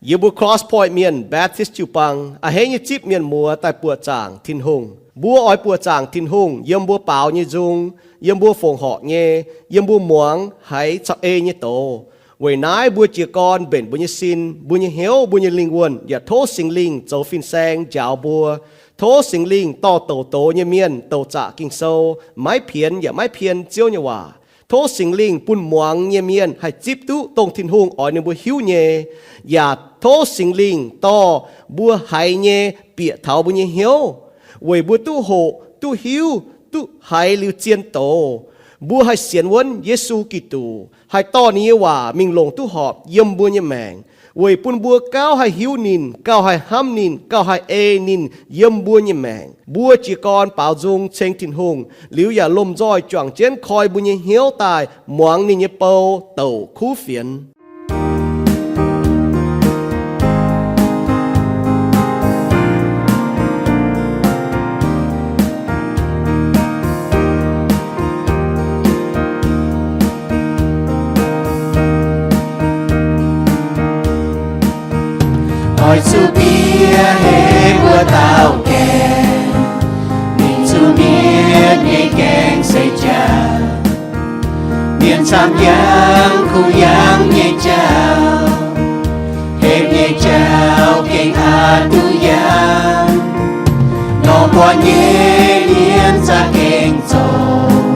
Yie mbuo Cross Point Mienh Baptist jiu-baang a'hneiv nyei zipv mienh muoz daaih buoqc zaangc Tin-Hungh. Mbuo oix buoqc zaangc Tin-Hungh yiem mbuo baaux nyei nzung, yiem mbuo fongc horc nyei, yiem mbuo muangx haiz caux ei nyei doz. Weic naaiv mbuo jiez gorn mbenc mbuo nyei sin, mbuo nyei hnyouv, mbuo nyei lingh wuonh yaac tov Singx Lingh zoux fin-saeng njaaux mbuo. Tov Singx Lingh dorh douc doz nyei mienh douc zaqc Ging-Sou, maiv pienx yaac maiv pien Ziouv nyei waac. Tov Singx Lingh bun muangx nyei mienh haih zipv duqv dongh Tin-Hungh oix ninh mbuo hiuv nyei, yaac tov Singx Lingh dorh mbuo haiz nyei bieqc taux mbuo nyei hnyouv, weic mbuo duqv hoqc, duqv hiuv, duqv haiz liuz zien doz. Mbuo haih sienx wuonv Yesu Giduc, haih dorh ninh nyei waac mingh longc duqv horpc yiem mbuo nyei maengc, weic bun mbuo gauh haih hiuv ninh, gauh haih hnamv ninh, gauh haih ei ninh yiem mbuo nyei maengc. Mbuo jiez gorn baaux nzung ceng Tin-Hungh liuz yaac lomh nzoih juangc jienv koi mbuo nyei hnyouv daaih muangx ninh nyei bou douc kuv fienx. Oix zuqc bieqc heix mbuo dauh gaengh, mingh zuqc mietc nyei gaengh seix jauv. Mienh camv yangh kuh yangh nyei jauv, hepc nyei jauv gengh aqc duqv yangh. Nor buatc nyei mienh za'gengh zoqc,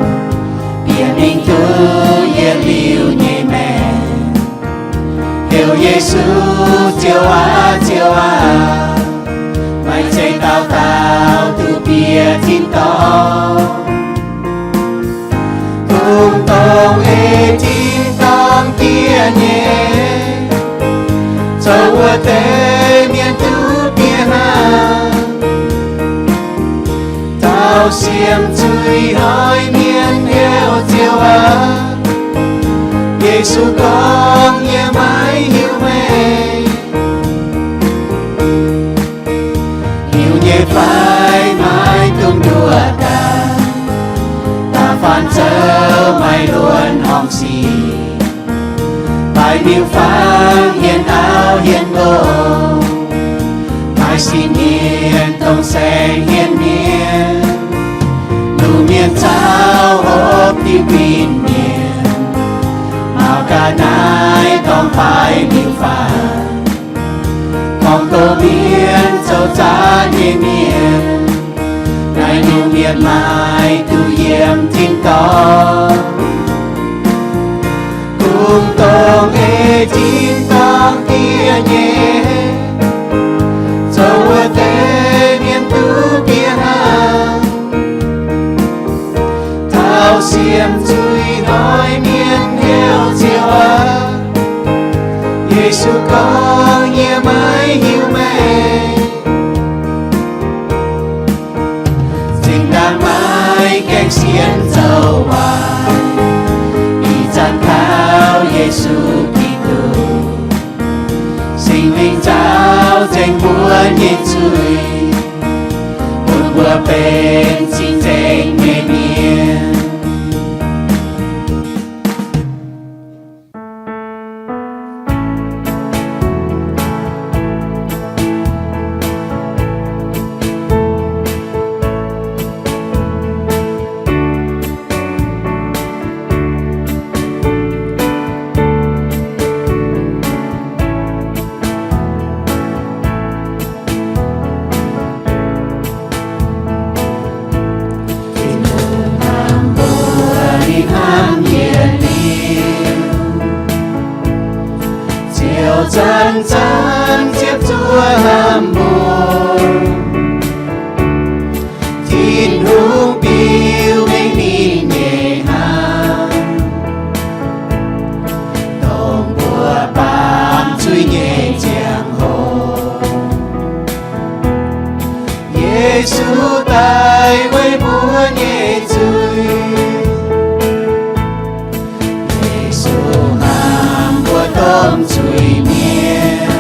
bieqc mingh duqv yietc liuz nyei maengc, heuc Yesu, Ziouv aac, Ziouv aac, meih zeiz dauh dauh duqv bieqc tin-dorngh. Kungx dongh ei tin-dorngh diev nyei, zoux wuov deix mienh duqv bieqc hnangv. Taux siemv zuiz hnoi mienh heuc Ziouv aac, Yesu gorngv, yie maiv hiuv meih. Hiuv nyei fai maiv dungx nduov daaih, da'faanh zoux maaih luonx horngh sic, maaih miuc-fangv hienx auv hienx nqox, maaih sin-hnienh dongh saeng hienx mienh, luc mienh caux hopv diuh win mienh, maux ga'naaiv dorng fai miuc-fangv, gorngv doqc mienh zoux zaanv nyei mienh, naaiv nyungc mienh maaih duqv yiem tin-dorngh. Kungx dongh ei tin-dorngh diev nyei, zoux wuov deix mienh duqv bieqc hnangv. Taux siemv zuiz hnoi mienh heuc Ziouv aac, Yesu gorngv, yie maiv hiuv meih. Zinh ndaangc maaih gaengh sienx zoux waaic, ih zanc kaux Yesu Giduc, Singx Lingh zaux nzengc mbuo nyei zuiz, bun mbuo benx cing-nzengc nyei mienh. Tin-Hungh hnamv mbuo, ninh hnamv yietc liuz, Ziouv zanc-zanc ziepc zuoqv hnamv mbuo. Tin-Hungh biux mengh ninh nyei hnamv, dongh mbuo baamz zuiz nyei ziangh hoc, Yesu daaih weic mbuo nyei zuiz. Yesu hnamv mbuo domh zuiz-mienh,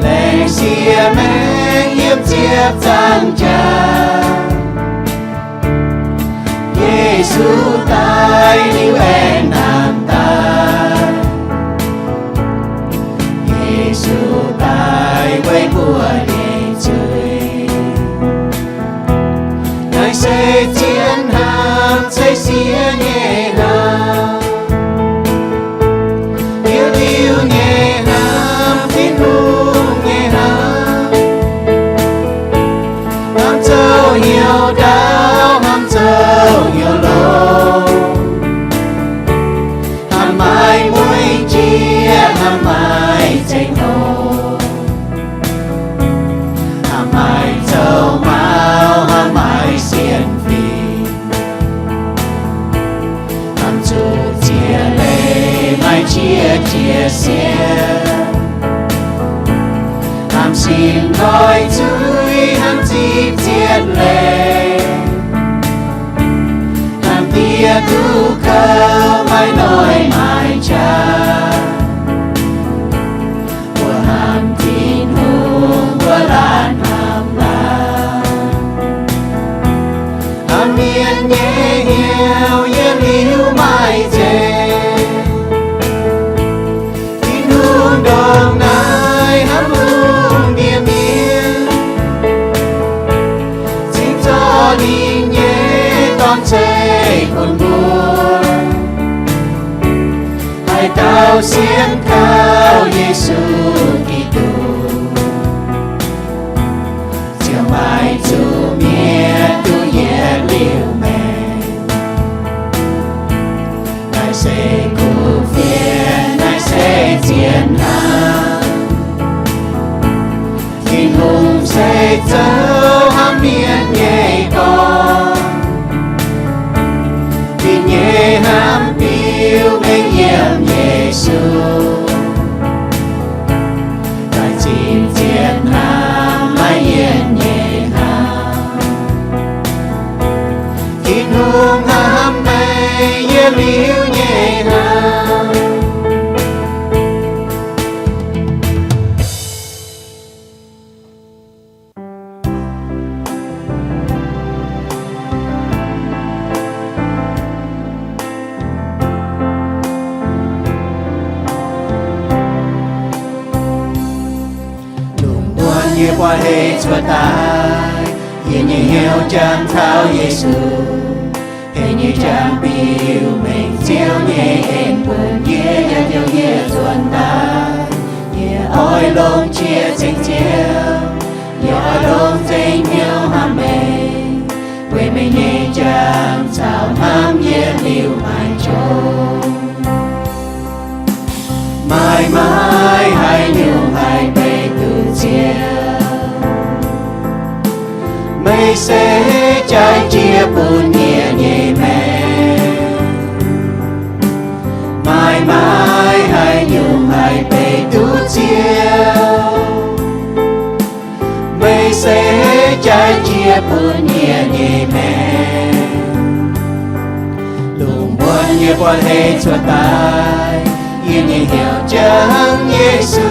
laengz sieqv maengc yiem ziepc zaangc jaax. Yesu daaih liuz aengx hnamv daaih. weic mbuo nyei zuiz. Naaiv se zien hnamv, se siev nyei hnamv. Yietc liuz nyei hnamv, Tin-Hungh nyei hnamv. Hnamv zoux hnyouv ndaauv, hnamv zoux hnyouv longx. Hnamv maaih mueic jiex, hnamv maaih zengc hoc. Hnamv maaih zoux maux, hnamv maaih sienx fim. Hnamv zuqc ziex leiz maaih qiex jiez sienx. Hnamv sin nqoi zuiz, hnamv zipv zien leiz. Hnamv diex duqv kouv, maaih noic maaih qaqv. Mbuo hnamv Tin-Hungh, mbuo laanh hnamv laanh. Hnamv mienh nyei hnyouv, yietc liuz maaih nzengc. Tin-Hungh ndongc naaiv hnamv lungh ndiev mienh, cingx zorqv ninh nyei Dorn ceix bun mbuo. Haaix dauh sienx kaux Yesu Giduc, ziouc maaih zuqc mietc duqv yietc liuz maengc. Naaiv se kuv fienx, naaiv se zien hnamv. Tin-Hungh se zoux hnamv mienh nyei Dorn. Ninh nyei hnamv biux mengh yiem Yesu, daaih zipv zien hnamv, maaih yienc nyei hnamv. Tin-Hungh hnamv meih yietc liuz nyei hnamv. Lungh muonz nyei buatc hei cuotv daaih, yie nyei hnyouv jangx taux Yesu. Hei nyei jangx biux mengh Ziouv nyei en bun yie, yaac njoux yie zuonx daaih. Yie oix longc qiex ceng Ziouv, yie oix longc nzengc hnyouv hnamv meih, weic meih nyei jangx caux hnamv yietc liuz maiv jomc. Maaih maaih haaix nyungc haih beih duqv Ziouv? Meih se jaaix jiex bun yie nyei maengc. Maaih maaih haaix nyungc haih beih duqv Ziouv? Meih se jaaix jiex bun yie nyei maengc. Lungh muonz yie buatc hei cuotv daaih, yie nyei hnyouv jangx Yesu.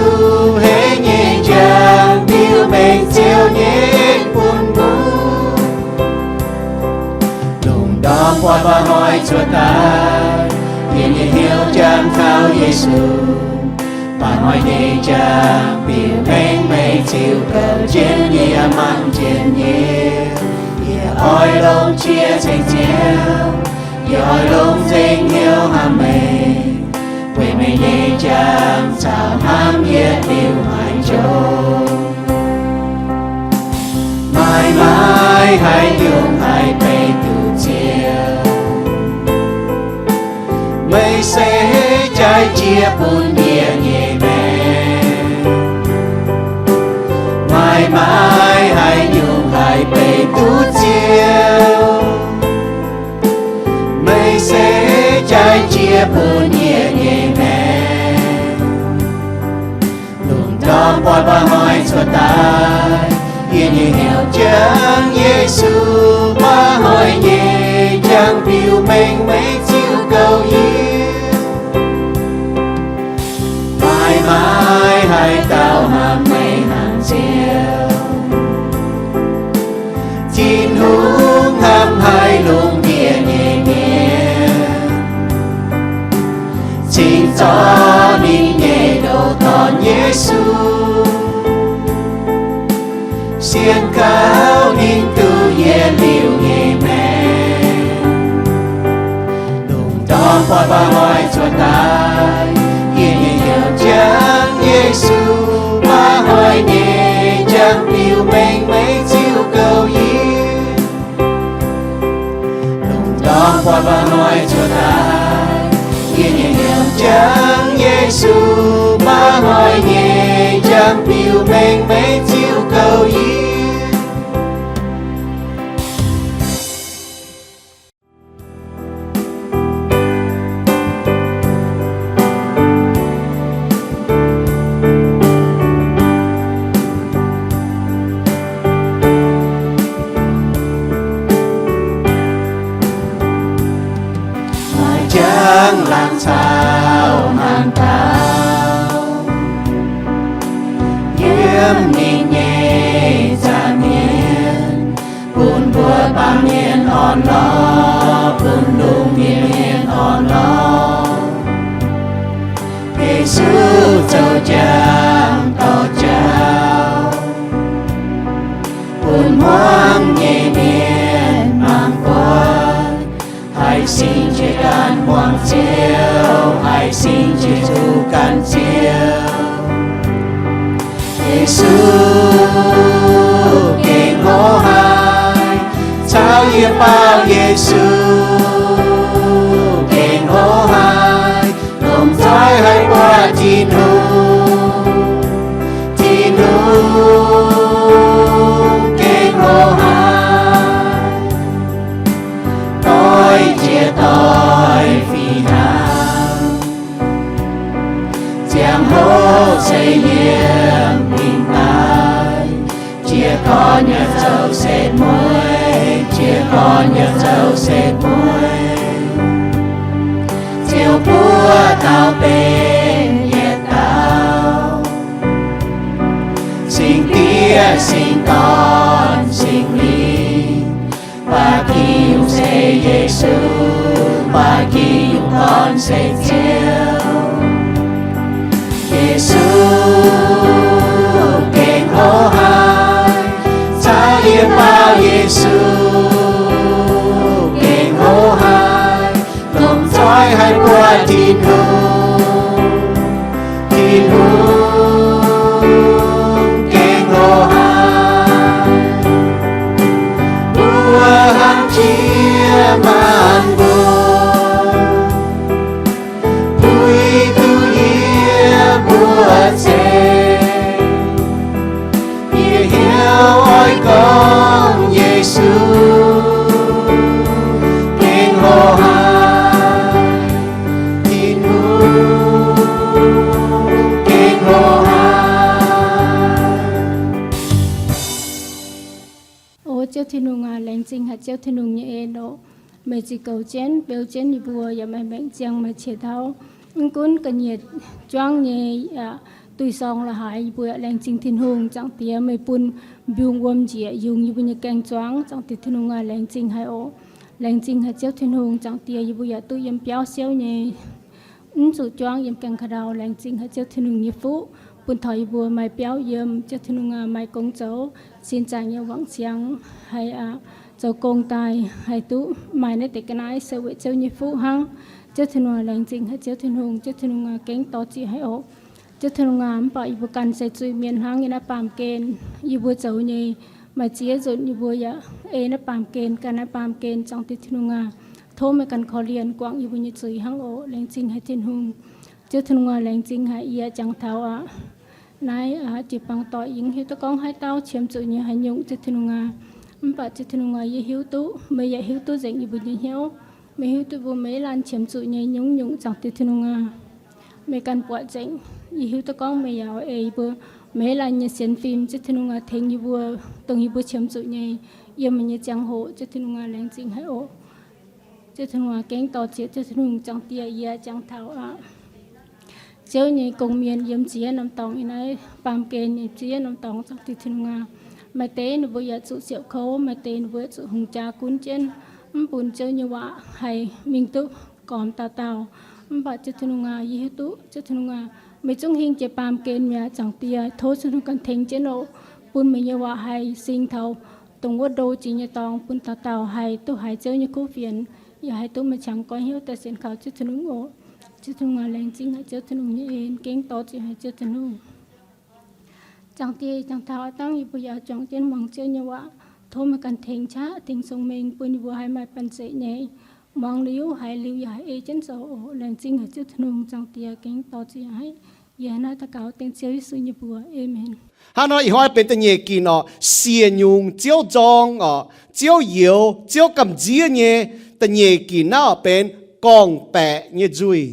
Hei nyei jangx biux mengh Ziouv nyei en bun mbuo. Lungh ndorm buatc mba'hnoi cuotv daaih, yie nyei hnyouv jangx taux Yesu. Mba'hnoi nyei jangx biux mengh meih ziux gouv jienv yie, mangc jienv yie. Yie oix longc qiex ceng Ziouv, yie oix longc nzengc hnyouv hnamv meih, weic meih nyei jangx caux hnamv yietc liuz maiv jomc. Maaih maaih haaix nyungc haih beih duqv Ziouv? Meih se jaaix jiex bun yie nyei maengc. Maaih maaih haaix nyungc haih beih duqv Ziouv? Meih se jaaix jiex bun yie nyei maengc. Lungh ndorm buatc mba'hnoi cuotv daaih, yie nyei hnyouv jangx Yesu. Mba'hnoi nyei jangx biux mengh meih ziux gouv yie. Maaih maaih haaix dauh hnamv meih hnangv Ziouv? Tin-Hungh hnamv haiz lungh ndiev nyei mienh, cingx zorqv ninh nyei ndoh Dorn Yesu. Dien gauh ninh duqv yietc liuz nyei maengc. Lungh ndorm buatc mba'hnoi zuov daaih, yie nyei hnyouv jangx Yesu, mba'hnoi nyei jangx biux mengh maiv ziux gouv yie. Lungh ndorm buatc mba'hnoi zuov daaih, yie nyei hnyouv jangx Yesu, mba'hnoi nyei jangx biux mengh maiv ziux gouv yie. Maaih jangx laangz caux maanc dauh yiem ninh nyei zaangc mienh, bun mbuo baamh mienh orn-lorqc, bun lungh ndiev mienh orn-lorqc. Yesu zoux jangx dorh jauv, bun hmuangv nyei mienh mangc buatc. Haih singx jiex ganh muangx Ziouv, haih singx jiex zuqc ganh Ziouv. Yesu gengh hlo haic, caux yie baaux Yesu gengh hlo haic, lomh nzoih haih buatc Tin-Hungh. Tin-Hungh gengh hlo haic, doix jiex doix fih hnangv. Ziangh hoc se yiem mingh daaih, jiez gorn nyei zoux setv mueiz, jiez gorn nyei zoux setv mueiz. Ziouv buov dauh benx yietc dauh, Singx Diex, Singx Dorn, Singx Lingh. Baac Tin-Hungh se Yesu, baac Tin-Hungh Dorn se Ziouv. Yesu gengh hlo haic, caux yie baaux Yesu gengh hlo haic, lomh nzoih haih buatc Tin-Hungh. Tin-Hungh gengh hlo haic, mbuo hnamv jiex maanc mbuo, puix duqv yie mbuo zengc. Yie hnyouv oix gorngv Yesu gengh hlo haic, Tin-Hungh gengh hlo haic. O Ziouv Tin-Hungh aac, laengz zingh haic Ziouv Tin-Hungh nyei en oc. Meih ziux goux jienv, beu jienv yie mbuo, yaac meih maengc ziangh meih qiex tauv. Mv gunv ga'nyiec juangv nyei, aa, duih sorng la'haaix, yie mbuo yaac laengz zingh Tin-Hungh. Zaangc Diex, meih bun mbiungc wuom njiec yungz yie mbuo nyei gaeng-zuangx. Zaangc Diex Tin-Hungh aac, laengz zingh haic oc. Laengz zingh haic Ziouv Tin-Hungh. Zaangc Diex, yie mbuo yaac duqv yiem biauv siouv nyei, mv zuqc juangv yiem gaengh ka'ndau. Laengz zingh haic Ziouv Tin-Hungh nyei fuqv, bun taux yie mbuo maaih biauv yiem. Ziouv Tin-Hungh aac, maaih gong zoux, sin zaangc nyei wangc siangx, haih, aa, zoux gong daaih, haih duqv maaih naaiv deix ga'naaiv se weic Ziouv nyei fuqv hnangv. Ziouv Tin-Hungh aac, laengz zingh haic Ziouv Tin-Hungh. Ziouv Tin-Hungh aac, gengh dorh zieqc haic oc. Ziouv Tin-Hungh aac, mv baac yie mbuo ganh se zuiz-mienh hnangv. Yiem naaiv baamh gen yie mbuo zoux nyei maaih ziex nzunc, yie mbuo yaac ei naaiv baamh gen, gan naaiv baamh gen. Zaangc Diex Tin-Hungh aac, tov meih ganh korv-lienh guangc yie mbuo nyei zuiz hnangv oc. Laengz zingh haic Tin-Hungh. Ziouv Tin-Hungh aac, laengz zingh haic yie jangx taux aqv. Naaiv, aa, jiu-baang doic yie mv hiuv duqv gorngv haaix dauh qiemx zuqc nyei haaix nyungc, Ziouv Tin-Hungh aac. Mv baac Ziouv Tin-Hungh aac, yie hiuv duqv, meih yaac hiuv duqv nzengc yie mbuo nyei hnyouv. Meih hiuv duqv mbuo maiv laanh qiemx zuqc nyei nyungc-nyungc, Zaangc Diex Tin-Hungh aac. Meih ganh buatc nzengc. Yie hiuv duqv gorngv meih yaac ei yie mbuo maiv laanh nyei sienx fim, Ziouv Tin-Hungh aac, tengx yie mbuo, dongh yie mbuo qiemx zuqc nyei, yiem meih nyei ziangh hoc, Ziouv Tin-Hungh aac, laengz zingh haic oc. Ziouv Tin-Hungh aac, gengh dorh zieqc, Ziouv Tin-Hungh. Zaangc Diex, yie jangx taux aqv. Ziouv nyei gong-mienh yiem ziex norm dorngx, yiem naaiv baamh gen nyei ziex norm dorngx, Zaangc Diex Tin-Hungh aac. Maaih deix ninh mbuo yaac zuqc siouc kouv, maaih deix ninh mbuo yaac zuqc hungh jaa gunv jienv, mv bun Ziouv nyei waac haih mingh duqv gormx dauh dauh. Mv baac Ziouv Tin-Hungh aac, yie hiuv duqv, Ziouv Tin-Hungh aac, meih zungv hingh jiex baamh gen mi'aqv, Zaangc Diex. Tov Ziouv Tin-Hungh ganh tengx jienv oc. bun meih nyei waac haih sing taux dongh wuov ndo jiex nyei dorngx, bun dauh dauh haih duqv haiz Ziouv nyei kuv fienx, yaac haih duqv maaih qangx goiv hnyouv daaih sienx kaux Ziouv Tin-Hungh oc. Ziouv Tin-Hungh aac, laengz zingh haic Ziouv Tin-Hungh nyei en, gengh dor ziec haic Ziouv Tin-Hungh. Zaangc Diex, zaangc taux aav dangh yie mbuo yaac juangc jienv muangx Ziouv nyei waac. Tov meih ganh tengx qaqv, tengx cong-mengh bun yie mbuo haih maaih banh zeic nyei, muangx liuz, haiz liuz yaac haih ei jienv zoux oc. Laengz zingh haic Ziouv Tin-Hungh. Zaangc Diex, gengh dor ziec haic. Yie naaiv daux gaux dengv Ziouv Yesu nyei mbuox. Aamen. Hnangv nor ih hnoi benx da'nyeic ginc oc, siec nyungc Ziouv nzorng oc, Ziouv youx, Ziouv gamh nziev nyei. Da'nyeic ginc naaiv oc benx gorngv-baeqc nyei nzuih.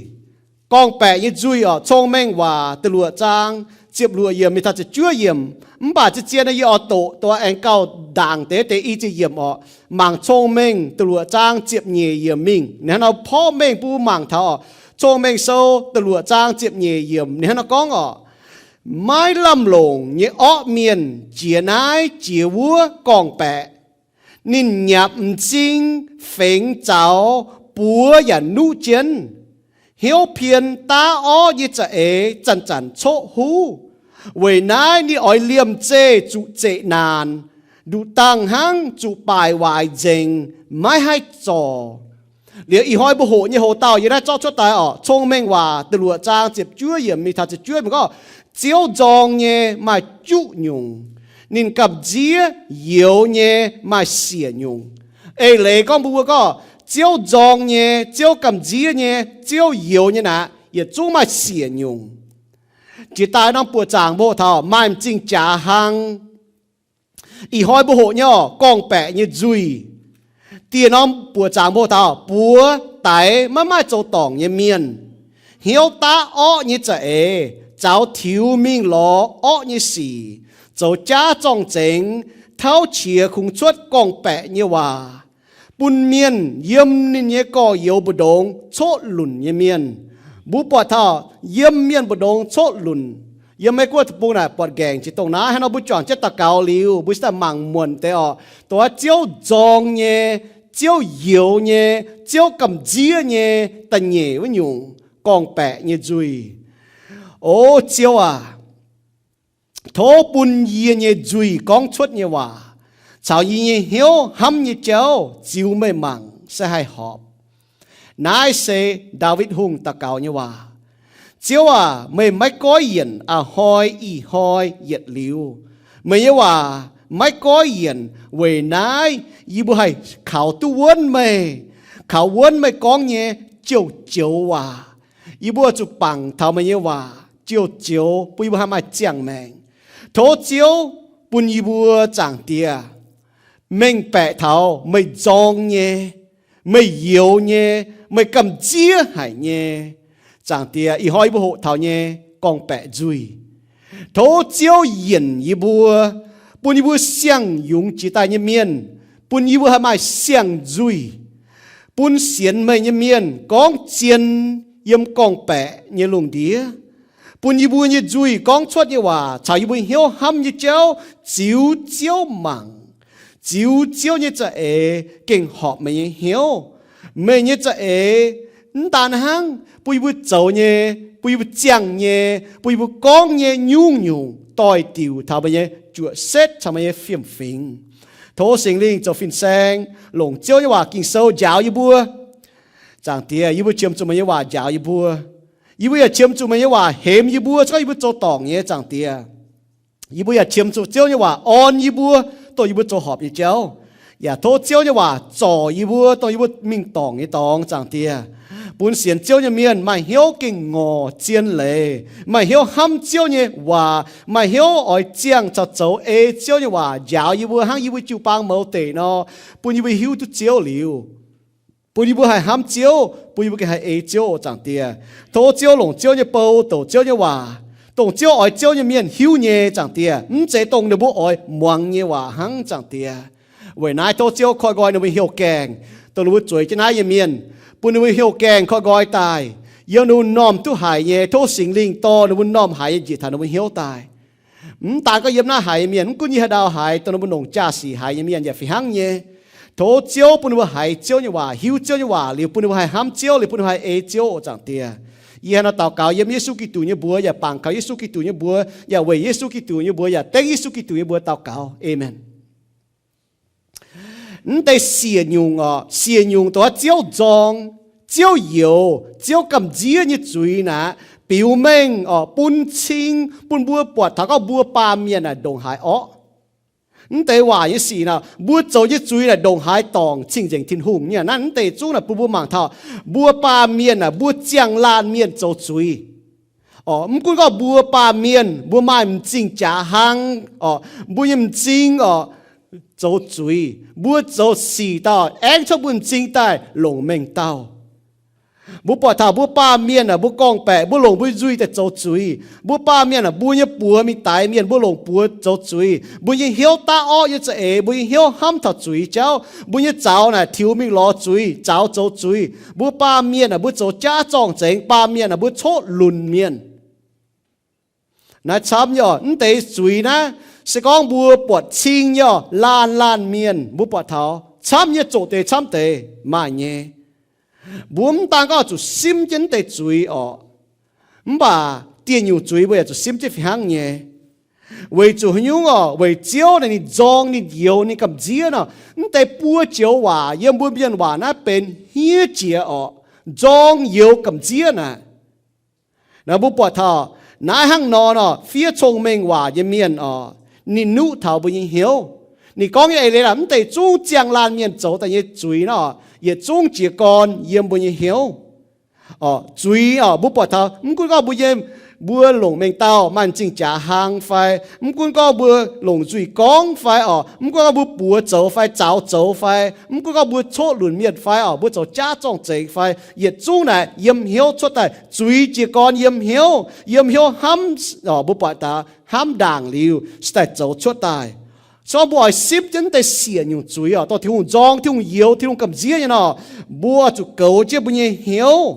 Gorngv-baeqc nyei nzuih oc, Cong-Mengh Waac da'luoqc zaang ziepc luoqc yiemc mingh taux ziepc juov yiemc. Mv baac zien-zien yie oix doqc dongh aengx gauh ndaangc deix deix i ziepc yiemc oc. Mangc Cong-Mengh da'luoqc zaang ziepc nyeic yiemc mingh. Ninh hnangv nor porv mengh bun mbuo mangc taux oc. Cong-Mengh Sou da'luoqc zaang ziepc nyeic yiemc ninh hnangv nor gorngv oc, maiv lamh longc nyei orqv mienh jiex naaiv jiex wuov gorngv-baeqc. Ninh nyanc m'zing fengx zaux buoz yaac nuqv jienv. Hnyouv pien daav orqv nyei za'eix zanc-zanc coqv huv. Weic naaiv ninh oix liemh zeih zuqc zeqc naanc, nduqc dangh hnangv zuqc baaic waaic nzengc, maiv haih zorc. Liuz ih hnoi mbuo hoqc nyei hoc-dauh yie naaiv zorqv cuotv daaih oc, Cong-Mengh Waac da'luoqc zaang ziepc juov yiemc mingh taux ziepc juov yiemc gorngv, Ziouv nzorng nyei maaih juqv nyungc, ninh gamh nziev youx nyei maaih siec nyungc. Eix leiz gorngv mbuo mbuo gorngv Ziouv nzorng nyei, Ziouv gamh nziev nyei, Ziouv youx nyei naaic, yietc zungv maaih siec nyungc. Jiex daaih norm buoqc zaangc mbuo hoqc taux maaih m'zing jaax hlang. Ih hnoi mbuo hoqc nyei oc, gorngv-baeqc nyei nzuih. Dieh norm buoqc zaangc mbuo hoqc taux buoz daix maiv maaih zoux dorngc nyei mienh, hnyouv daav orqv nyei za'eix, zaux tiux mingh lorz orqv nyei sic, zoux jaav zorng-zengx, tauv qiex kungx cuotv gorngv-baeqc nyei waac, bun mienh yiem ninh nyei gorx-youz mbu'ndongx coqv lunc nyei mienh. Mbuo buatc taux yiem mienh mbu'ndongx coqv lunc, yiem Meiv Guoqv deic-bung naaic buatc nqaengc jiex dongh naaiv. Hnangv nor mbuo juangc jienv daux gaux liuz, mbuo se daaih mangc muonc deix oc, dongh wuov Ziouv nzorng nyei, Ziouv youx nyei, Ziouv gamh nziev nyei da'nyeic wuov nyungc, gorngv-baeqc nyei nzuih. O Ziouv aac, tov bun yie nyei nzuih gorngv cuotv nyei waac caux yie nyei hnyouv hnamv nyei jauv ziux meih mangc se haih horpc. Naaiv se Ndaawitv Hungh daux gaux nyei waac. Ziouv aac, meih maiv goiv yienc a'hnoi ih hnoi yietc liuz. Meih nyei waac maiv goiv yienc. Weic naaiv yie mbuo haih kaux duqv wuonv meih, kaux wuonv meih gorngv nyei joux-joux waac. Yie mbuo zuqc bangc taux meih nyei waac joux-joux bun yie mbuo haih maaih ziangh maengc. Tov Ziouv bun yie mbuo, Zaangc Diex, mengh baeqc taux meih nzorng nyei, meih youx nyei, meih gamh nziev haic nyei. Zaangc Diex, ih hnoi yie mbuo hoqc taux nyei gorngv-baeqc nzuih, tov Ziouv yienc yie mbuo, bun yie mbuo siang-yungz jiex daaih nyei mienh, bun yie mbuo haih maaih siang-nzuih, bun sienx meih nyei mienh gorngv zien yiem gorngv-baeqc nyei lungh ndiev, bun yie mbuo nyei nzuih gorngv cuotv nyei waac caux yie mbuo hnyouv hnamv nyei jauv ziux Ziouv mangc, ziux Ziouv nyei za'eix gengh horpc meih nyei hnyouv. Meih nyei za'eix mv daan hnangv bun yie mbuo zoux nyei, bun yie mbuo ziangh nyei, bun yie mbuo gorngv nyei nyungc-nyungc doix-diuc taux meih nyei juoqc setv caux meih nyei fiem-fingx. Tov Singx Lingh zoux fin-saeng longc Ziouv nyei waac Ging-Sou njaaux yie mbuo. Zaangc Diex, yie mbuo qiemx zuqc meih nyei waac njaaux yie mbuo. Yie mbuo yaac qiemx zuqc meih nyei waac hemx yie mbuo, se gorngv yie mbuo zoux dorngc nyei, Zaangc Diex. Yie mbuo yaac qiemx zuqc Ziouv nyei waac orn yie mbuo, dongh yie mbuo zoux horpc nyei jauv. Yaac tov Ziouv nyei waac zorc yie mbuo, dongh yie mbuo mingh dorngc nyei dorngx, Zaangc Diex. Bun sienx Ziouv nyei mienh maaih hnyouv gengh ngorc zien leiz, maaih hnyouv hnamv Ziouv nyei waac, maaih hnyouv oix ziangh caux zoux ei Ziouv nyei waac njaaux yie mbuo hnangv yie mbuo jiu-baang mouz deic nor, bun yie mbuo hiuv duqv Ziouv liuz, bun yie mbuo haih hnamv Ziouv, bun yie mbuo gengh haih ei Ziouv oc, Zaangc Diex. Tov Ziouv longc Ziouv nyei bou douc Ziouv nyei waac, dongh Ziouv oix Ziouv nyei mienh hiuv nyei, Zaangc Diex, mv zeiz dongh ninh mbuo oix muangx nyei waac hnangv, Zaangc Diex. Weic naaiv tov Ziouv koi nqoi ninh mbuo hnyouv gaengh, dongh ninh mbuo zueiz jienv naaiv nyei mienh, bun ninh mbuo hnyouv gaengh koi nqoi daaih, yiem ninh mbuo m'normh duqv haiz nyei, tov Singx Lingh dorh ninh mbuo m'normh haiz nyei njiec taux ninh mbuo hnyouv daaih. Mv daan gorngv yiem naaiv haiz nyei mienh, mv gunv yie haaix ndau haiz, dongh ninh mbuo longc jaa-sic haiz nyei mienh yaac fih hnangv nyei. Tov Ziouv bun ninh mbuo haiz Ziouv nyei waac, hiuv Ziouv nyei waac liuz, bun ninh mbuo haih hnamv Ziouv liuz, bun ninh mbuo haih ei Ziouv oc, Zaangc Diex. Yie hnangv nor daux gaux yiem Yesu Giduc nyei mbuox, yaac bangc kaux Yesu Giduc nyei mbuox, yaac weic Yesu Giduc nyei mbuox, yaac dengv Yesu Giduc nyei mbuox daux gaux. Aamen. Mv deix siec nyungc oc, siec nyungc dongh Ziouv nzorng, Ziouv youx, Ziouv gamh nziev nyei zuiz naaic, biux mengh oc, bun cing, bun mbuo buatc taux gorngv mbuo baamh mienh naaic ndongc haaix orqv. Mv deix waac nyei sic naaic, mbuo zoux nyei zuiz naaic ndongc haaix dorngc cing-nzengc Tin-Hungh nyei. Naaiv mv deix zungv naaic bun mbuo mangc taux mbuo baamh mienh naaic, mbuo ziangh laanh mienh zoux zuiz. Oc, mv gunv gorngv mbuo baamh mienh mbuo maaih m'zing jaax hlang, oc, mbuo nyei m'zing oc, zoux zuiz, mbuo zoux sic dauh aengv cuotv mbuo m'zing daaih longc mengh dauh. Mbuo buatc taux mbuo baamh mienh aah, mbuo gorngv-baeqc, mbuo longc mbuo nzuih daaih zoux zuiz. Mbuo baamh mienh aah, mbuo nyei buoz mingh daix mienh, mbuo longc buoz zoux zuiz. Mbuo nyei hnyouv daav orqv nyei za'eix, mbuo nyei hnyouv hnamv taux zuiz jauv. Mbuo nyei zaux naaic tiux mingh lorz zuiz, zaux zoux zuiz. Mbuo baamh mienh aah, mbuo zoux jaav zorng-zengx, baamh mienh aah, mbuo coqv lunc mienh. Naaiv camv nyei oc, mv deix zuiz naaiv, se gorngv mbuo buatc cing nyei oc, laanh laanh mienh mbuo buatc taux camv nyei, zoqc deix camv deix maaih nyei. Mbuo mv daan gorngv zuqc simv jienv mv deix zuiz orqc, mv baac dieh nyungc zuiz mbuo yaac zuqc simv jienv fih hnangv nyei. Weic zuqc haaix nyungc orqc? Weic Ziouv naaic ninh nzorng, ninh youx, ninh gamh nziev nor, mv deix buo joux waac yiem mbuo mienh waac naaiv benx hniev jiex orqc, nzorng, youx, gamh nziev naaic. Naaiv mbuo buatc taux naaiv hnangv nor nor, fiev cong-mengh waac nyei mienh orqc, ninh nuqv taux mbuo nyei hnyouv. Ninh gorngv nyei eix leiz naaic, mv deix zungv ziangh laanh mienh zoux daaih nyei zuiz nor, yietc zungv jiez gorn yiem mbuo nyei hnyouv. Orqc, zuiz orqc, mbuo buatc taux mv gunv gorngv mbuo nyei, mbuo longc mengh dauh maaih m'zing jaax hlang fai, mv gunv gorngv mbuo longc nzuih gorngv fai orqc, mv gunv gorngv mbuo buoz zoux fai, zaux zoux fai, mv gunv gorngv mbuo coqv lunc mienh fai orqc, mbuo zoux jaav zorng-zengx fai, yietc zungv naaic yiem hnyouv cuotv daaih. Zuiz jiez gorn yiem hnyouv, yiem hnyouv hnamv orqc, mbuo buatc taux hnamv ndaangc liuz se daaih zoux cuotv daaih. Se gorngv mbuo oix simv jienv mv deix siec nyungc zuiz orqc, dongh Tin-Hungh nzorng, Tin-Hungh youx, Tin-Hungh gamh nziev nyei nor, mbuo zuqc goux jienv mbuo nyei hnyouv.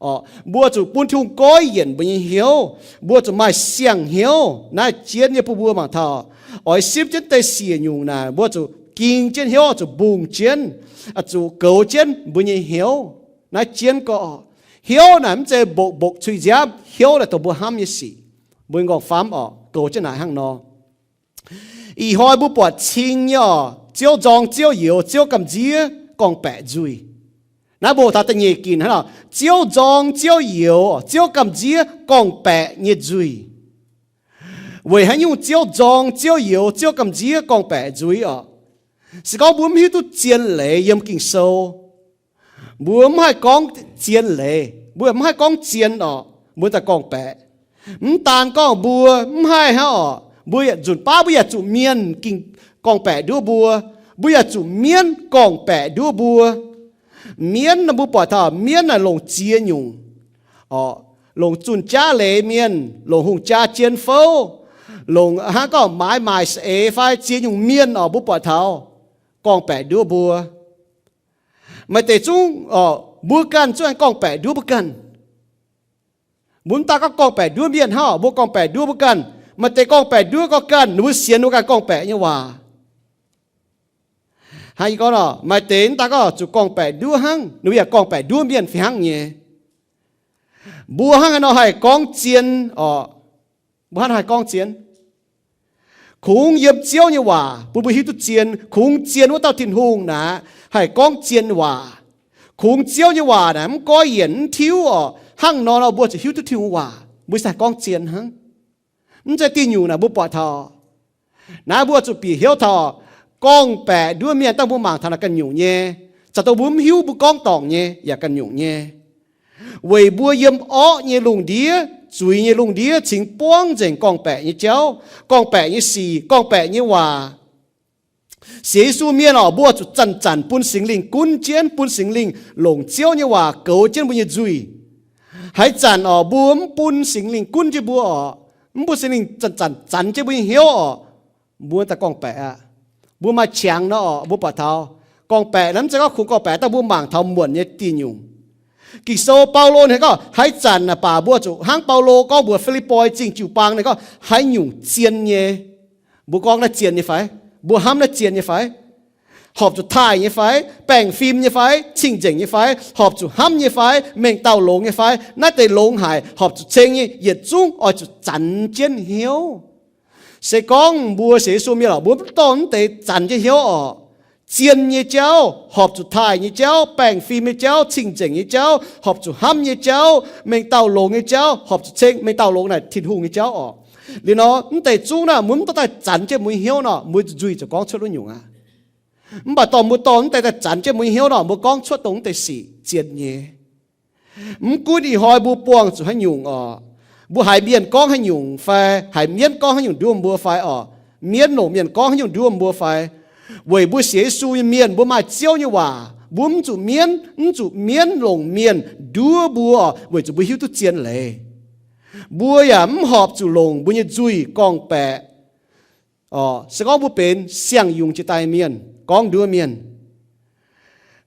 Orqc, mbuo zuqc bun Tin-Hungh goiv yienc mbuo nyei hnyouv. Mbuo zuqc maaih siang-hnyouv. Naaiv jienv nyei bun mbuo mangc taux, oix simv jienv deix siec nyungc naaic, mbuo zuqc ging jienv hnyouv, zuqc mbungh jienv, zuqc goux jienv mbuo nyei hnyouv. Naaiv jienv gorqv, hnyouv naaic mv zeiz mbokc mbokc cuiv nziaamv. Hnyouv naaic dongh mbuo hnamv nyei sic. Mbuo nyei nqorngv-famv orqc, goux jienv naaic hnangv nor. Ih hnoi mbuo buatc cing nyei orqc, Ziouv nzorng, Ziouv youx, Ziouv gamh nziev gorngv-baeqc nzuih. Naaiv mbuo taux da'nyeic ginc hnangv nor, Ziouv nzorng, Ziouv youx, Ziouv gamh nziev gorngv-baeqc nyei nzuih. Weic haaix nyungc Ziouv nzorng, Ziouv youx, Ziouv gamh nziev gorngv-baeqc nzuih orqc? Se gorngv mbuo mv hiuv duqv zien leiz yiem Ging-Sou, mbuo mv haih gorngv zien leiz, mbuo mv haih gorngv zien orqc, mbuo daaih gorngv-baeqc. Mv daan gorngv mbuo mv haih hnangv orqc, mbuo yaac nzunc baav mbuo yaac zuqc mienh ging gorngv-baeqc nduov mbuo. Mbuo yaac zuqc mienv gorngv-baeqc nduov mbuo. Mienv nor mbuo buatc taux mienv naaic longc ziex nyungc orqc, longc zunh jaav leiz mienh, longc hungh jaa jien fouv, longc hnangv gorngv maaiz maaic saeng-eix fai ziex nyungc mienh orqc, mbuo buatc taux gorngv-baeqc nduov mbuo. Maaih deix zungv orqc, mbuo ganh zungv aengx gorngv-baeqc nduov mbuo ganh. Mbuo mv daan gorngv gorngv-baeqc nduov mienh hnangv orqc, mbuo gorngv-baeqc nduov mbuo ganh. Maaih deix gorngv-baeqc nduov gorngv ganh, ninh mbuo sienx ninh mbuo ganh gorngv-baeqc nyei waac. Hnangv yie gorngv orqc, maaih deix mv daan gorngv zuqc gorngv-baeqc nduov hnangv, ninh mbuo yaac gorngv-baeqc nduov mienh fih hnangv nyei. Mbuo hnangv haaix nor haih gorngv zien orqc? Mbuo hnangv haih gorngv zien? Kungx yiem Ziouv nyei waac bun mbuo hiuv duqv zien. Kungx zien wuov dauh Tin-Hungh naaic haih gorngv zien waac. Kungx Ziouv nyei waac naaic mv goiv yienc mv tiuv orqc, hnangv nor nor mbuo zuqc hiuv duqv Tin-Hungh waac, mbuo se haih gorngv zien hnangv. Mv zeiz diuh nyungc naaic mbuo buatc taux. Naaiv mbuo zuqc bieqc hnyouv taux gorngv-baeqc nduov mienh dangh mbuo mangc taux naaic ganh nyungc nyei. Caux dongh mbuo mv hiuv mbuo gorngv dorngc nyei yaac ganh nyungc nyei. Weic mbuo yiem orqv nyei lungh ndiev, zuiz nyei lungh ndiev cingx buangv nzengc gorngv-baeqc nyei jauv, gorngv-baeqc nyei sic, gorngv-baeqc nyei waac. Sienx Yesu mienh orqc, mbuo zuqc zanc-zanc bun Singx Lingh gunv jienv, bun Singx Lingh longc Ziouv nyei waac goux jienv mbuo nyei nzuih. Haaix zanc orqc, mbuo mv bun Singx Lingh gunv jienv mbuo orqc, mv bun Singx Lingh zanc-zanc zanx jienv mbuo nyei hnyouv orqc, mbuo daaih gorngv-baeqc aqv. Mbuo maaih qangx nor orqc, mbuo buatc taux gorngv-baeqc naaiv mv zeiz gorngv kungx gorngv-baeqc dangh mbuo mangc taux muonc nyei diuh nyungc. Ging-Sou Baulo ninh gorngv haaix zanc naaic baac mbuo zuqc hnangv Baulo gorngv mbuox Fi^lipv^poi Zingh jiu-baang ninh gorngv haaix nyungc zien nyei. Mbuo gorngv naaiv zien nyei fai? Mbuo hnamv naaiv zien nyei fai? Horpc zuqc taaih nyei fai? Baengh fim nyei fai? Cing-nzengc nyei fai? Horpc zuqc hnamv nyei fai? Mengh dauh longx nyei fai? Naaiv deix longx haic, horpc zuqc ceng nyei, yietc zungv oix zuqc zanc jienv hnyouv. Se gorngv mbuo sienx Yesu mienh oc, mbuo mv dorh mv deix zanc jienv hnyouv oc, zien nyei jauv, horpc zuqc taaih nyei jauv, baengh fim nyei jauv, cing-nzengc nyei jauv, horpc zuqc hnamv nyei jauv, mengh dauh longx nyei jauv, horpc zuqc ceng, mengh dauh longx naaic Tin-Hungh nyei jauv oc. Liuz nor, mv deix zungv naaiv mbuo mv dorh daaih zanc jienv mbuo nyei hnyouv nor, mbuo nzuih ziouc gorngv cuotv wuov nyungc aqv. Mv baac dorh mbuo dorh mv deix daaih zanc jienv mbuo nyei hnyouv nor, mbuo gorngv cuotv dongh mv deix sic zien nyei. Mv gunv ih hnoi mbuo buangh zuqc haaix nyungc oc, mbuo haiz mienh gorngv haaix nyungc fai haiz mienv gorngv haaix nyungc nduov mbuo fai oc, mienv longc mienh gorngv haaix nyungc nduov mbuo fai, weic mbuo sienx Yesu nyei mienh mbuo maaih Ziouv nyei waac, mbuo mv zuqc mienv, mv zuqc mienv longc mienh nduov mbuo oc, weic zuqc mbuo hiuv duqv zien leiz. Mbuo yaac mv horpc zuqc longc mbuo nyei nzuih gorngv-baeqc. Se gorngv mbuo benx siang-yungz jiex daaih mienh gorngv nduov mienh,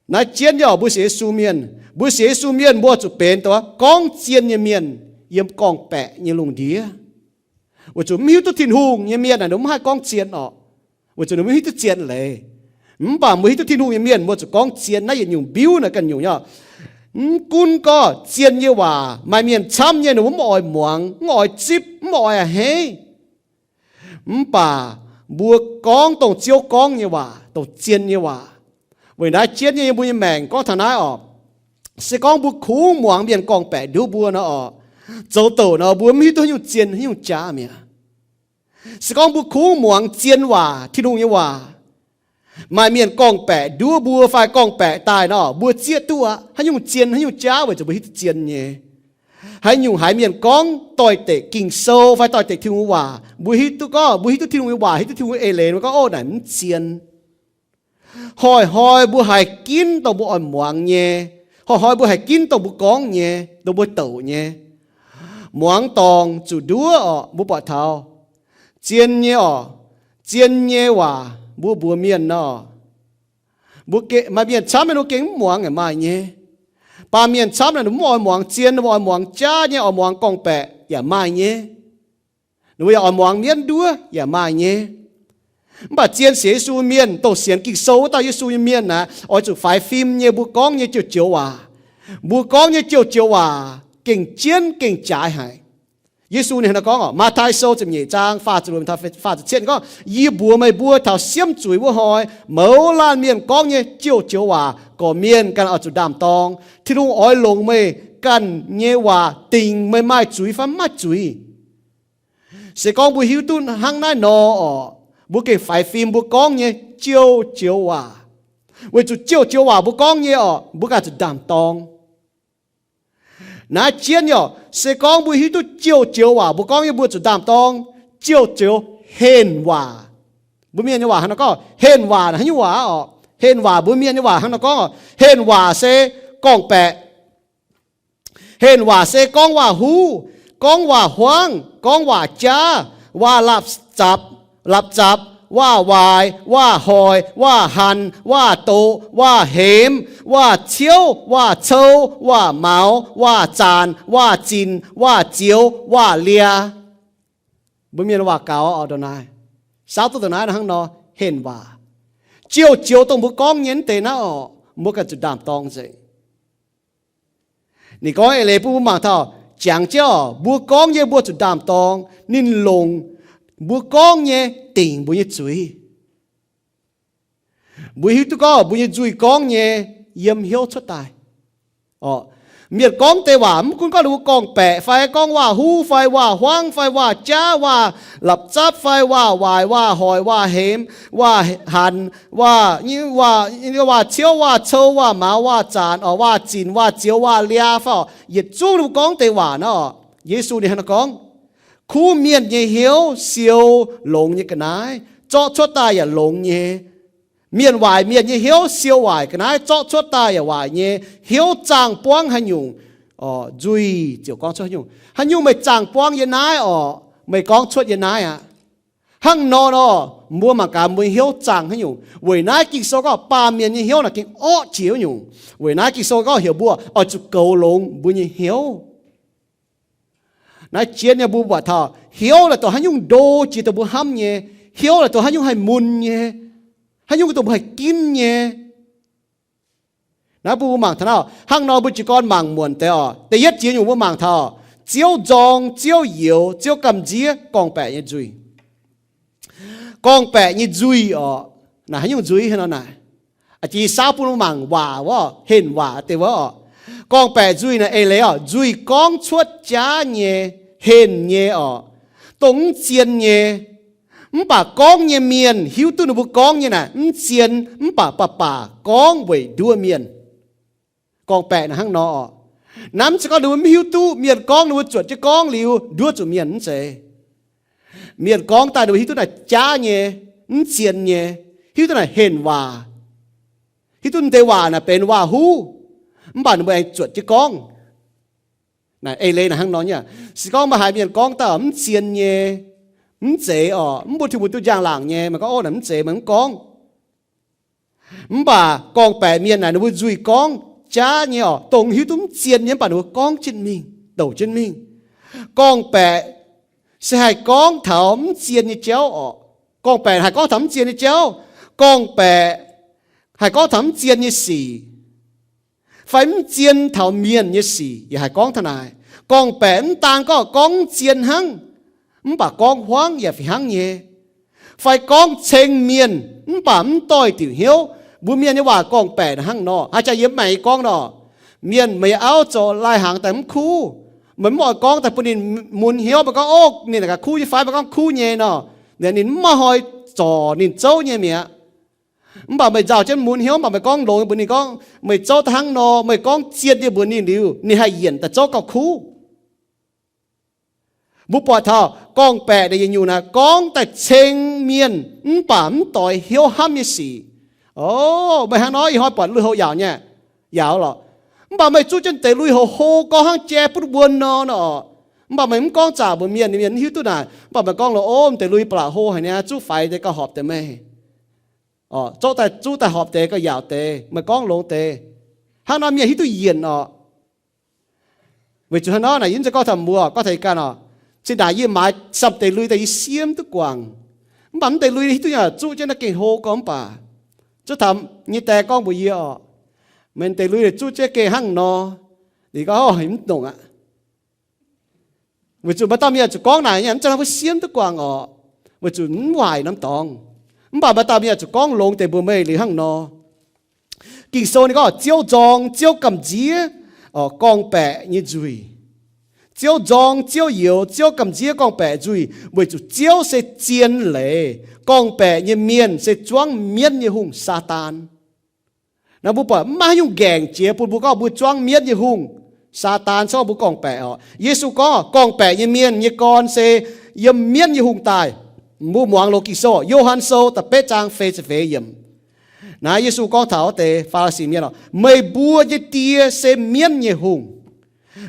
naaiv jienv nyei oc, mbuo sienx Yesu mienh, mbuo sienx Yesu mienh mbuo zuqc benx dongh gorngv zien nyei mienh yiem gorngv-baeqc nyei lungh ndiev. Weic zuqc mv hiuv duqv Tin-Hungh nyei mienh naaic ninh mv haih gorngv zien oc, weic zuqc ninh mv hiuv duqv zien leiz. Mv baac mbuo hiuv duqv Tin-Hungh nyei mienh mbuo zuqc gorngv zien. Naaiv yietc nyungc mbiuv naaic ganh nyungc nyei oc. Mv gunv gorngv zien nyei waac maaih mienh camv nyei ninh mbuo mv oix muangx, mv oix zipv, mv oix a'hneiv. Mv baac mbuo gorngv dongh Ziouv gorngv nyei waac, dongh zien nyei waac. Weic naaiv jienv nyei yiem mbuo nyei maengc gorngv taux naaiv oc, se gorngv mbuo kungx muangx mienh gorngv-baeqc nduov mbuo nor oc, zoux douc nor mbuo mv hiuv duqv haaix nyungc zien haaix nyungc jaav mi'aqv. Se gorngv mbuo kungx muangx zien waac, Tin-Hungh nyei waac, maaih mienh gorngv-baeqc nduov mbuo fai gorngv-baeqc daaih nor, mbuo zieqv duqv aqv haaix nyungc zien haaix nyungc jaav, weic zuqc mbuo hiuv duqv zien nyei. Haaix nyungc haiz mienh gorngv doix-dekc Ging-Sou fai doix-dekc Tin-Hungh waac, mbuo hiuv duqv gorngv mbuo hiuv duqv Tin-Hungh nyei waac, hiuv duqv Tin-Hungh eix leiz, mbuo gorngv, ov, naaic mv zien. Hnoi-hnoi mbuo haiz ginv dongh mbuo oix muangx nyei. Hnoi-hnoi mbuo haiz ginv dongh mbuo gorngv nyei, dongh mbuo douc nyei. Muangx dorngc zuqc nduov oc, mbuo buatc taux zien nyei oc, zien nyei waac mbuo mbuox mienh nor, mbuo maaih mienh camv nyei ninh gengh mv muangx yaac maaih nyei. Baamh mienh camv naaic ninh mv oix muangx zien, ninh mbuo oix muangx jaav nyei, oix muangx gorngv-baeqc yaac maaih nyei. Ninh mbuo yaac oix muangx mienv nduov yaac maaih nyei. Mv baac zien sienx Yesu mienh, dongh sienx Ging-Sou wuov dauh Yesu nyei mienh naaic, oix zuqc faix fim nyei mbuo gorngv nyei joux-joux waac. Mbuo gorngv nyei joux-joux waac gengh jienv gengh jaaix haic. Yesu ninh hnangv naaiv gorngv oc, Matv^taai Sou ziepc nyeic zaang faah ziepc luoqc faah ziepc cietv gorngv, Yie mbuox meih mbuo, taux siemv zuiz wuov hnoi, mouz laanh mienh gorngv nyei joux-joux waac gorqv-mienh ganh oix zuqc ndaam-dorng. Tin-Hungh oix longc meih ganh nyei waac dingc meih maaih zuiz fai mv maaih zuiz. Se gorngv mbuo hiuv duqv hnangv naaiv nor oc, mbuo gengh faix fim mbuo gorngv nyei joux-joux waac. Weic zuqc joux-joux waac mbuo gorngv nyei oc, mbuo ganh zuqc ndaam-dorng. Naaiv jienv nyei oc, se gorngv mbuo hiuv duqv joux-joux waac mbuo gorngv nyei mbuo zuqc ndaam-dorng, joux-joux henh waac. Mbuo mienh nyei waac hnangv nor gorngv henh waac haaix nyungc waac oc? Henh waac mbuo mienh nyei waac hnangv nor gorngv oc, henh waac se gorngv-baeqc. Henh waac se gorngv waac-huv, gorngv waac-huangv, gorngv waac-jaav, waac lap-zapc, lap-zapc, waac-waaic, waac-hoic, waac-hanc, waac-doqc, waac-hemx, waac-ciouv, waac-cou, waac-maux, waac-zaanc, waac-zinc, waac-zioux, waac-lia. Mbuo mienh waac gaux oc, ndongc naaiv, saauv duqv ndongc naaiv hnangv nor, henh waac. Joux-joux dongh mbuo gorngv nyei naaiv deix naaiv oc, mbuo ganh zuqc ndaam-dorng nzengc. Ninh gorngv eix leiz bun mbuo mangc taux, jangx jienv oc, mbuo gorngv nyei mbuo zuqc ndaam-dorng, ninh longc mbuo gorngv nyei dingc mbuo nyei zuiz. Mbuo hiuv duqv gorngv mbuo nyei nzuih gorngv nyei yiem hnyouv cuotv daaih. Mienh gorngv deix waac mv gunv gorngv ninh mbuo gorngv-baeqc fai gorngv waac-huv fai waac-huangv fai waac-jaav, waac lap-zapv fai waac-waaic, waac-hoic, waac-hemx, waac-hanc, waac-ciouv, waac-cou, waac-maux, waac-zaanc, waac-zinc, waac-zioux, waac-lia fai oc, yietc zungv ninh mbuo gorngv deix waac naaiv oc. Yesu ninh hnangv naaiv gorngv, kuv mienh nyei hnyouv siou longx nyei ga'naaiv, zorqv cuotv daaih yaac longx nyei. Mienh waaic mienh nyei hnyouv siou waaic ga'naaiv, zorqv cuotv daaih yaac waaic nyei. Hnyouv zaangh buangv haaix nyungc, nzuih ziouc gorngv cuotv haaix nyungc. Haaix nyungc meih zaangh buangv yiem naaiv oc, meih gorngv cuotv yiem naaiv aqv. Hnangv nor nor, mbuo mangc gaax mbuo nyei hnyouv zaangh haaix nyungc. Weic naaiv Ging-Sou gorngv baamh mienh nyei hnyouv naaic gengh orqv jiex wuov nyungc. Weic naaiv Ging-Sou gorngv heuc mbuo oix zuqc goux longx mbuo nyei hnyouv. Naaiv jienv nyei mbuo buatc taux hnyouv naaic dongh haaix nyungc ndo jiex dongh mbuo hnamv nyei. Hnyouv naaic dongh haaix nyungc haih mun nyei. Haaix nyungc dongh mbuo haih ginv nyei. Naaiv bun mbuo mangc taux naaiv, hnangv nor mbuo jiez gorn mangc muonc deix oc. Da'yietv jiex nyungc mbuo mangc taux Ziouv nzorng, Ziouv youx, Ziouv gamh nziev gorngv-baeqc nyei nzuih. Gorngv-baeqc nyei nzuih oc. Naaic haaix nyungc nzuih hnangv nor naaic? Jiex saauv bun mbuo mangc waac wuov, henh waac deix wuov oc. Gorngv-baeqc nzuih naaic eix leiz oc, nzuih gorngv cuotv jaav nyei, henh nyei oc, dongh mv zien nyei. Mv baac gorngv nyei mienh hiuv duqv ninh mbuo gorngv nyei naaic mv zien, mv baac baac baac gorngv weic nduov mienh. Gorngv-baeqc naaic hnangv nor oc. Naaiv mv zeiz gorngv ninh mbuo mv hiuv duqv, mienh gorngv ninh mbuo zuotc jienv gorngv liuz nduov zuqc mienh, mv zeiz. Mienh gorngv daaih ninh mbuo hiuv duqv naaic jaav nyei, mv zien nyei, hiuv duqv naaic henh waac, hiuv duqv deix waac naaic benx waac-huv, mv baac ninh mbuo aengx zuotc jienv gorngv. Naaic eix leiz naaic hnangv nor nyei. Se gorngv meih haiz mienh gorngv daaih mv zien nyei, mv zeiz oc, mv bun Tin-Hungh duqv njang-laangc nyei, meih gorngv, ov, naaic mv zeiz, meih mv gorngv. Mv baac gorngv-baeqc mienh naaic ninh mbuo nzuih gorngv jaav nyei oc, dongh hiuv duqv mv zien nyei mv baac ninh mbuo gorngv jienv mingh, douc jienv mingh. Gorngv-baeqc se haih gorngv taux mv zien nyei jauv oc. Gorngv-baeqc haih gorngv taux mv zien nyei jauv. Gorngv-baeqc haih gorngv taux mv zien nyei sic, fai mv zien taux mienh nyei sic yaac haih gorngv taux naaic. Gorngv-baeqc mv daan gorngv, gorngv mv zien hnangv, mv baac gorngv hmuangv yaac fih hnangv nyei. Fai gorngv ceng mienh mv baac mv doix diuc hnyouv. Mbuo mienh nyei waac gorngv-baeqc naaic hnangv nor. Haaix jaax yie mv maaih gorngv nor, mienh meih auv zoux lai-hnaangx daaih mv kuv, meih mv oix gorngv daaih bun ninh mun hnyouv. Meih gorngv, ov, ninh naaic gaax kuv nyei fai? Meih gorngv kuv nyei nor, ninh mv maaih hnoi zorc ninh zouv nyei mi'aqv. Mv baac meih nzauh jienv mun hnyouv, mv baac meih gorngv longx mbuox ninh gorngv, meih zouv daaih hnangv nor, meih gorngv zien nyei mbuox ninh liuz, ninh haih yienc daaih zouv gauh kuv. Mbuo buatc taux gorngv-baeqc naaic yietc nyungc naaic gorngv daaih ceng mienh mv baac mv doix hnyouv hnamv nyei sic. O, meih hnangv nor ih hnoi buatc lui-houx yaauc nyei, yaauc lorqc. Mv baac meih zuqv jienv deix lui-houx hlo gorngv hnangv jai butv wuon nor, nor oc. Mv baac meih mv gorngv zaqc mbuox mienh, mienh mv hiuv duqv naaic. Mv baac meih gorngv lorqc, ov, mv deix lui ba'laqc hlo haic niaa, zuqv faix deix gauh horpc deix meih. Oc, zouv daaih, zuqv daaih horpc deix gauh yaauc deix, meih gorngv longx deix. Hnangv nor mienh hiuv duqv yienc oc. Weic zuqc hnangv nor naaic yie mv zeiz gorngv taux mbuo, gorngv taux yie ganh oc. Zinh ndaangc yie maaiz samv deix lui daaih yie siemv duqv guangc. Mv baac mv deix lui hiuv duqv nyei, zuqv jienv naaiv gengh hlo gorngv mv baac. Zuqv taux nyei die gorngv mbuox yie oc, meih deix lui zuqv jienv gengh hnangv nor. Ninh gorngv, o, mv nongc aqv. Weic zuqc maaih dauh mienh zuqc gorngv naaic nyei, mv zeiz hnangv mbuo siemv duqv guangc oc, weic zuqc mv waaic norm dorngx. Mv baac maaih dauh mienh zuqc gorngv longx deix mbuox meih liuz hnangv nor. Ging-Sou ninh gorngv, Ziouv nzorng, Ziouv gamh nziev gorngv-baeqc nyei nzuih. Ziouv nzorng, Ziouv youx, Ziouv gamh nziev gorngv-baeqc nzuih, weic zuqc Ziouv se zien leiz. Gorngv-baeqc nyei mienh se zuangv mienv nyei hungh, Saadaan. Naaiv mbuo buatc mv maaih haaix nyungc ngaengc jiex bun mbuo gorngv mbuo zuangv mienv nyei hungh, Saadaan, se gorngv mbuo gorngv-baeqc oc. Yesu gorngv, gorngv-baeqc nyei mienh nyei gorn se yiem mienv nyei hungh daaih. Mbuo muangx loz Ging-Sou, Yo^han Sou da'betv zaang feix ziepc feix yiemc. Naaiv Yesu gorngv taux wuov deix Faa^li^si mienh oc, meih mbuo nyei die se mienv nyei hungh.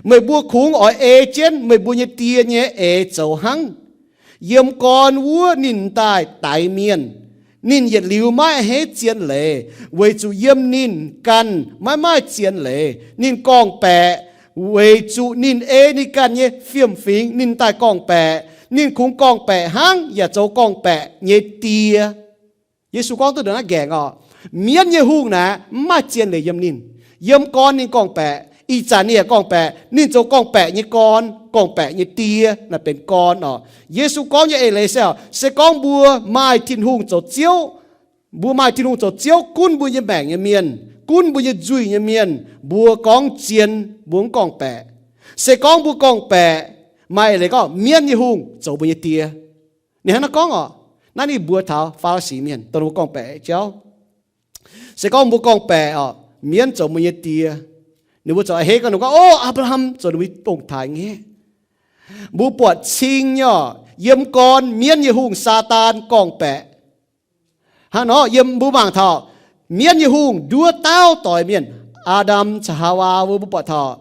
Meih mbuo kungx oix ei jienv meih mbuo nyei die nyei eix zoux hnangv. Yiem gorn wuov ninh daaih daix mienh. Ninh yietc liuz maiv a'hneiv zien leiz, weic zuqc yiem ninh ganh maiv maaih zien leiz. Ninh gorngv-baeqc weic zuqc ninh ei ninh ganh nyei fiem-fingx ninh daaih gorngv-baeqc. Ninh kungx gorngv-baeqc hnangv yaac zoux gorngv-baeqc nyei die. Yesu gorngv duqv ndongc naaiv ngaengc oc. Mienv nyei hungh naaic mv maaih zien leiz yiem ninh. Yiem gorn ninh gorngv-baeqc, ih zanc ninh yaac gorngv-baeqc, ninh zoux gorngv-baeqc nyei gorn, gorngv-baeqc nyei die naaic benx gorn oc. Yesu gorngv nyei eix leiz se, se gorngv mbuo maaih Tin-Hungh zoux Ziouv, mbuo maaih Tin-Hungh zoux Ziouv gunv mbuo nyei maengc nyei mienh, gunv mbuo nyei nzuih nyei mienh, mbuo gorngv zien, mbuo mv gorngv-baeqc. Se gorngv mbuo gorngv-baeqc, maaih eix leiz gorngv mienv nyei hungh zoux mbuo nyei die. Ninh hnangv naaiv gorngv oc. Naaiv ninh mbuox taux Faa^li^si mienh dongh ninh mbuo gorngv-baeqc jauv. Se gorngv mbuo gorngv-baeqc oc, mienv zoux mbuo nyei die, ninh mbuo ziouc a'hneiv gorngv, ninh gorngv, o, Apc^laa^ham zoux ninh mbuo nyei ong-taaix nyei. Mbuo buatc cing nyei oc, yiem gorn mienv nyei hungh Saadaan gorngv-baeqc. Hnangv nor yiem mbuo mangc taux mienv nyei hungh nduov dauh doix mienh, Aa^ndam caux Haawaa wuov, mbuo buatc taux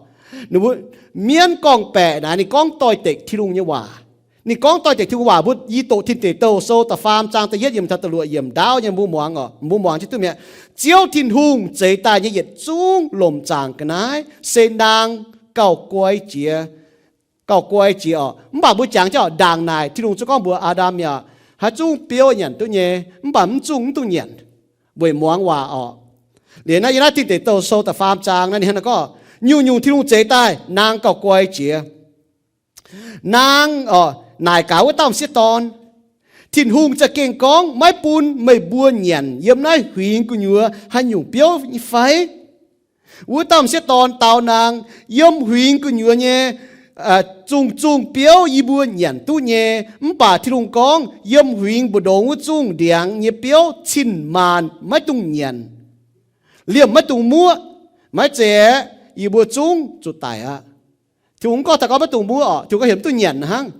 ninh mbuo, mienv gorngv-baeqc naaic ninh gorngv doix-dekc Tin-Hungh nyei waac. Ninh gorngv doix-dekc Tin-Hungh waac, mbuo i doqc Tin Deic Douh Sou da'faam zaang da'yietv yiemc taux da'luoqc yiemc ndaauv nyei mbuo muangx oc, mbuo muangx jienv duqv mi'aqv. Ziouv Tin-Hungh zeix daaih nyei yietc zungv lomc zaangc ga'naaiv se naang gauh guai jiex, gauh guai jiex oc. Mv baac mbuo jangx jienv oc, ndaangc naaic Tin-Hungh zungv gorngv mbuox Aa^ndam mi'aqv, haaix zungv biouv nyanc duqv nyei, mv baac mv zungh mv dungx nyanc. weic muangx waac orqc. Liuz naaiv yiem naaiv Tin Deic Douh Sou da'faam zaang naaiv ninh hnangv naaiv gorngv, nyungc-nyungc Tin-Hungh zeix daaih naang gauh guai jiex. Naang orqc, naaic gaax wuov dauh m'sieqv dorn, Tin-Hungh za'gengh gorngv maiv bun meih mbuo nyanc yiem naaiv huingx gu'nyuoz haaix nyungc biouv nyei fai? Wuov dauh m'sieqv dorn dau naang, yiem huingx gu'nyuoz nyei zungh zungh biouv yie mbuo nyanc duqv nyei. Mv baac Tin-Hungh gorngv, yiem huingx mbu'ndongx wuov zungh ndiangx nyei biouv cin-maanc maiv dungx nyanc. Liemh maiv dungx muoqv. Maiv zeiz aeqv, yie mbuo zungv zuqc daic aqv. Tin-Hungh mv gorngv taux gorngv maiv dungx muoqv orqc, Tin-Hungh gorngv heuc mv duqv nyanc hnangv.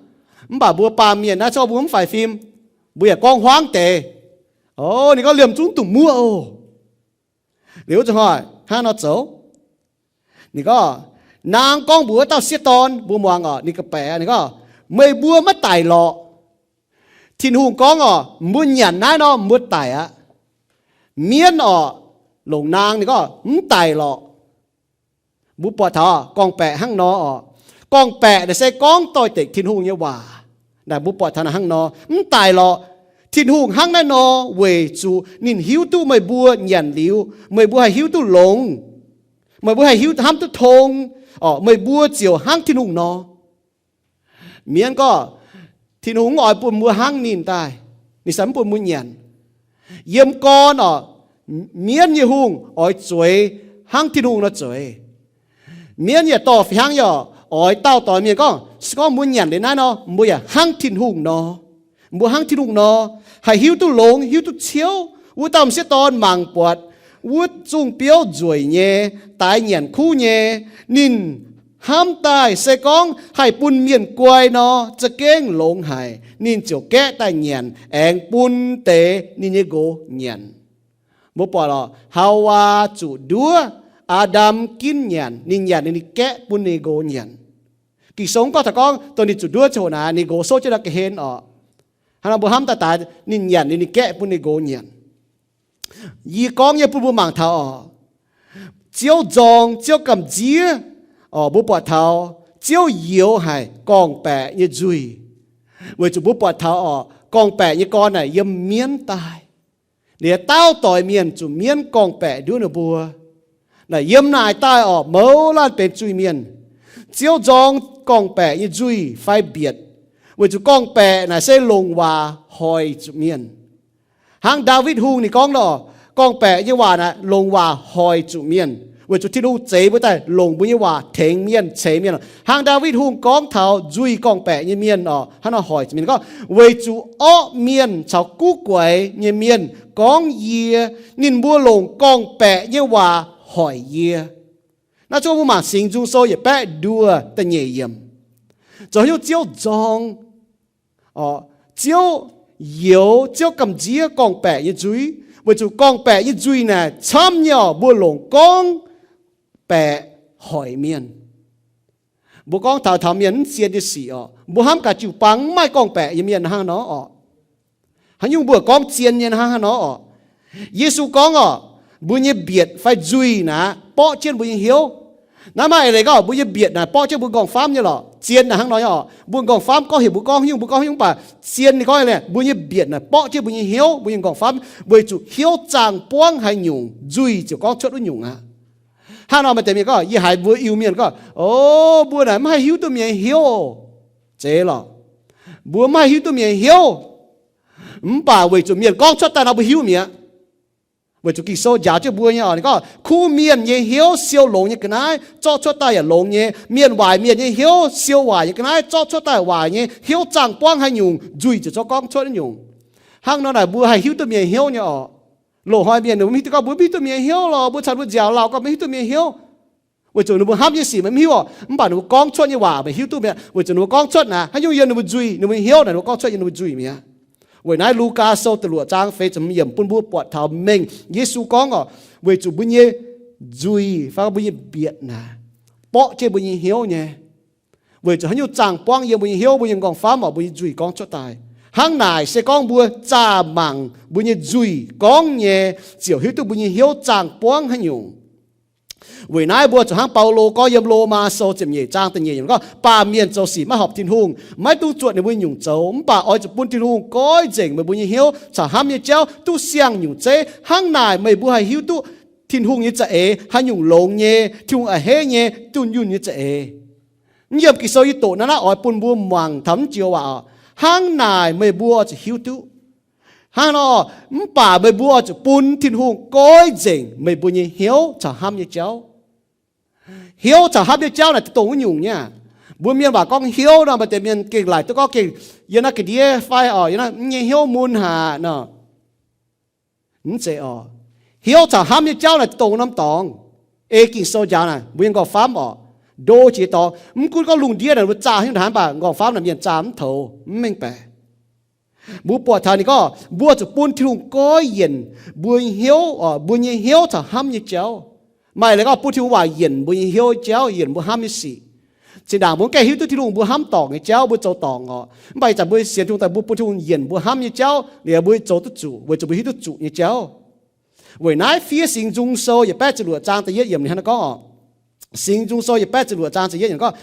Mv baac mbuo baamh mienh naaiv corc mbuo mv faix fim, mbuo yaac gorngv huaangv deix. O, ninh gorngv liemh zungv dungx muoqv oc. Liuz wuov zanc hnoi hnangv nor zoux. Ninh gorngv, naang gorngv mbuox wuov dauh sieqv dorn, mbuo muangx orqc, ninh ga'baeqc ninh gorngv, meih mbuo maiv daic lorqc. Tin-Hungh gorngv orqc, mbuo nyanc naaiv nor mbuo daic aqv. Mienv orqc, longc naang ninh gorngv mv daic lorqc. Mbuo buatc taux gorngv-baeqc hnangv nor orqc. Gorngv-baeqc naaic se gorngv doix-dekc Tin-Hungh nyei waac. Naaic mbuo buatc taux naaic hnangv nor, mv daic lorqc. Tin-Hungh hnangv naaiv nor weic zuqc ninh hiuv duqv meih mbuo nyanc liuz, meih mbuo haih hiuv duqv longx. Meih mbuo haih hiuv hnamv duqv tong, orqc, meih mbuo ziouc hnangv Tin-Hungh nor. Mienv gorngv, Tin-Hungh mv oix bun mbuo hnangv ninh daaih. Ninh se mv bun mbuo nyanc. Yiem gorn orqc, mienv nyei hungh oix zueiz hnangv Tin-Hungh nor zueiz. Mienv yaac dorh fih hnangv yaac oix dauh doix mienh gorngv, se gorngv mbuo nyanc liuz naaiv nor, mbuo yaac hnangv Tin-Hungh nor. Mbuo hnangv Tin-Hungh nor, haih hiuv duqv longx, hiuv duqv ciouv. Wuov dauh m'sieqv dorn mangc buatc wuov zungh biouv nzueic nyei, daix nyanc kuv nyei, ninh hnamv daaih se gorngv haih bun mienh guai nor, za'gengh longx haic. Ninh ziouc gaeqv daaih nyanc, aengx bun deix ninh nyei nqox nyanc. Mbuo buatc lorqc, Haawaa zuqc nduov, Aa^ndam ginv nyanc, ninh nyanc ninh gaeqv bun ninh nqox nyanc. Ging-Sou gorngv taux gorngv dongh ninh zuqc nduov ziangh hoc naaic, ninh nqox souv jienv ndau ga'hlen orqc. Hnangv nor mbuo hnamv daaih daaix ninh nyanc ninh gaeqv bun ninh nqox nyanc. Yie gorngv nyei bun mbuo mangc taux orqc, Ziouv nzorng, Ziouv gamh nziev orqc, mbuo buatc taux Ziouv youx haic gorngv-baeqc nyei nzuih. Weic zuqc mbuo buatc taux orqc, gorngv-baeqc nyei gorn naaic yiem mienv daaih. Liuz dauh doix mienh zuqc mienv gorngv-baeqc nduov ninh mbuo. Naaic yiem naaic daaih orqc, mouz laanh benx zuiz-mienh. Ziouv nzorng gorngv-baeqc nyei nzuih fai mbietc, weic zuqc gorngv-baeqc naaic se longc waac hoic zuqc mienh. Hnangv Ndaawitv Hungh ninh gorngv nor, gorngv-baeqc nyei waac naaic longc waac hoic zuqc mienh, weic zuqc Tin-Hungh zeix mbuo daaih longc mbuo nyei waac tengx mienh, ceix mienh. Hnangv Ndaawitv Hungh gorngv taux nzuih gorngv-baeqc nyei mienh orqc, hnangv nor hoic zuqc mienh gorngv, weic zuqc orqv mienh caux guv guaix nyei mienh gorngv yie, ninh mbuo longc gorngv-baeqc nyei waac hoic yie. Naaiv zungv mbuo mangc Singx Nzung Sou yietc baeqv nduoh da'nyeic yiemc. Zoux haaix nyungc Ziouv nzorng orqc, Ziouv youx, Ziouv gamh nziev gorngv-baeqc nyei nzuih, weic zuqc gorngv-baeqc nyei nzuih naaic camv nyei orqc, mbuo longc gorngv-baeqc hoic mienh. Mbuo gorngv taux taux mienh mv zien nyei sic orqc, mbuo hnamv gaax jiu-baang mv maaih gorngv-baeqc nyei mienh hnangv nor orqc. Haaix nyungc mbuo gorngv zien nyei hnangv nor orqc. Yesu gorngv orqc, mbuo nyei mbietc fai nzuih naaic borqv jienv mbuo nyei hnyouv. Naaiv maaih eix leiz gorngv mbuo nyei mbietc naaic borqv jienv mbuo nqorngv-famv nyei lorqc. Zien naaic hnangv nor nyei orqc. Mbuo nqorngv-famv gorngv heuc mbuo gorngv haaix nyungc, mbuo gorngv haaix nyungc, mv baac zien ninh gorngv leiz mbuo nyei mbietc naaic borqv jienv mbuo nyei hnyouv, mbuo nyei nqorngv-famv, weic zuqc hnyouv zaangh buangv haaix nyungc, nzuih ziouc gorngv cuotv wuov nyungc aqv. Hnangv nor maaih deix mienh gorngv, yie haiz mbuo Iu-Mienh gorngv, o, mbuo naaic mv haih hiuv duqv mienh nyei hnyouv. Zeiz lorqc. Mbuo mv haih hiuv duqv mienh nyei hnyouv, mv baac weic zuqc mienh gorngv cuotv daaih nor mbuo hiuv mi'aqv. Weic zuqc Ging-Sou njaaux jienv mbuo nyei orqc, ninh gorngv, kuv mienh nyei hnyouv siou longx nyei ga'naaiv zorqv cuotv daaih yaac longx nyei. Mienh waaic mienh nyei hnyouv siou waaic nyei ga'naaiv zorqv cuotv daaih waaic nyei. Hnyouv zaangh buangv haaix nyungc, nzuih ziouc zorqv gorngv cuotv wuov nyungc. Hnangv nor naaic mbuo haih hiuv duqv mienh nyei hnyouv nyei orqc. Loz-hnoi mienh ninh mbuo mv hiuv duqv gorngv mbuo mv hiuv duqv mienh nyei hnyouv lorqc, mbuo caux mbuo nziaaux lauh gorngv mv hiuv duqv mienh nyei hnyouv. Weic zuqc ninh mbuo hnamv nyei sic meih mv hiuv orqc, mv baac ninh mbuo gorngv cuotv nyei waac meih hiuv duqv mi'aqv. Weic zuqc ninh mbuo gorngv cuotv naaic haaix nyungc yiem ninh mbuo nzuih, ninh mbuo hnyouv naaic ninh mbuo gorngv cuotv yiem ninh mbuo nzuih mi'aqv. Weic naaiv Lugaa Sou da'luoqc zaang feix ziepc hmz yiemc bun mbuo buatc taux mengh Yesu gorngv orqc, weic zuqc mbuo nyei nzuih fai mbuo nyei mbietc naaic borqv jienv mbuo nyei hnyouv nyei. Weic zuqc haaix nyungc zaangh buangv yiem mbuo nyei hnyouv, mbuo nyei nqorngv-famv orqc, mbuo nyei nzuih gorngv cuotv daaih. Hnangv naaic se gorngv mbuo zaah mangc mbuo nyei nzuih gorngv nyei, ziouc hiuv duqv mbuo nyei hnyouv zaangh buangv haaix nyungc. Weic naaiv mbuo zuqc hnangv Baulo gorngv yiem Lomaa Sou ziepc nyeic zaang da'nyeic yiemc gorngv, baamh mienh zoux sic maiv horpc Tin-Hungh, maiv dungx zuotc ninh mbuo nyungc zoux. Mv baac oix zuqc bun Tin-Hungh goiv nzengc meih mbuo nyei hnyouv caux hnamv nyei jauv duqv siang-nyungc zeiv. Hnangv naaic meih mbuo haih hiuv duqv Tin-Hungh nyei za'eix haaix nyungc longx nyei, Tin-Hungh a'hneiv nyei, dunh yunh nyei za'eix. Yiem Ging-Sou yie doqc naaiv naaiv oix bun mbuo muangx taux naaiv joux waac oc. Hnangv naaic meih mbuo zuqc hiuv duqv. Hnangv nor, mv baac meih mbuo oix zuqc bun Tin-Hungh goiv nzengc meih mbuo nyei hnyouv caux hnamv nyei jauv. Hnyouv caux hnamv nyei jauv naaic dongh wuov nyungc nyei. Mbuo mienh waac gorngv hnyouv nor, maaih deix mienh gengh laaic duqv gorngv gengh yiem naaiv ga'ndiev fai oc, yiem naaiv nyei hnyouv mun haic nor. Mv zeiz oc. Hnyouv caux hnamv nyei jauv naaic dongh norm dorngx. Ei Ging-Sou njaaux naaic mbuo nyei nqorngv-famv oc, ndo jiex dorngx. Mv gunv gorngv lungh ndiev naaic mbuo zaah hnyouv ndaaih, mv baac nqorngv-famv naaic mienh zaah mv toux, mv mengh baeqc. Mbuo buatc taux ninh gorngv mbuo zuqc bun Tin-Hungh goiv yienc mbuo nyei hnyouv, mbuo nyei hnyouv caux hnamv nyei jauv. Maaih leiz gorngv bun Tin-Hungh waac yienc mbuo nyei hnyouv jauv, yienc mbuo hnamv nyei sic. Zinh ndaangc mbuo gaengh hiuv duqv Tin-Hungh mbuo hnamv dorngc nyei jauv, mbuo zoux dorngc oc. Mv baac ih zanc mbuo sienx Tin-Hungh daaih, mbuo bun Tin-Hungh yienc mbuo hnamv nyei jauv liuz mbuo zoux duqv zuqc weic zuqc mbuo hiuv duqv zuqc nyei jauv. Weic naaiv fiev Singx Nzung Sou yietc baeqv ziepc luoqc zaang da'yietv yiemc ninh hnangv naaiv gorngv oc. Singx Nzung Sou yietc baeqv ziepc luoqc zaang da'yietv yiemc gorngv,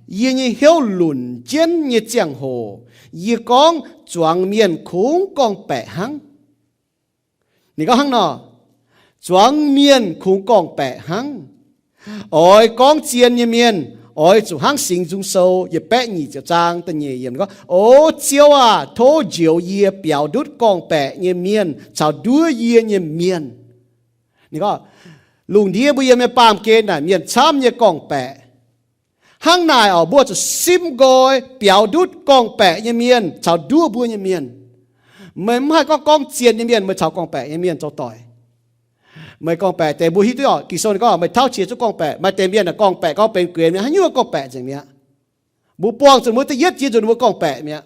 yie nyei hnyouv lunc jienv nyei ziangh hoc, yie gorngv zuangx mienh kungx gorngv-baeqc hnangv. Ninh gorngv hnangv nor, zuangx mienh kungx gorngv-baeqc hnangv. Oix gorngv zien nyei mienh oix zuqc hnangv Singx Nzung Sou yietc baeqv nyic ziepc zaang da'nyeic yiemc gorngv, O Ziouv aah! Tov njoux yie biaux ndutv gorngv-baeqc nyei mienh caux nduov yie nyei mienh. Ninh gorngv, lungh ndiev mbuo yiem nyei baamh gen naaic mienh camv nyei gorngv-baeqc. Hnangv naaic oc, mbuo zuqc simv nqoi biaux ndutv gorngv-baeqc nyei mienh caux nduov mbuo nyei mienh. Meih mv haih gorngv gorngv zien nyei mienh meih caux gorngv-baeqc nyei mienh zoux doic. Meih gorngv-baeqc deix mbuo hiuv duqv oc, Ging-Sou ninh gorngv meih tauv qiex zuqv gorngv-baeqc. Maaih deix mienh aah, gorngv-baeqc gorngv benx guenx mi'aqv, haaix nyungc gorngv-baeqc nzengc mi'aqv. Mbuo buangh zuqc mbuo da'yietv ziex nzunc ninh mbuo gorngv-baeqc mi'aqv.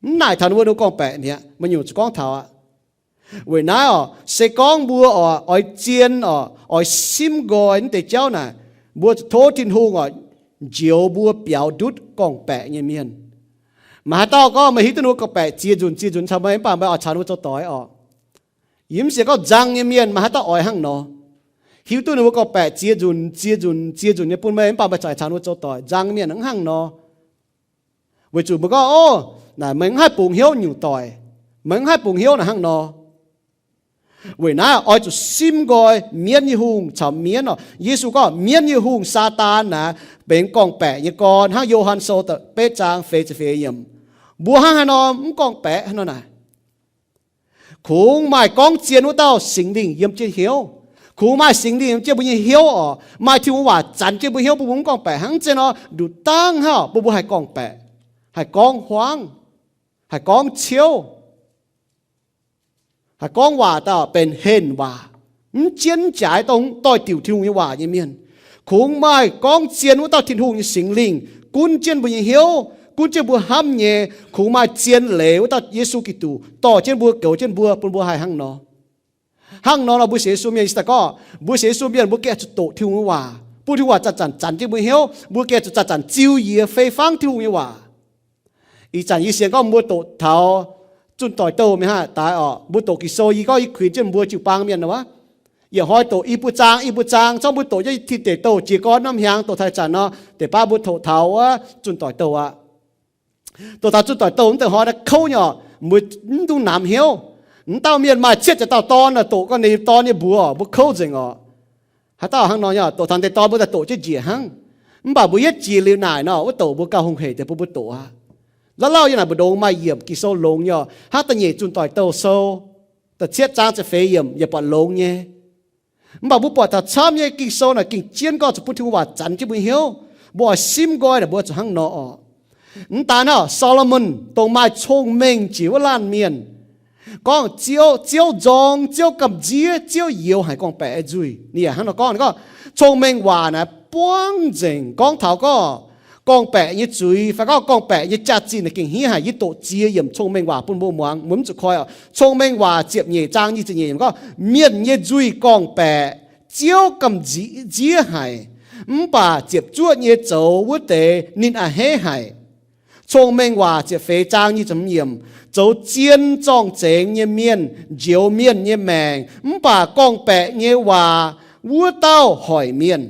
Mv naaic taux ninh mbuo, ninh mbuo gorngv-baeqc mi'aqv. Maaih nyungc zuqc gorngv taux aqv. Weic naaiv oc, se gorngv mbuo oix, oix zien oc, oix simv nqoi naaiv deix jauv naaic, mbuo zuqc tov Tin-Hungh oc, njoux mbuo biaux ndutv gorngv-baeqc nyei mienh. Maaih haaix dauh gorngv meih hiuv duqv ninh mbuo gorngv-baeqc ziex nzunc ziex nzunc caux meih mv baac meih oix caux ninh mbuo zoux doic oc. Yie mv sienx gorngv nzang nyei mienh maaih haaix dauh oix hnangv nor. Hiuv duqv ninh mbuo gorngv-baeqc ziex nzunc ziex nzunc ziex nzunc nyei bun meih mv baac meih zaaix caux ninh mbuo zoux doic, nzang nyei mienh mv hnangv nor. Weic zuqc mbuo gorngv, O, naaic meih mv haih bungx hnyouv nyungc doic. Meih mv haih bungx hnyouv naaic hnangv nor. Weic naaiv oix zuqc simv nqoi mienv nyei hungh caux mienv oc. Yesu gorngv mienv nyei hungh, Saadaan naaic, benx gorngv-baeqc nyei gorn hnangv Yo^han Sou da'betv zaang feix ziepc feix yiemc. Mbuo hnangv haaix nor mv gorngv-baeqc hnangv nor naaic? Kungx maaih gorngv zien wuov dauh Singx Lingh yiem jienv hnyouv. Kungx maaih Singx Lingh yiem jienv mbuo nyei hnyouv oc. Maaih Tin-Hungh waac zanc jienv mbuo hnyouv bun mbuo mv gorngv-baeqc. Hnangv naaiv zeiz nor, nduqc dangv hnangv bun mbuo haih gorngv-baeqc, haih gorngv huaangv, haih gorngv ciouv, haih gorngv waac dauh benx henh waac, mv jienv jaaix dongh doix-diuc Tin-Hungh nyei waac nyei mienh. Kungx maaih gorngv zien wuov dauh Tin-Hungh nyei Singx Lingh gunv jienv mbuo nyei hnyouv, gunv jienv mbuo hnamv nyei. Kungx maaih zien leiz wuov dauh Yesu Giduc dorh jienv mbuo, goux jienv mbuo, bun mbuo haih hnangv nor. Hnangv nor nor mbuo sienx Yesu mienh, yie daaih gorngv, mbuo sienx Yesu mienh mbuo gengh zuqc doqc Tin-Hungh nyei waac, bun Tin-Hungh waac zanc-zanc zanc jienv mbuo hnyouv. Mbuo gengh zuqc zanc-zanc ziux yie fei fangv Tin-Hungh nyei waac. Ih zanc yie sienx gorngv mbuo doqc taux zunh doic douh mingh hnangv daaih oc. Mbuo doqc Ging-Sou, yie gorngv yie kuinx jienv mbuo jiu-baang mienh nor wuov, yietc hnoi doqc i buo zaang, i buo zaang, zorqv mbuo doqc jienv tin deic douh jiez gorn norm hnyangx doqc taux ih zanc nor, deix baav mbuo doqc taux wuov zunh doic douh aqv. Doqc taux zunh doic douh mv deix hnoi naaiv kouv nyei oc, mbuo mv dungx namx hnyouv. Mv dauh mienh maaih cietv ziex dauh dorn, doqc gorngv ninh dorn nyei mbuox mbuo kouv nzengc oc. Haaix dauh hnangv nor nyei, doqc taux deix dorn mbuo daaih doqc jienv njiec hnangv. Mv baac mbuo yietv jiex liuz naaic nor, wuov doqc mbuo gauh hungh heic deix bun mbuo doqc aqv. La'lauh yie naaic mbu'ndongx maaih yiemc Ging-Sou longx nyei oc, hnangv da'nyeic zunh doic douh sou da'cietv zaang ziepc feix yiemc yaac buatc longx nyei. Mv baac mbuo buatc taux camv nyei Ging-Sou naaic gengh jienv gorngv zuqc bun Tin-Hungh waac zanc jienv mbuo hnyouv. Mbuo oix simv nqoi naaic mbuo zuqc hnangv nor oc. Mv daan naaiv, Saa^lo^morn dongh maaih cong-mengh jiex wuov laanh mienh gorngv, Ziouv, Ziouv nzorng, Ziouv gamh nziev, Ziouv youx haic gorngv-baeqc nyei nzuih. Ninh yaac hnangv nor gorngv, ninh gorngv, cong-mengh waac naaiv buangv nzengc gorngv taux gorngv gorngv-baeqc nyei zuiz fai gorngv gorngv-baeqc nyei jaax-zinh naaic gengh hniev haic. Yie doqc ziex yiemc cong-mengh waac bun mbuo muangx, mbuo mv zuqc koi oc. Cong-mengh waac ziepc nyeic zaang nyic ziepc nyeic yiemc gorngv, mienh nyei nzuih gorngv-baeqc Ziouv gamh nziev haic, mv baac ziepc zuoqv nyei zoux wuov deix ninh a'hneiv haic. Cong-mengh waac ziepc feix zaang nyic ziepc hmz yiemc, zoux zien zorng-zengx nyei mienh njoux mienh nyei maengc, mv baac gorngv-baeqc nyei waac Wuov dauh hoic mienh.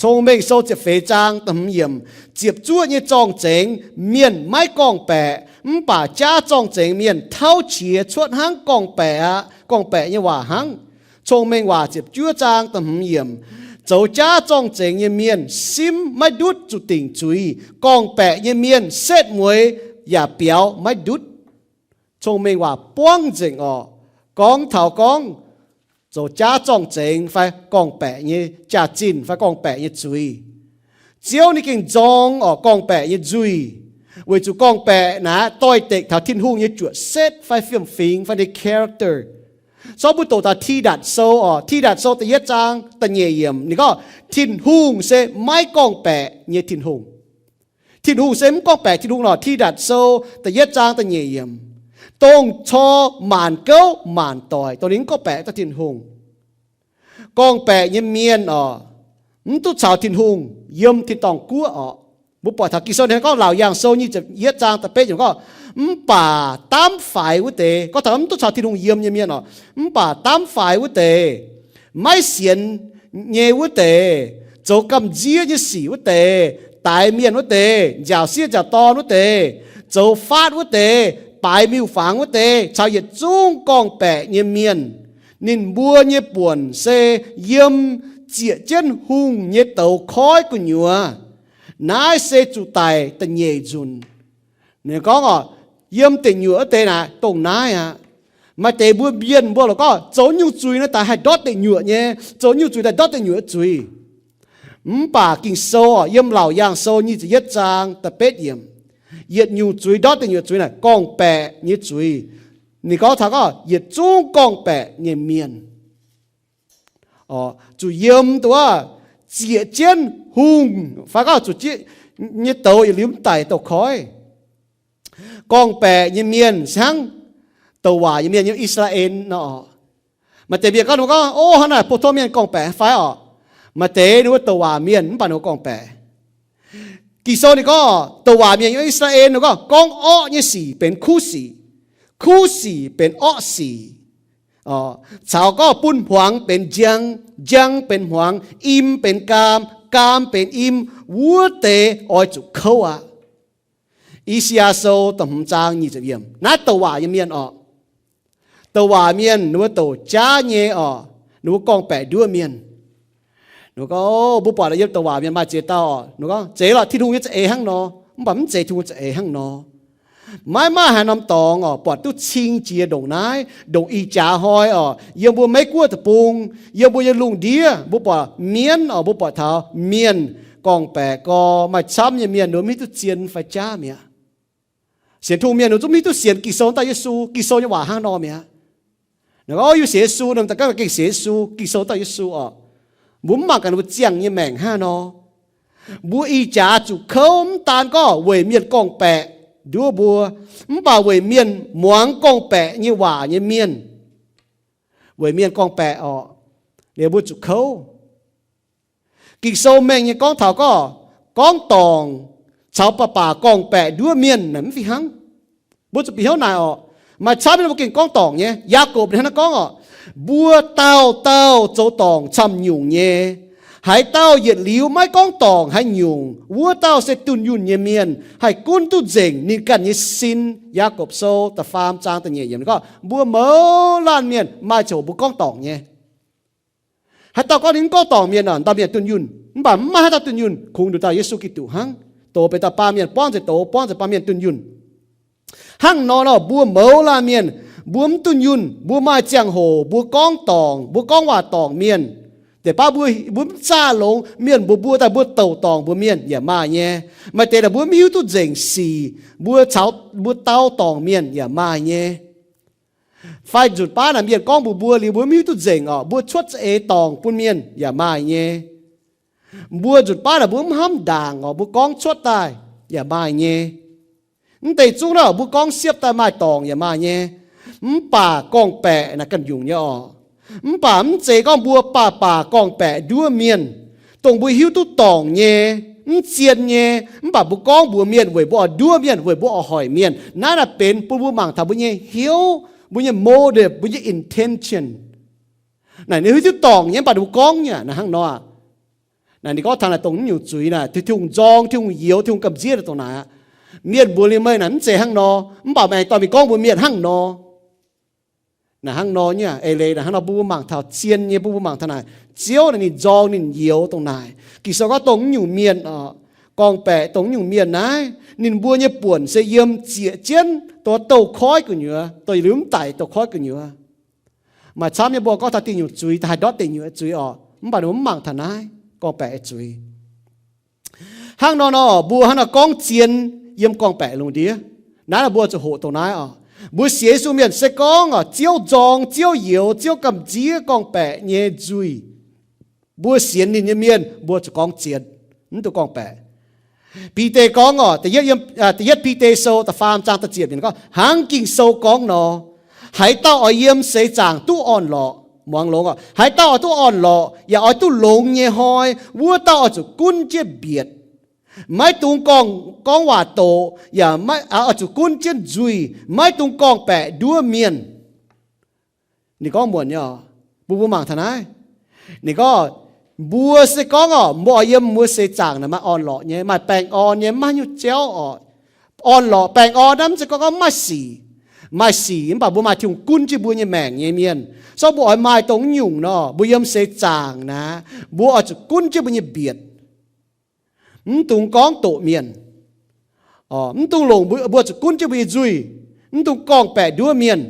Cong-Mengh Sou ziepc feix zaang da'hmz yiemc, ziepc zuoqv nyei zorng-zengx mienh maiv gorngv-baeqc, mv baac jaav zorng-zengx mienh tauv qiex cuotv hnangv gorngv-baeqc aqv. Gorngv-baeqc nyei waac hnangv. Cong-Mengh Waac ziepc juov zaang da'hmz yiemc, zoux jaav zorng-zengx nyei mienh simv maiv ndutv zuqc dingc zuiz. Gorngv-baeqc nyei mienh setv mueiz yaac biaux maiv ndutv. Cong-Mengh Waac buangv nzengc orqc, gorngv taux gorngv zoux jaav zorng-zengx fai gorngv-baeqc nyei jaax-zinh fai gorngv-baeqc nyei zuiz. Ziouv ninh gengh nzorng orqc gorngv-baeqc nyei nzuih, weic zuqc gorngv-baeqc naaiv doix-dekc taux Tin-Hungh nyei juoqc setv fai fiem-fingx fai ninh character. Zorqv mbuo doqc taux Tidatc Sou orqc, Tidatc Sou da'yietv zaang da'nyeic yiemc, ninh gorngv Tin-Hungh se maiv gorngv-baeqc nyei Tin-Hungh. Tin-Hungh se mv gorngv-baeqc Tin-Hungh lorqc. Tidatc Sou da'yietv zaang da'nyeic yiemc, dongh cor maanc gouv maanc doic, dongh ninh mv gorngv-baeqc duqv Tin-Hungh. Gorngv-baeqc nyei mienh orqc, mv duqv caux Tin-Hungh yiem tin-dorngh guoqv orqc. Mbuo buatc taux Ging-Sou ninh gorngv, Laauc Yaangh Sou nyic ziepc yietv zaang da'betv yiemc gorngv, mv baac daamv faix wuov deix, gorngv taux mv duqv caux Tin-Hungh yiem nyei mienh orqc, mv baac daamv faix wuov deix, maiv sienx nyei wuov deix, zoux gamh nziev nyei sic wuov deix, daix mienh wuov deix, nziaauc sieqv nziaauc dorn wuov deix, zoux faatv wuov deix, baaix miuc-fangx wuov deix, caux yietc zungv gorngv-baeqc nyei mienh, ninh mbuo nyei buonc se yiem zieqc jienv hungh nyei douz koiv gu'nyuoz. Naaiv se zuqc daic da'nyeic nzunc. Ninh gorngv orqc, yiem deic nyuoqc wuov deix naaic dongh naaiv aqv. Maaih deix mbuo mienh mbuo lorqc gorngv zoux nyungc zuiz naaiv daaih haih ndortv deic nyuoqc nyei, zoux nyungc zuiz daaih ndortv deic nyuoqc zuiz. Mv baac Ging-Sou orqc, yiem Laauc Yaangh Sou nyic ziepc yietv zaang da'betv yiemc, yietc nyungc zuiz ndortv deic nyuoqc zuiz naaic gorngv-baeqc nyei zuiz. Ninh gorngv taux gorngv yietc zungv gorngv-baeqc nyei mienh. Zuqc yiem duqv zieqc jienv hungh fai gorngv zuqc nyei douz yietc liuz mv daic douz koiv. Gorngv-baeqc nyei mienh se hnangv douc waac nyei mienh yiem I^saa^laa^en nor. Maaih deix mienh gorngv, ninh mbuo gorngv, Ov, hnangv naaic pou-tong mienh gorngv-baeqc fai orqc? Maaih deix ninh mbuo douc waac mienh mv baac ninh mbuo gorngv-baeqc. Ging-Sou ninh gorngv douc waac mienh yiem I^saa^laa^en ninh gorngv, gorngv orqv nyei sic benx kuv sic, kuv sic benx orqv sic, caux gorngv bun hmuangx benx njang, njang benx hmuangx, im benx gaam, gaam benx im, wuov deix oix zuqc kouv aqv. I^saa^yaa Sou da'hmz zaang nyic ziepc yiemc. Naaiv douc waac nyei mienh orqc. Douc waac mienh ninh mbuo douc jaav nyei orqc, ninh mbuo gorngv-baeqc nduov mienh. Ninh gorngv, mbuo buatc yiem douc waac mienh maaih ziex dauh orqc, ninh gorngv, Zeiz lorqc, Tin-Hungh nyei za'eix hnangv nor. Mv baac mv zeiz Tin-Hungh za'eix hnangv nor. Maiv maaih haaix norm dorngx orqc buatc duqv cing jiex ndongc naaiv, ndongc ih jaax hnoi orqc, yiem mbuo Meiv Guoqv deic-bung, yiem mbuo nyei lungh ndiev, mbuo buatc mienv orqc, mbuo buatc taux mienh gorngv-baeqc gorx, maaih camv nyei mienh ninh mbuo mv hiuv duqv zien fai jaav mi'aqv. Sienx Tin-Hungh mienh ninh zungv mv hiuv duqv sienx Ging-Sou daaih Yesu, Ging-Sou nyei waac hnangv nor mi'aqv. Ninh gorngv, Yie sienx Yesu, ninh daaih gorngv gengh sienx Yesu, Ging-Sou daaih Yesu orqc. Mbuo mv mangc gaax ninh mbuo ziangh nyei maengc hnangv nor. Mbuo ih jaax zuqc kouv mv daan gorngv weic mienh gorngv-baeqc nduov mbuo, mv baac weic mienh muangx gorngv-baeqc nyei waac nyei mienh, weic mienh gorngv-baeqc orqc, liuz mbuo zuqc kouv. Ging-Sou mengh nyei gorngv taux gorngv, gorngv dorngc caux baac baac gorngv-baeqc nduov mienh naaic mv fih hnangv. Mbuo zuqc bieqc hnyouv naaic orqc. Maaih camv mbuo gengh gorngv dorngc nyei. Yaagorpc ninh hnangv naaiv gorngv orqc, mbuo dauh dauh zoux dorngc camv-nyungc nyei. Haaix dauh yietc liuz maiv gorngv dorngc haaix nyungc, wuov dauh se dunh yunh nyei mienh, haih gunv duqv nzengc ninh ganh nyei sin. Yaagorpc Sou da'faam zaang da'nyeic yiemc gorngv, mbuo mouz laanh mienh maaih ziangh hoc mbuo gorngv dorngc nyei. Haaix dauh gorngv ninh mv gorngv dorngc mienh orqc, dauh mienh dunh yunh. Mv baac mv maaih haaix dauh dunh yunh, kungx nduqc dauh Yesu Giduc hnangv. Doz benx dauh baamh mienh, buangv nzengc doz, buangv nzengc baamh mienh dunh yunh. Hnangv nor nor, mbuo mouz laanh mienh, mbuo mv dunh yunh, mbuo maaih ziangh hoc mbuo gorngv dorngc, mbuo gorngv waac dorngc mienh. Deix baav mbuo, mbuo mv zaah longx, mienh mbuox mbuo daaih mbuo douc dorngc mbuox mienh yaac maaih nyei. Maaih deix naaic mbuo mv hiuv duqv nzengc sic, mbuo caux mbuo dau dorngc mienh yaac maaih nyei. Fai nzunc baav naaic mienh gorngv mbuox mbuo liuz mbuo mv hiuv duqv nzengc orqc, mbuo cuotv za'eix dorngc bun mienh yaac maaih nyei. Mbuo nzunc baav naaic mbuo mv hnamv ndaangc orqc, mbuo gorngv cuotv daaih yaac maaih nyei. Mv deix zungv naaic mbuo gorngv siepv daaih maaih dorngc yaac maaih nyei. Mv baac gorngv-baeqc naaic ganh nyungc nyei orqc. Mv baac mv zeiz gorngv mbuo baac baac gorngv-baeqc nduov mienh, dongh mbuo hiuv duqv dorngc nyei, mv zien nyei, mv baac mbuo gorngv mbuox mienh weic mbuo oix nduov mienh, weic mbuo oix hoic mienh. Naaiv naaic benx bun mbuo mangc taux mbuo nyei hnyouv, mbuo nyei motive, mbuo nyei intention. Naaic ninh hiuv duqv dorngc nyei, mv baac ninh mbuo gorngv nyei naaic hnangv nor aqv. Naaic ninh gorngv taux naaic dongh naaiv nyungc zuiz naaic, Tin-Hungh nzorng, Tin-Hungh youx, Tin-Hungh gamh nziev dongh naaic aqv. Mienh mbuox liuz meih naaic mv zeiz hnangv nor, mv baac meih aengx dorh mingh gorngv mbuox mienh hnangv nor. Naaic hnangv nor nyei eix leiz naaic hnangv nor, mbuo mangc taux zien nyei, mbuo mangc taux naaic Ziouv naaic ninh nzorng ninh youx dongh naaic. Ging-Sou gorngv dongh naaiv nyungc mienh oc, gorngv-baeqc dongh naaiv nyungc mienh naaiv, ninh mbuo nyei buonc se yiem zieqc jienv dongh douh koiv gu'nyuoz, dongh liuz mv daic douh koiv gu'nyuoz. Maaih camv nyei mbuo gorngv taux diuh nyungc zuiz, da'haaix ndortv deic nyuoqc zuiz oc, mv baac ninh mbuo mv mangc taux naaiv gorngv-baeqc zuiz. Hnangv nor nor, mbuo hnangv nor gorngv zien yiem gorngv-baeqc lungh ndiev. Naaiv nor mbuo zuqc hoqc dongh naaiv oc. Mbuo sienx Yesu mienh se gorngv oc, Ziouv nzorng, Ziouv youx, Ziouv gamh nziev gorngv-baeqc nyei nzuih, mbuo sienx ninh nyei mienh mbuo zuqc gorngv zien mv dungx gorngv-baeqc. Bide gorngv oc, da'yietv Bide Sou da'faam zaang da'ziepc yiemc gorngv, hnangv Ging-Sou gorngv nor, haaix dauh oix yiem seix zaangc duqv orn-lorqc, muangx longx oc, haaix dauh oix duqv orn-lorqc yaac oix duqv longx nyei hnoi, wuov dauh oix zuqc gunv jienv mbietc. Maiv dungx gorngv, gorngv waac doqc, yaac oix zuqc gunv jienv nzuih, maiv dungx gorngv-baeqc nduov mienh. Ninh gorngv muonc nyei oc, mbuo mbuo mangc taux naaiv. Ninh gorngv, mbuo se gorngv oc, mbuo oix yiem mbuo seix zaangc naaic maaih orn-lorqc nyei, maaih baengh orn nyei, maiv nyungc jauv oc. Orn-lorqc baengh orn naaiv mv zeiz gorngv gorngv maiv sic. Maaih sic mv baac mbuo maaih Tin-Hungh gunv jienv mbuo nyei maengc nyei mienh. So mbuo oix maaih dongh nyungc nor, mbuo yiem seix zaangc naaic, mbuo oix zuqc gunv jienv mbuo nyei mbietc. Mv dungx gorngv doqc mienh. Mv dungx longc, mbuo zuqc gunv jienv mbuo nyei nzuih. Mv dungx gorngv-baeqc nduov mienh.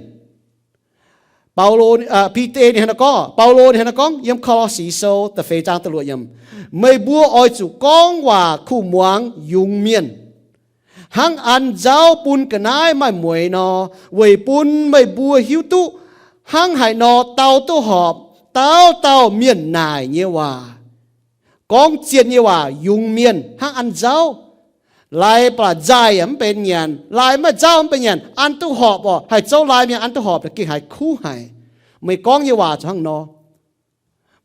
Baulo, Bide ninh hnangv naaiv gorngv, Baulo ninh hnangv naaiv gorngv yiem Ko^lo^si Sou da'feix zaang da'luoqc yiemc, meih mbuo oix zuqc gorngv waac kuh muangx yungz mienh, hnangv an nzauv bun ga'naaiv maaih mueix nor, weic bun meih mbuo hiuv duqv hnangv haaix nor dau duqv horpc dauh dauh mienh naaic nyei waac. Gorngv zien nyei waac yungz mienh hnangv an nzauv. Lai ba'laqc nzaaih yaac mv benx nyanc, lai maiv nzauv mv benx nyanc, an duqv horpc oc. Haih zouv lai mienh an duqv horpc gengh haiz kuv haic. Meih gorngv nyei waac zuqc hnangv nor.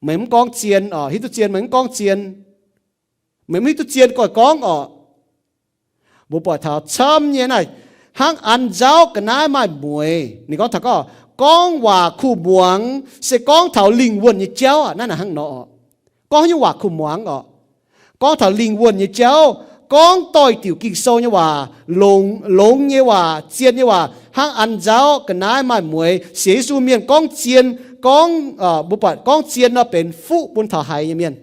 Meih mv gorngv zien oc, hiuv duqv zien meih mv gorngv zien. Meih mv hiuv duqv zien goiv gorngv oc. Mbuo buatc taux camv nyei naaiv, hnangv an nzauv ga'naaiv maaih mueix. Ninh gorngv taux gorngv, gorngv waac kuh muangx se gorngv taux lingh wuonh nyei jauv aqv. Naaiv naaic hnangv nor oc. Gorngv haaix nyungc waac kuh muangx oc. Gorngv taux lingh wuonh nyei jauv, gorngv doix-diuc Ging-Sou nyei waac, longx, longx nyei waac, zien nyei waac, hnangv an nzauv ga'naaiv maaih mueix. Sienx Yesu mienh gorngv zien, gorngv, mbuo buatc gorngv zien nor benx fuqv bun taux haiz nyei mienh.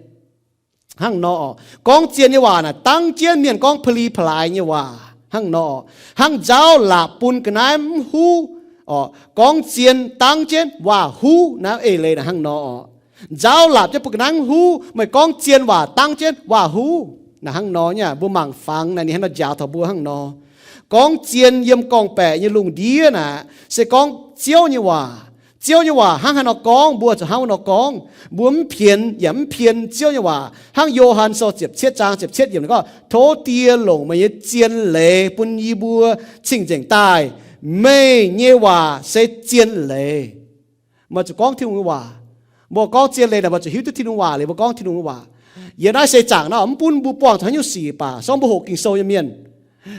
Hnangv nor oc. Gorngv zien nyei waac naaic dangv jienv mienh gorngv pa'li pa'laaix nyei waac. Hnangv nor oc. Hnangv nzauv laapc bun ga'naaiv mv huv oc. Gorngv zien dangv jienv waac-huv. Naaiv eix leiz naaic hnangv nor oc. Nzauv laapc jienv bun ga'naaiv mv huv, meih gorngv zien waac dangv jienv waac-huv. Naaic hnangv nor nyei, mbuo mangc fangx naaic ninh hnangv nor njaaux taux mbuo hnangv nor. Gorngv zien yiem gorngv-baeqc nyei lungh ndiev naaic se gorngv Ziouv nyei waac. Ziouv nyei waac hnangv haaix nor gorngv, mbuo zuqc hnangv wuov nor gorngv. Mbuo mv pienx yaac mv pien Ziouv nyei waac. Hnangv Yo^han Sou ziepc cietv zaang ziepc cietv yiemc gorngv, tov Die longc meih nyei zien leiz bun yie mbuo cing-nzengc daaih. Meih nyei waac se zien leiz. Meih zuqc gorngv Tin-Hungh nyei waac. Mbuo gorngv zien leiz naaic, mbuo zuqc hiuv duqv Tin-Hungh waac liuz mbuo gorngv Tin-Hungh nyei waac. Yiem naaiv seix zaangc nor mv bun mbuo buangh taux haaix nyungc sic baac, se gorngv mbuo hoqc Ging-Sou nyei mienh,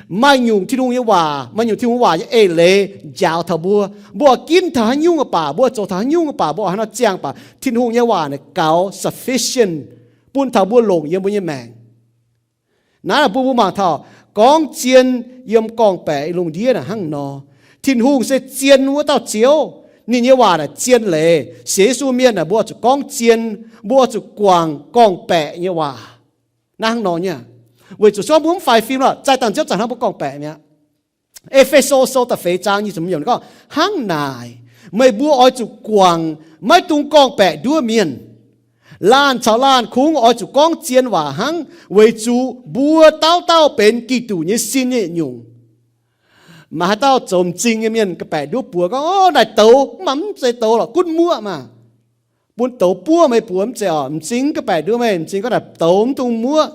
maaih nyungc Tin-Hungh nyei waac, maaih nyungc Tin-Hungh waac nyei eix leiz njaaux taux mbuo. Mbuo oix ginv taux haaix nyungc baac, mbuo zoux taux haaix nyungc baac, mbuo oix haaix nor ziangh baac, Tin-Hungh nyei waac naaic gaux, sufficient, bun taux mbuo longc yiem mbuo nyei maengc. Naaiv bun mbuo mangc taux gorngv zien yiem gorngv-baeqc lungh ndiev naaic hnangv nor. Tin-Hungh se zien wuov dauh Ziouv. Ninh nyei waac naaic zien leiz. Sienx Yesu mienh naaic mbuo zuqc gorngv zien, mbuo zuqc guangc gorngv-baeqc nyei waac. Naaiv hnangv nor nyei. Weic zuqc se gorngv mbuo mv faix fim lorqc, zaih dangh Ziouv zanc hnangv mbuo gorngv-baeqc mi'aqv. E^fe^so Sou da'feix zaang nyic ziepc hmz yiemc gorngv, hnangv naaic, meih mbuo oix zuqc guangc, maiv dungx gorngv-baeqc nduov mienh. Laanh caux laanh kungx oix zuqc gorngv zien waac hnangv, weic zuqc mbuo dauh dauh benx Giduc nyei sin nyei nyungc. Maaih haaix dauh zoux m'zing nyei mienh ga'baeqc nduov buoz gorngv, o, naaic douz, mv maaih, mv zeiz douz lorqc, gunv muoqv maah. Bun douz buov meih buoz mv zeiz oc, m'zing ga'baeqc nduov meih, m'zing gorngv naaic douz mv dungx muoqv.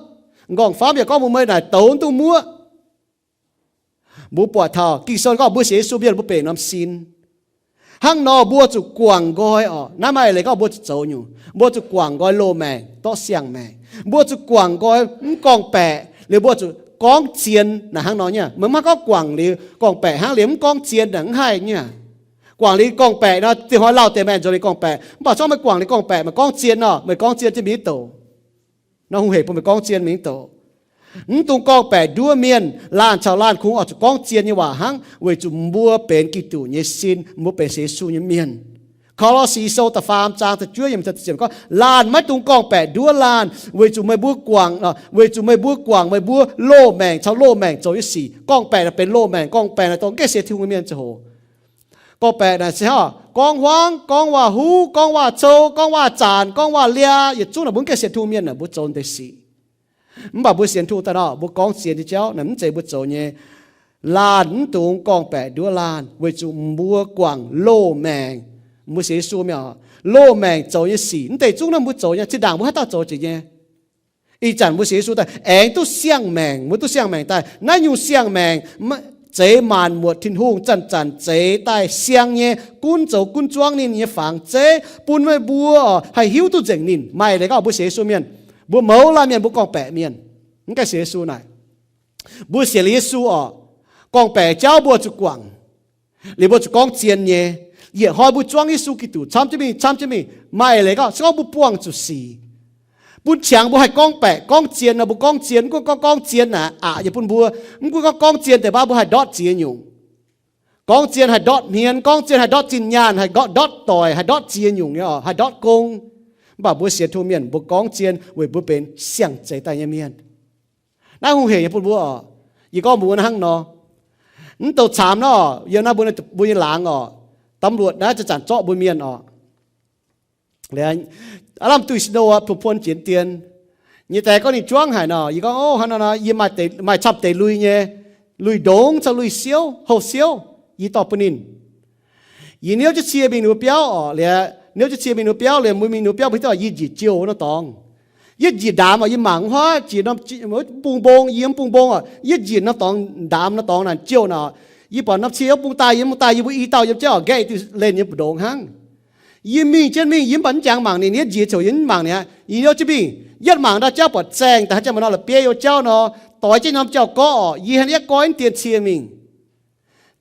M'nqorngv-famv yaac gorngv mbuox meih naaic douz mv dungx muoqv. Mbuo buatc taux Ging-Sou gorngv mbuo sienx Yesu mienh mbuo benx norm sin. Hnangv nor mbuo zuqc guangc nqoi oc. Naaiv maaih leiz gorngv mbuo zuqc zoux nyungc, mbuo zuqc guangc nqoi loz-maengc dorh siang-maengc. Mbuo zuqc guangc nqoi mv gorngv-baeqc liuz mbuo zuqc gorngv zien naaic hnangv nor nyei. Meih mv haih gorngv guangc liuz gorngv-baeqc hnangv liuz mv gorngv zien naaic mv haih nyei. Guangc liuz gorngv-baeqc nor, diex hnoi lauh deix maengc nzuonx liuz gorngv-baeqc. Mv baac zorqv meih guangc liuz gorngv-baeqc, meih gorngv zien nor, meih gorngv zien jienv mingh doqc. Nor hungh heic bun meih gorngv zien mingh doqc. Mv dungx gorngv-baeqc nduov mienh. Laanh caux laanh kungx oix zuqc gorngv zien nyei waac hnangv, weic zuqc mbuo benx Giduc nyei sin, mbuo benx sienx Yesu nyei mienh. Ko^lo^si Sou da'faam zaang da'juov yiemc gorngv, laanh maiv dungx gorngv-baeqc nduov laanh, weic zuqc meih mbuo guangc, weic zuqc meih mbuo guangc meih mbuo loz-maengc caux loz-maengc zoux nyei sic. Gorngv-baeqc naaic benx loz-maengc, gorngv-baeqc naaic dongh mv gaengh sienx Tin-Hungh nyei mienh ziangh hoc. Gorngv-baeqc naaic se gorngv huaang, gorngv waac-huv, gorngv waac-cou, gorngv waac-zanc, gorngv waac-liaa, yietc zungv naaic mbuo mv gaengh sienx Tin-Hungh mienh naaic mbuo zoux deix sic. Mv baac mbuo sienx Tin-Hungh daaih nor, mbuo gorngv zien nyei jauv naaic mv zeiz mbuo zoux nyei. Laanh mv dungx gorngv-baeqc nduov laanh, weic zuqc mbuo guangc loz-maengc. Mbuo sienx Yesu mienh oc, loz-maengc zoux nyei sic, mv deix zungv naaiv mbuo zoux nyei, zinh ndaangc mbuo haaix dauh zoux jiex nyei. Ih zanc mbuo sienx Yesu daaih aengx duqv siang-maengc, mbuo duqv siang-maengc daaih. Naaiv nyungc siang-maengc zeix maanc muotc Tin-Hungh zanc-zanc zeix daaih siang nyei, gunv zoux gunv zuangv ninh nyei fangx zeiv, bun meih mbuo haih hiuv duqv nzengc ninh. Maaih leiz gorngv mbuo sienx Yesu mienh, mbuo mouz laanh mienh mbuo gorngv-baeqc mienh, mv gaengh sienx Yesu naaic. Mbuo sienx liuz Yesu oc, gorngv-baeqc jauv mbuo zuqc guangc. Liuz mbuo zuqc gorngv zien nyei. Yietc hnoi mbuo zuangv Yesu Giduc camv jienv mingh, camv jienv mingh. Maaih leiz gorngv se gorngv mbuo buangh zuqc sic, bun qangx mbuo haih gorngv-baeqc gorngv zien nor, mbuo gorngv zien, mv gunv gorngv gorngv zien naaic aqc nyei bun mbuo. Mv gunv gorngv gorngv zien deix baav mbuo haih ndortv ziex nyungc. Gorngv zien haih ndortv hmien, gorngv zien haih ndortv zinh nyaanh, haih ndortv doic, haih ndortv ziex nyungc nyei oc, haih ndortv gong. Mv baac mbuo sienx Tin-Hungh mienh mbuo gorngv zien weic mbuo benx siang-zeix daaih nyei mienh. Naaiv hungh heic nyei bun mbuo oc. Yie gorngv mbuox naaiv hnangv nor, mv douc caamx nor, yiem naaiv mbuo, mbuo nyei laangz oc, ตำรวจ naaiv zanc-zanc zorqv mbuo mienh oc. Aav lamh duih snow aqv, puon-puon jienv dien. Nyei dae gorngv ninh juangv haic nor, yie gorngv, o, hnangv nor, yie maaih camv deix lui nyei, lui ndongx caux lui siouv, houh siouv, yie dorh bun ninh. Yie niouv jienv cie mingh ninh mbuo biauv oc, liuz niouv jienv cie mingh ninh mbuo biauv, liuz mbuo mingh ninh mbuo biauv mbuo hiuv duqv yie njiec jiouh wuov norm dorngx. Yie njiec ndaamv oc, yie mangc wuov, njiec norm bung mbong, yie mv bung mbong oc, yie njiec norm dorngx, ndaamv norm dorngx naaic jiouh naaic. Yie buatc norm cie wuov bung daaih, yie mv bung daaih, yie mbuo i dauh yiem jienv oc, nqaeqv duqv lenh nyei mbu'ndongx hnangv. Yie mingh jienv mingh, yie mv baac mv jangx mangc ninh, yie njiec ziouc yie mv mangc ninh aqv. Yie niouv jienv mingh, yietv mangc ndau jauv buatc zaengh daaih, haaix zanc maaih norm la'bieiv yiem jauv nor, doix jienv norm jauv-gorqv oc, yie hnangv yietv goiv dien cie mingh.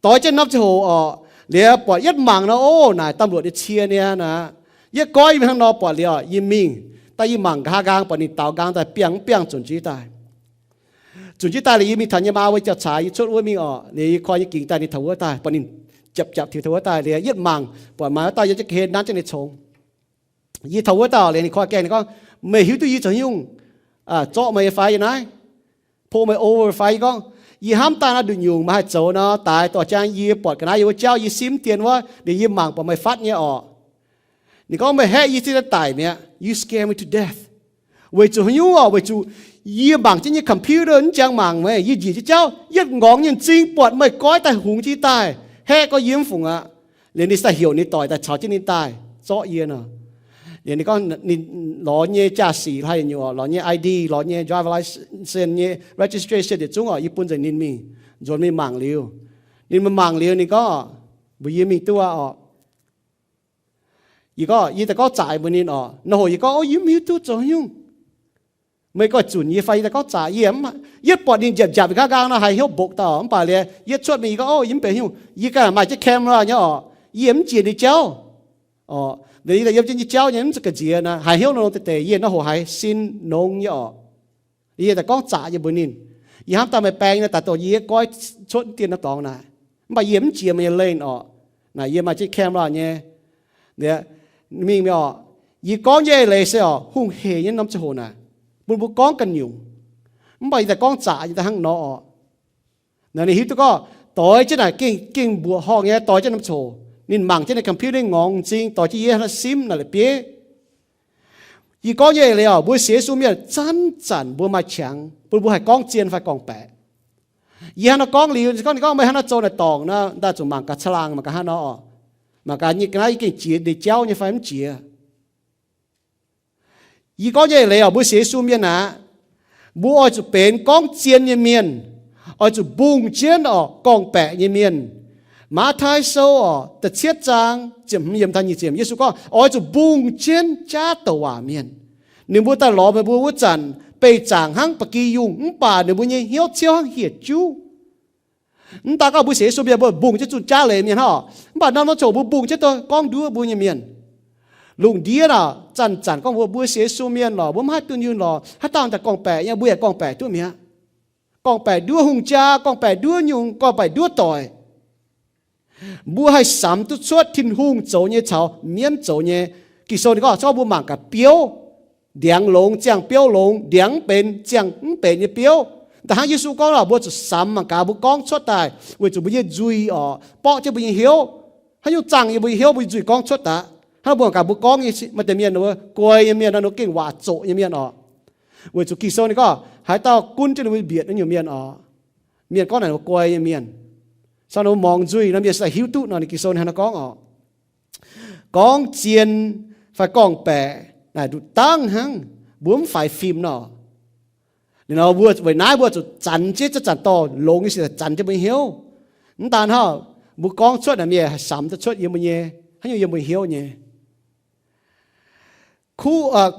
Doix jienv norm ziangh hoc oc, liuz buatc yietv mangc nor, o, naaic ตำรวจ nyei cie niaa naaic. Yietv goiv mingh hnangv nor buatc liuz oc, yie mingh daaih, yie mangc nqa'haav nqaang buatc ninh daaux nqaang daaih biangh mv biangh zunc jienv daaih. Zunc jienv daaih liuz yie mingh taux yie maa wuov jauv-caax, yie cuotv wuov mingh oc, liuz yie koi nyei gingx daaih ninh taux wuov daaih, buatc ninh japc japc tiux taux wuov daaih liuz yietv mangc buatc maaih wuov dauh yiem jienv ga'hlen nanv jienv ninh congx. Yie taux wuov dauh liuz ninh koi gaengh, ninh gorngv, meih hiuv duqv yie zoux nyungc zorqv meih nyei fai yie naaiv, po meih over fai? Yie gorngv, yie hnamv daaih naaiv nduqc nyungc meih haih zoux nor, daaix dorh jang yie buatc ga'naaiv yiem wuov jauv yie simv dien wuov, liuz yie mangc buatc meih fatv nyei orqc. Ninh gorngv, meih haeqv yie zinh daaih daic mi'aqv. You scare me to death. Weic zuqc haaix nyungc orqc? Weic zuqc yie mangc jienv nyei computer mv jangx mangc meih, yie njiec jienv jauv yietv nqorngx nyei m'zing buatc meih goiv daaih hungx jienv daaih, haeqv gorngv yie mv fungc aqv. Liuz ninh daaih heuc ninh doic daaih caux jienv ninh daaih zorqv yie nor. Liuz ninh gorngv ninh lorz nyei jaa-sic haaix nyungc, lorz nyei I D, lorz nyei driver license nyei registration yietc zungv orqc, yie bun nzengc ninh mingh, nzuonx mingh mangc liuz. Ninh mingh mangc liuz ninh gorngv, mbuox yie mingh duqv aqv orqc. Yie gorngv, yie daaih gorngv zaqc mbuox ninh orqc. Nor hoc yie gorngv, o, yie mv hiuv duqv zoux haaix nyungc. Meih goiv zunc yie fai? Yie daaih gorngv zaqc, yie mv, yietv buatc ninh njiapc njiapc nqa'haav nqaang nor, haiz hnyouv mbokc daaih orqc. Mv baac liuz yietv cuotv mingh yie gorngv, o, yie mv benx haaix nyungc, yie ganh maaih jienv camera nyei orqc. Yie mv njiec ninh jauv. Liuz yie daaih yiem jienv nyei jauv nyei, mv zuqc ga'nziex naaic, haiz hnyouv nor nor deix deix, yie nor hoc haiz sin nongx nyei orqc. Yie daaih gorngv zaqc nyei mbuox ninh, yie hnamv daaih meih baeng nor, daaih dongh yie yietv goiv cuotv dien nor dorngx naaic. Mv baac yie mv jiex meih nyei lane orqc. Naaic yie maaih jienv camera nyei. Mingh mi'aqv orqc. Yie gorngv nyei leiz se orqc, hungh heic nyei norm ziangh hoc naaic, bun mbuo gorngv ganh nyungc. Mv baac yie daaih gorngv zaqc nyei daaih hnangv nor orqc. Naaic ninh hiuv duqv gorngv doix jienv naaic gengh, gengh mbuoqc horngh nyei, doix jienv norm ziangh hoc ninh mangc jienv ninh computer ngorngx m'zing, doix jienv yie hnangv simv naaic la'bieiv. Yie gorngv nyei leiz orqc, mbuo sienx Yesu mienh zanc-zanc mbuo maaih qangx bun mbuo haih gorngv zien fai gorngv-baeqc. Yie hnangv nor gorngv liuz, gorngv ninh gorngv meih hnangv nor zoux naaic dorngc nor, daaih zuqc mangc gaax caangh laangh, mangc gaax hnangv nor orqc. Mangc gaax nyei ga'naaiv yie gengh jiex ninh jauv nyei fai mv jiex. Yie gorngv nyei leiz orqc, mbuo sienx Yesu mienh aqv, mbuo oix zuqc benx gorngv zien nyei mienh, oix zuqc mbungh jienv orqc gorngv-baeqc nyei mienh. Matv^taai Sou orqc da'cietv zaang ziepc hmz yiemc taux nyic ziepc, Yesu gorngv oix zuqc mbungh jienv jaav douc waac mienh. Ninh mbuo daaih lorz meih mbuo wuov zanc, beih zaangc hnangv ba'gi yungh, mv baac ninh mbuo nyei hnyouv ciouv hnangv hieh juv. Mv daan gorngv mbuo sienx Yesu mienh mbuo mbungh jienv zunh jaav leiz mienh hnangv, mv baac norm norm ziangh hoc mbuo mbungh jienv duqv gorngv nduov mbuo nyei mienh. Lungh ndiev naaic zanc-zanc gorngv mbuo, mbuo sienx Yesu mienh lorqc, mbuo mv haih dunh yunh lorqc, haaix dauh daaih gorngv-baeqc nyei, mbuo yaac gorngv-baeqc duqv mi'aqv. Gorngv-baeqc nduov hungh jaa, gorngv-baeqc nduov nyungc, gorngv-baeqc nduov doic. Mbuo haih samx duqv cuotv Tin-Hungh zoux nyei caux mienv zoux nyei. Ging-Sou ninh gorngv, gorngv mbuo mangc gaax biouv, ndiangx longx ziangh biouv longx, ndiangx mv benx ziangh mv benx nyei biouv. Da'hnangv Yesu gorngv lorqc, mbuo zuqc samx mangc gaax mbuo gorngv cuotv daaih, weic zuqc mbuo nyei nzuih orqc, borqv jienv mbuo nyei hnyouv. Haaix nyungc zaangh yiem mbuo nyei hnyouv, mbuo nyei nzuih gorngv cuotv daaih. Hnangv mbuo mangc gaax mbuo gorngv nyei, maaih deix mienh wuov guai nyei mienh, naaiv ninh gengh waac zoqc nyei mienh orqc. Weic zuqc Ging-Sou ninh gorngv, haaix dauh gunv jienv ninh mbuo mbietc naaiv nyungc mienh orqc, mienh gorngv naaic ninh mbuo guai nyei mienh. Caux ninh mbuo muangx nzuih nor, mienh se hiuv duqv nor. Ninh Ging-Sou ninh hnangv naaiv gorngv orqc. Gorngv zien fai gorngv-baeqc naaic nduqc dangv hnangv, mbuo mv faix fim nor. Liuz nor mbuo weic naaiv mbuo zuqc zanx jienv ziex zanc dorh longx nyei sic zanx jienv mbuo nyei hnyouv. Mv daan hnangv, mbuo gorngv cuotv naaic mienh haih samx duqv cuotv yiem mbuo nyei, haaix nyungc yiem mbuo hnyouv nyei.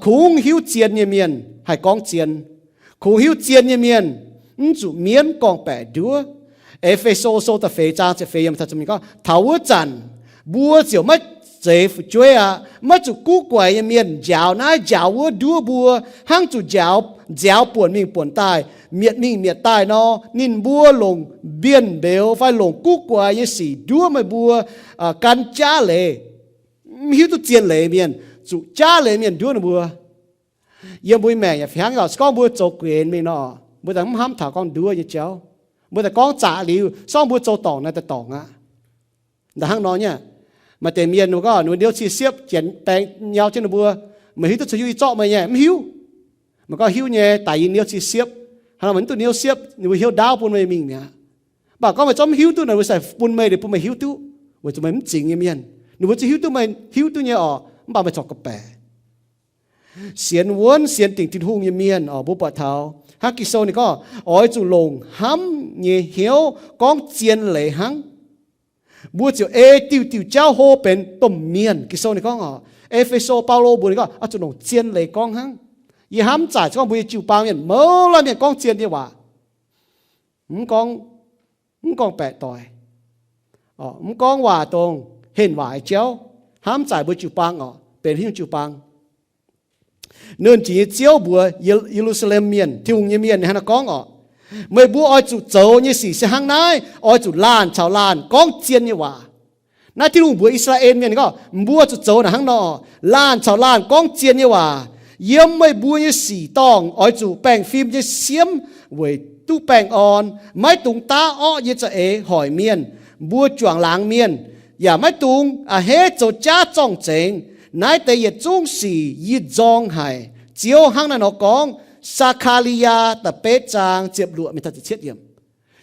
Kungx hiuv zien nyei mienh haih gorngv zien. Kungx hiuv zien nyei mienh mv zuqc mienv gorngv-baeqc nduov. E^fe^so Sou da'feix zaang ziepc feix yiemc gorngv, taux wuov zanc mbuo ziouc maiv zeiz fu'jueiv aqv. Maiv zuqc guv guaix nyei mienh njaaux naaiv njaaux wuov nduov mbuo, hnangv zuqc njaaux nziaaux buonc mingh buonc daaih, mietc mingh mietc daaih nor. Ninh mbuo longc mbienv mbeux fai longc guv guaix nyei sic nduov meih mbuo gan jaav leiz. Mv hiuv duqv zien leiz mienh, zuqc jaav leiz mienh nduov ninh mbuo. Yiem mbuo nyei maengc yaac fih hnangv, se gorngv mbuo zoux guenx mingh nor, mbuo daaih mv hnamv taux gorngv nduov nyei jauv. Mbuo daaih gorngv zaqc liuz, se gorngv mbuo zoux dorngc naaiv daaih dorngc aqv. Da'hnangv nor nyei, maaih deix mienh ninh mbuo gorngv ninh mbuo niouv cih siepv, janx baeng nyau jienv ninh mbuo, meih hiuv duqv caux hiuv yie zorqv meih nyei, mv hiuv. Meih gorngv hiuv nyei, daic yie niouv cih siepv. Hnangv nor meih mv duqv niouv siepv, ninh mbuo hnyouv ndaauv bun meih mingh mi'aqv. Mv baac gorngv meih zungv mv hiuv duqv, ninh mbuo se bun meih, ninh bun meih hiuv duqv, weic zuqc meih mv zingx nyei mienh. Ninh mbuo zungv hiuv duqv meih hiuv duqv nyei orqc, mv baac meih corc gorngv-baeqc. Sienx wuonv sienx dingc Tin-Hungh nyei mienh orqc, mbuo buatc taux hnangv Ging-Sou ninh gorngv, oix zuqc longc hnamv nyei hnyouv gorngv zien leiz hnangv. Mbuo ziouc ei diuh diuh jauv hlo benx domh mienh. Ging-Sou ninh gorngv orqc, E^fe^so Baulo mbuox ninh gorngv, oix zuqc longc zien leiz gorngv hnangv. Yie hnamv zaaic se gorngv mbuo nyei jiu-baang mienh mouz laanh mienh gorngv zien nyei waac, mv gorngv, mv gorngv-baeqc doic, mv gorngv waac dongh henh waac nyei jauv. Hnamv zaaic mbuo jiu-baang orqc, benx haaix nyungc jiu-baang. Nernh Jiex nyei Ziouv mbuox Ye^lu^saa^lem Mienh, Tin-Hungh nyei mienh, ninh hnangv naaiv gorngv orqc, meih mbuo oix zuqc zoux nyei sic se hnangv naaiv, oix zuqc laanh caux laanh gorngv zien nyei waac. Naaiv Tin-Hungh mbuox I^saa^laa^en Mienh gorngv, mbuo zuqc zoux naaic hnangv nor, laanh caux laanh gorngv zien nyei waac. Yiem meih mbuo nyei sic dorngh oix zuqc baengh fim nyei siemv weic duqv baengh orn, maiv dungx daav orqv nyei za'eix hoic mienh, mbuo juangc laangz mienh, yaac maiv dungx a'hneiv zoux jaav zorng-zengx. Naaiv deix yietc zungv sic yie nzorng haic. Ziouv hnangv naaiv nor gorngv. Saa^kaa^li^yaa da'betv zaang ziepc luoqc mingh taux ziepc cietv yiemc.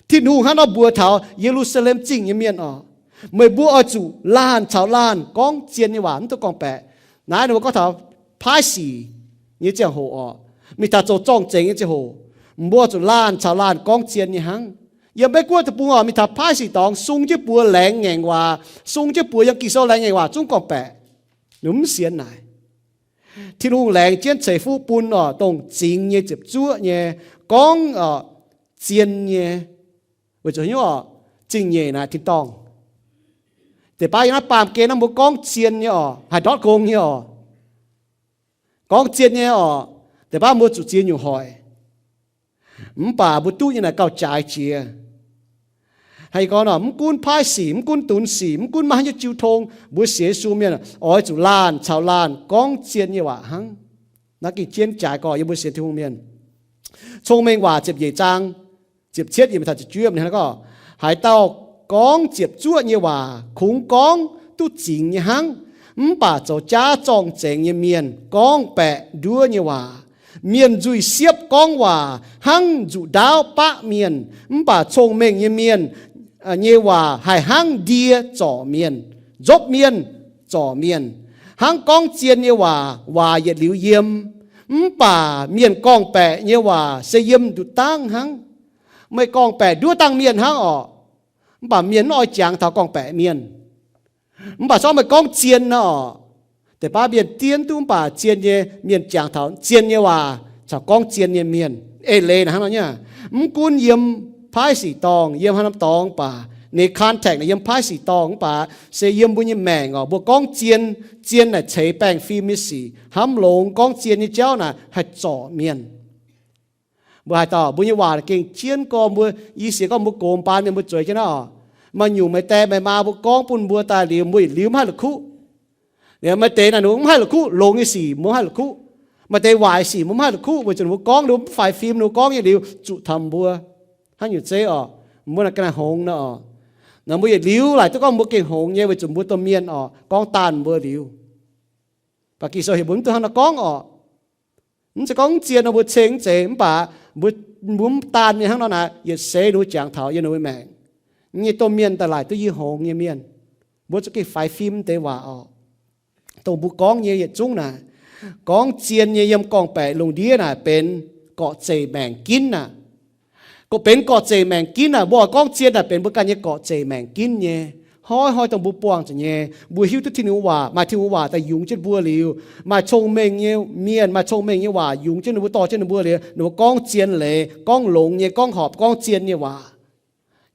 Tin-Hungh hnangv nor mbuox taux Ye^lu^saa^lem Zingh nyei mienh orqc, meih mbuo oix zuqc laanh caux laanh gorngv zien nyei waac, mv dungx gorngv-baeqc. Naaiv ninh mbuo gorngv taux paaiv sic nyei ziangh hoc orqc, mingh taux zoux zorng-zengx nyei ziangh hoc, mbuo zuqc laanh caux laanh gorngv zien nyei hnangv. Yiem Meiv Guoqv deic-bung orqc, mingh taux paaiv sic dorngx sung jienv buoz laengz ngaengc waac, sung jienv buoz yiem Ging-Sou laengz ngaengc waac zungv gorngv-baeqc. Ninh mv sienx naaic. Tin-Hungh laengz jienv ceix fuqv bun orqc dongh zingx nyei ziepc zuoqv nyei, gorngv orqc zien nyei. Weic zuqc haaix nyungc orqc? Zingh nyeic naaic tin-dorngh. Deix baav yiem naaiv baamh gen naaiv mbuo gorngv zien nyei orqc, haih ndortv gong nyei orqc. Gorngv zien nyei orqc, deix baav mbuo zuqc ziex nyungc hoic. Mv baac mbuo duqv nyei naaic gauh jaaix jiex. Haaix gorngv orqc, mv gunv paaiv sic, mv gunv dunx sic, mv gunv maaih haaix nyungc jiu tong, mbuo sienx Yesu mienh oix zuqc laanh caux laanh gorngv zien nyei waac hnangv. Naaiv ging jienv jaaix gorx yiem mbuo sienx Tin-Hungh mienh. Cong-Mengh Waac ziepc nyeic zaang ziepc cietv yiemc taux ziepc juov ninh gorngv, haaix dauh gorngv ziepc zuoqv nyei waac kungx gorngv duqv zingx nyei hnangv, mv baac zoux jaav zorng-zengx nyei mienh gorngv baeqc nduov nyei waac. Mienh nzuih siepv gorngv waac hnangv nzuqc ndaauv baqv mienh, mv baac cong-mengh nyei mienh nyei waac haih hnangv ndie zorc mienh, nzopv mienh, zorc mienh. Hnangv gorngv zien nyei waac, waac yietc liuz yiem, mv baac mienh gorngv-baeqc nyei waac se yiem nduqc dangv hnangv. Meih gorngv-baeqc nduov dangh mienh hnangv orqc, mv baac mienh mv oix jangx taux gorngv-baeqc mienh. Mv baac se gorngv meih gorngv zien nor orqc, deix baav mienh dien duqv mv baac zien nyei mienh jangx taux zien nyei waac caux gorngv zien nyei mienh. Eix leiz naaic hnangv nor nyei, mv gunv yiem paaiv sic dorngh, yiem haaix norm dorngx baac, ninh contact naaic yiem paaiv sic dorngh mv baac se yiem mbuo nyei maengc oc, mbuo gorngv zien, zien naaic ceix baengh fim nyei sic, hnamv longx gorngv zien nyei jauv naaic haih zorc mienh. Mbuo haaix dauh mbuo nyei waac gengh jienv gorngv mbuo, yie sienx gorngv mbuo gox mbaan mienh mbuo zueiz jienv naaiv oc. Maaih nyungc meih die meih maa mbuo gorngv bun mbuo daaih liuz, mbuo yietc liuz mv haih la'kuqv. Maaih deix naaic ninh mbuo mv haih la'kuqv, longx nyei sic mbuo mv haih la'kuqv. Maaih deix waaic sic mbuo mv haih la'kuqv, weic zuqc ninh mbuo gorngv, ninh mbuo mv faix fim, ninh mbuo gorngv nyei liuz zuqc taux mbuo hnangv nyungc zeiv oc. Mbuo naaic ga'naaiv hngongx nor oc. Naaic mbuo yietc liuz laaic duqv gorngv mbuo gengh hngongx nyei weic zuqc mbuo domh mienh oc, gorngv daanh mbuo liuz. Baac Ging-Sou heuc mbuo mv dungx hnangv nor gorngv oc. Mv zeiz gorngv mv zien nor mbuo ceng mv zeiz, mv baac mbuo, mbuo mv daanh mienh hnangv nor naaic, yietc seix ninh mbuo jangx taux yiem ninh mbuo maengc. Nyei domh mienh daaih laaic duqv yie hngongx nyei mienh, mbuo za'gengh faix fim deix waac oc. Dongh mbuo gorngv nyei yietc zungv naaic, gorngv zien nyei yiem gorngv-baeqc lungh ndiev naaic benx gorqv-zeic maengc ginv aqv. Gorqv, benx gorqv-zeic maengc ginv aqv. Mbuo oix gorngv zien naaic benx mbuo ganh nyei gorqv-zeic maengc ginv nyei. Hnoi-hnoi dongh mbuo buangh zuqc nyei, mbuo hiuv duqv Tin-Hungh waac, maaih Tin-Hungh waac daaih yungz jienv mbuo liuz, maaih cong-mengh nyei mienh, maaih cong-mengh nyei waac yungz jienv ninh mbuo, dorh jienv ninh mbuo liuz, ninh mbuo gorngv zien leiz, gorngv longx nyei, gorngv horpc, gorngv zien nyei waac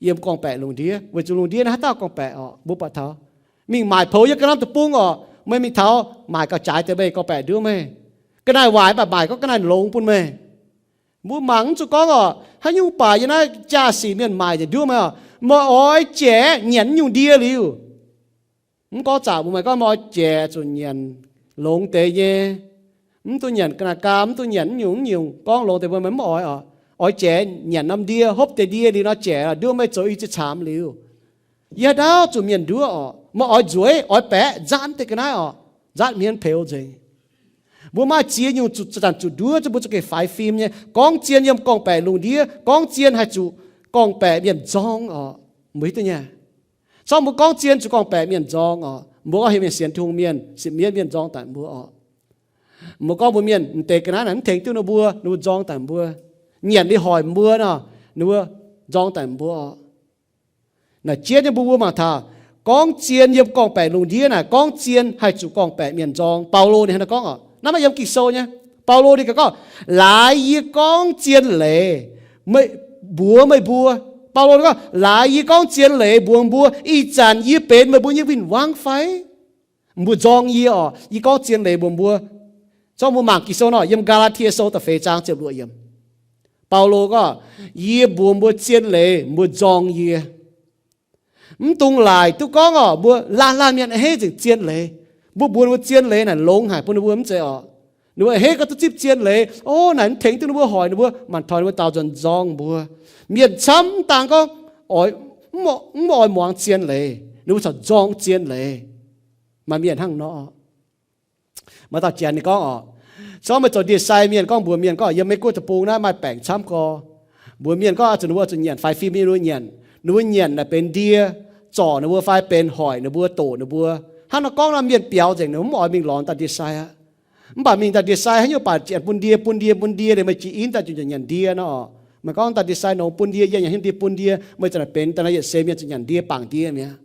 yiem gorngv-baeqc lungh ndiev. Weic zuqc lungh ndiev naaiv haaix dauh gorngv-baeqc oc, mbuo buatc taux mingh maaic poux yiem ga'naaiv deic-bung oc, meih mingh taux maaic gauh jaaix deix meih gorngv-baeqc nduov meih. Ga'naaiv waaic mv baac maaic gorngv ga'naaiv longx bun meih. Mbuo mangc mv zuqc gorngv oc, haaix nyungc baac yiem naaiv jaa-sic mienh maaic nduov meih oc, meih oix jaiv nyanc nyungc ndie liuz. Mv gorngv zaqc mbuo, meih gorngv meih oix jaiv zuqc nyanc longx deix nyei, mv dungx nyanc ga'naaiv gaam, mv dungx nyanc nyungc nyungc gorngv longx deix mbuo, meih mv oix oc. Oix jaiv nyanc norm ndie, hopv deix ndie liuz nor jaiv oc, nduov meih zoux i ziex caamx liuz. Yie haaix dauh zuqc mienh nduov oc, meih oix nzueic, oix baeqv, nzaatv deix ga'naaiv oc, nzaatv hmien peux nzengc. Mbuo maaih ziex nyungc zuqc zanc zuqc nduov, zungv mbuo zuqc gengh faix fim nyei. Gorngv zien yiem gorngv-baeqc lungh ndiev, gorngv zien haih zuqc gorngv-baeqc mienh nzorng oc. Mbuo hiuv duqv nyei. Corc mbuo gorngv zien zuqc gorngv-baeqc mienh nzorng oc. Mbuo gorngv heuc mienh sienx Tin-Hungh mienh, sipv mienv mienh nzorng daaih mbuo oc. Mbuo gorngv mbuo mienh m'deix ga'naaiv naaic mv tengx duqv ninh mbuo, ninh mbuo nzorng daaih mbuo. Nyanc liuz hoic mbuo nor, ninh mbuo nzorng daaih mbuo oc. Naaic jienv nyei mbuo mbuo mangc taux, gorngv zien yiem gorngv-baeqc lungh ndiev naaic, gorngv zien haih zuqc gorngv-baeqc mienh nzorng. Baulo ninh hnangv naaiv gorngv oc, naaiv maaih yiem Ging-Sou nyei. Baulo ninh gaax gorngv, laaix yie gorngv zien leiz mbuox meih mbuo. Baulo ninh gorngv, laaix yie gorngv zien leiz mbuox mbuo, ih zanc yie benx meih mbuo nyei win-wangv fai? Mbuo nzorng yie oc, yie gorngv zien leiz mbuox mbuo. Corc mbuo mangc Ging-Sou nor, yiem Gaa^laa^tie Sou da'feix zaang ziepc luoqc yiemc. Baulo gorngv, yie mbuox mbuo zien leiz, mbuo nzorng yie. Mv dungx laaic duqv gorngv oc, mbuo laanh laanh mienh a'hneiv nzengc zien leiz. Mbuo mbuox ninh mbuo zien leiz naaic longx haic bun ninh mbuo mv zeiz oc. Ninh mbuo a'hneiv gorngv duqv zipv zien leiz, o, naaic mv tengx duqv ninh mbuo hoic ninh mbuo, mangc taux ninh mbuo daaux nzuonx nzorng mbuo. Mienh camv mv daan gorngv oix, mv oix muangx zien leiz, ninh mbuo corc nzorng zien leiz. Maaih mienh hnangv nor. Maaih dauh janx ninh gorngv oc, corc meih zoux ndie-sai mienh gorngv mbuox mienh gorngv yiem Meiv Guoqv deic-bung naaiv maaih baengc camv gorx. Mbuox mienh gorngv oix zuqc ninh mbuo zuqc nyanc faix fim nyei, ninh mbuo nyanc, ninh mbuo nyanc naaic benx ndie zorc ninh mbuo fai benx hoic ninh mbuo, doqc ninh mbuo. Hnangv nor gorngv nor mienh biaux nzengc, ninh mbuo mv oix mingh lorz dauh ndie-sai aqv. Mv baac mingh dauh ndie-sai haaix nyungc baac janx bun ndie, bun ndie, bun ndie liuz meih jiex in daaih ziouc nyanc ndie nor. Meih gorngv dauh ndie-sai nongx bun ndie, yie nyanc hnyouv ndie bun ndie, meih za'naaic benx daaih naaiv yietc seix mienh zuqc nyanc ndie bangc ndie mi'aqv.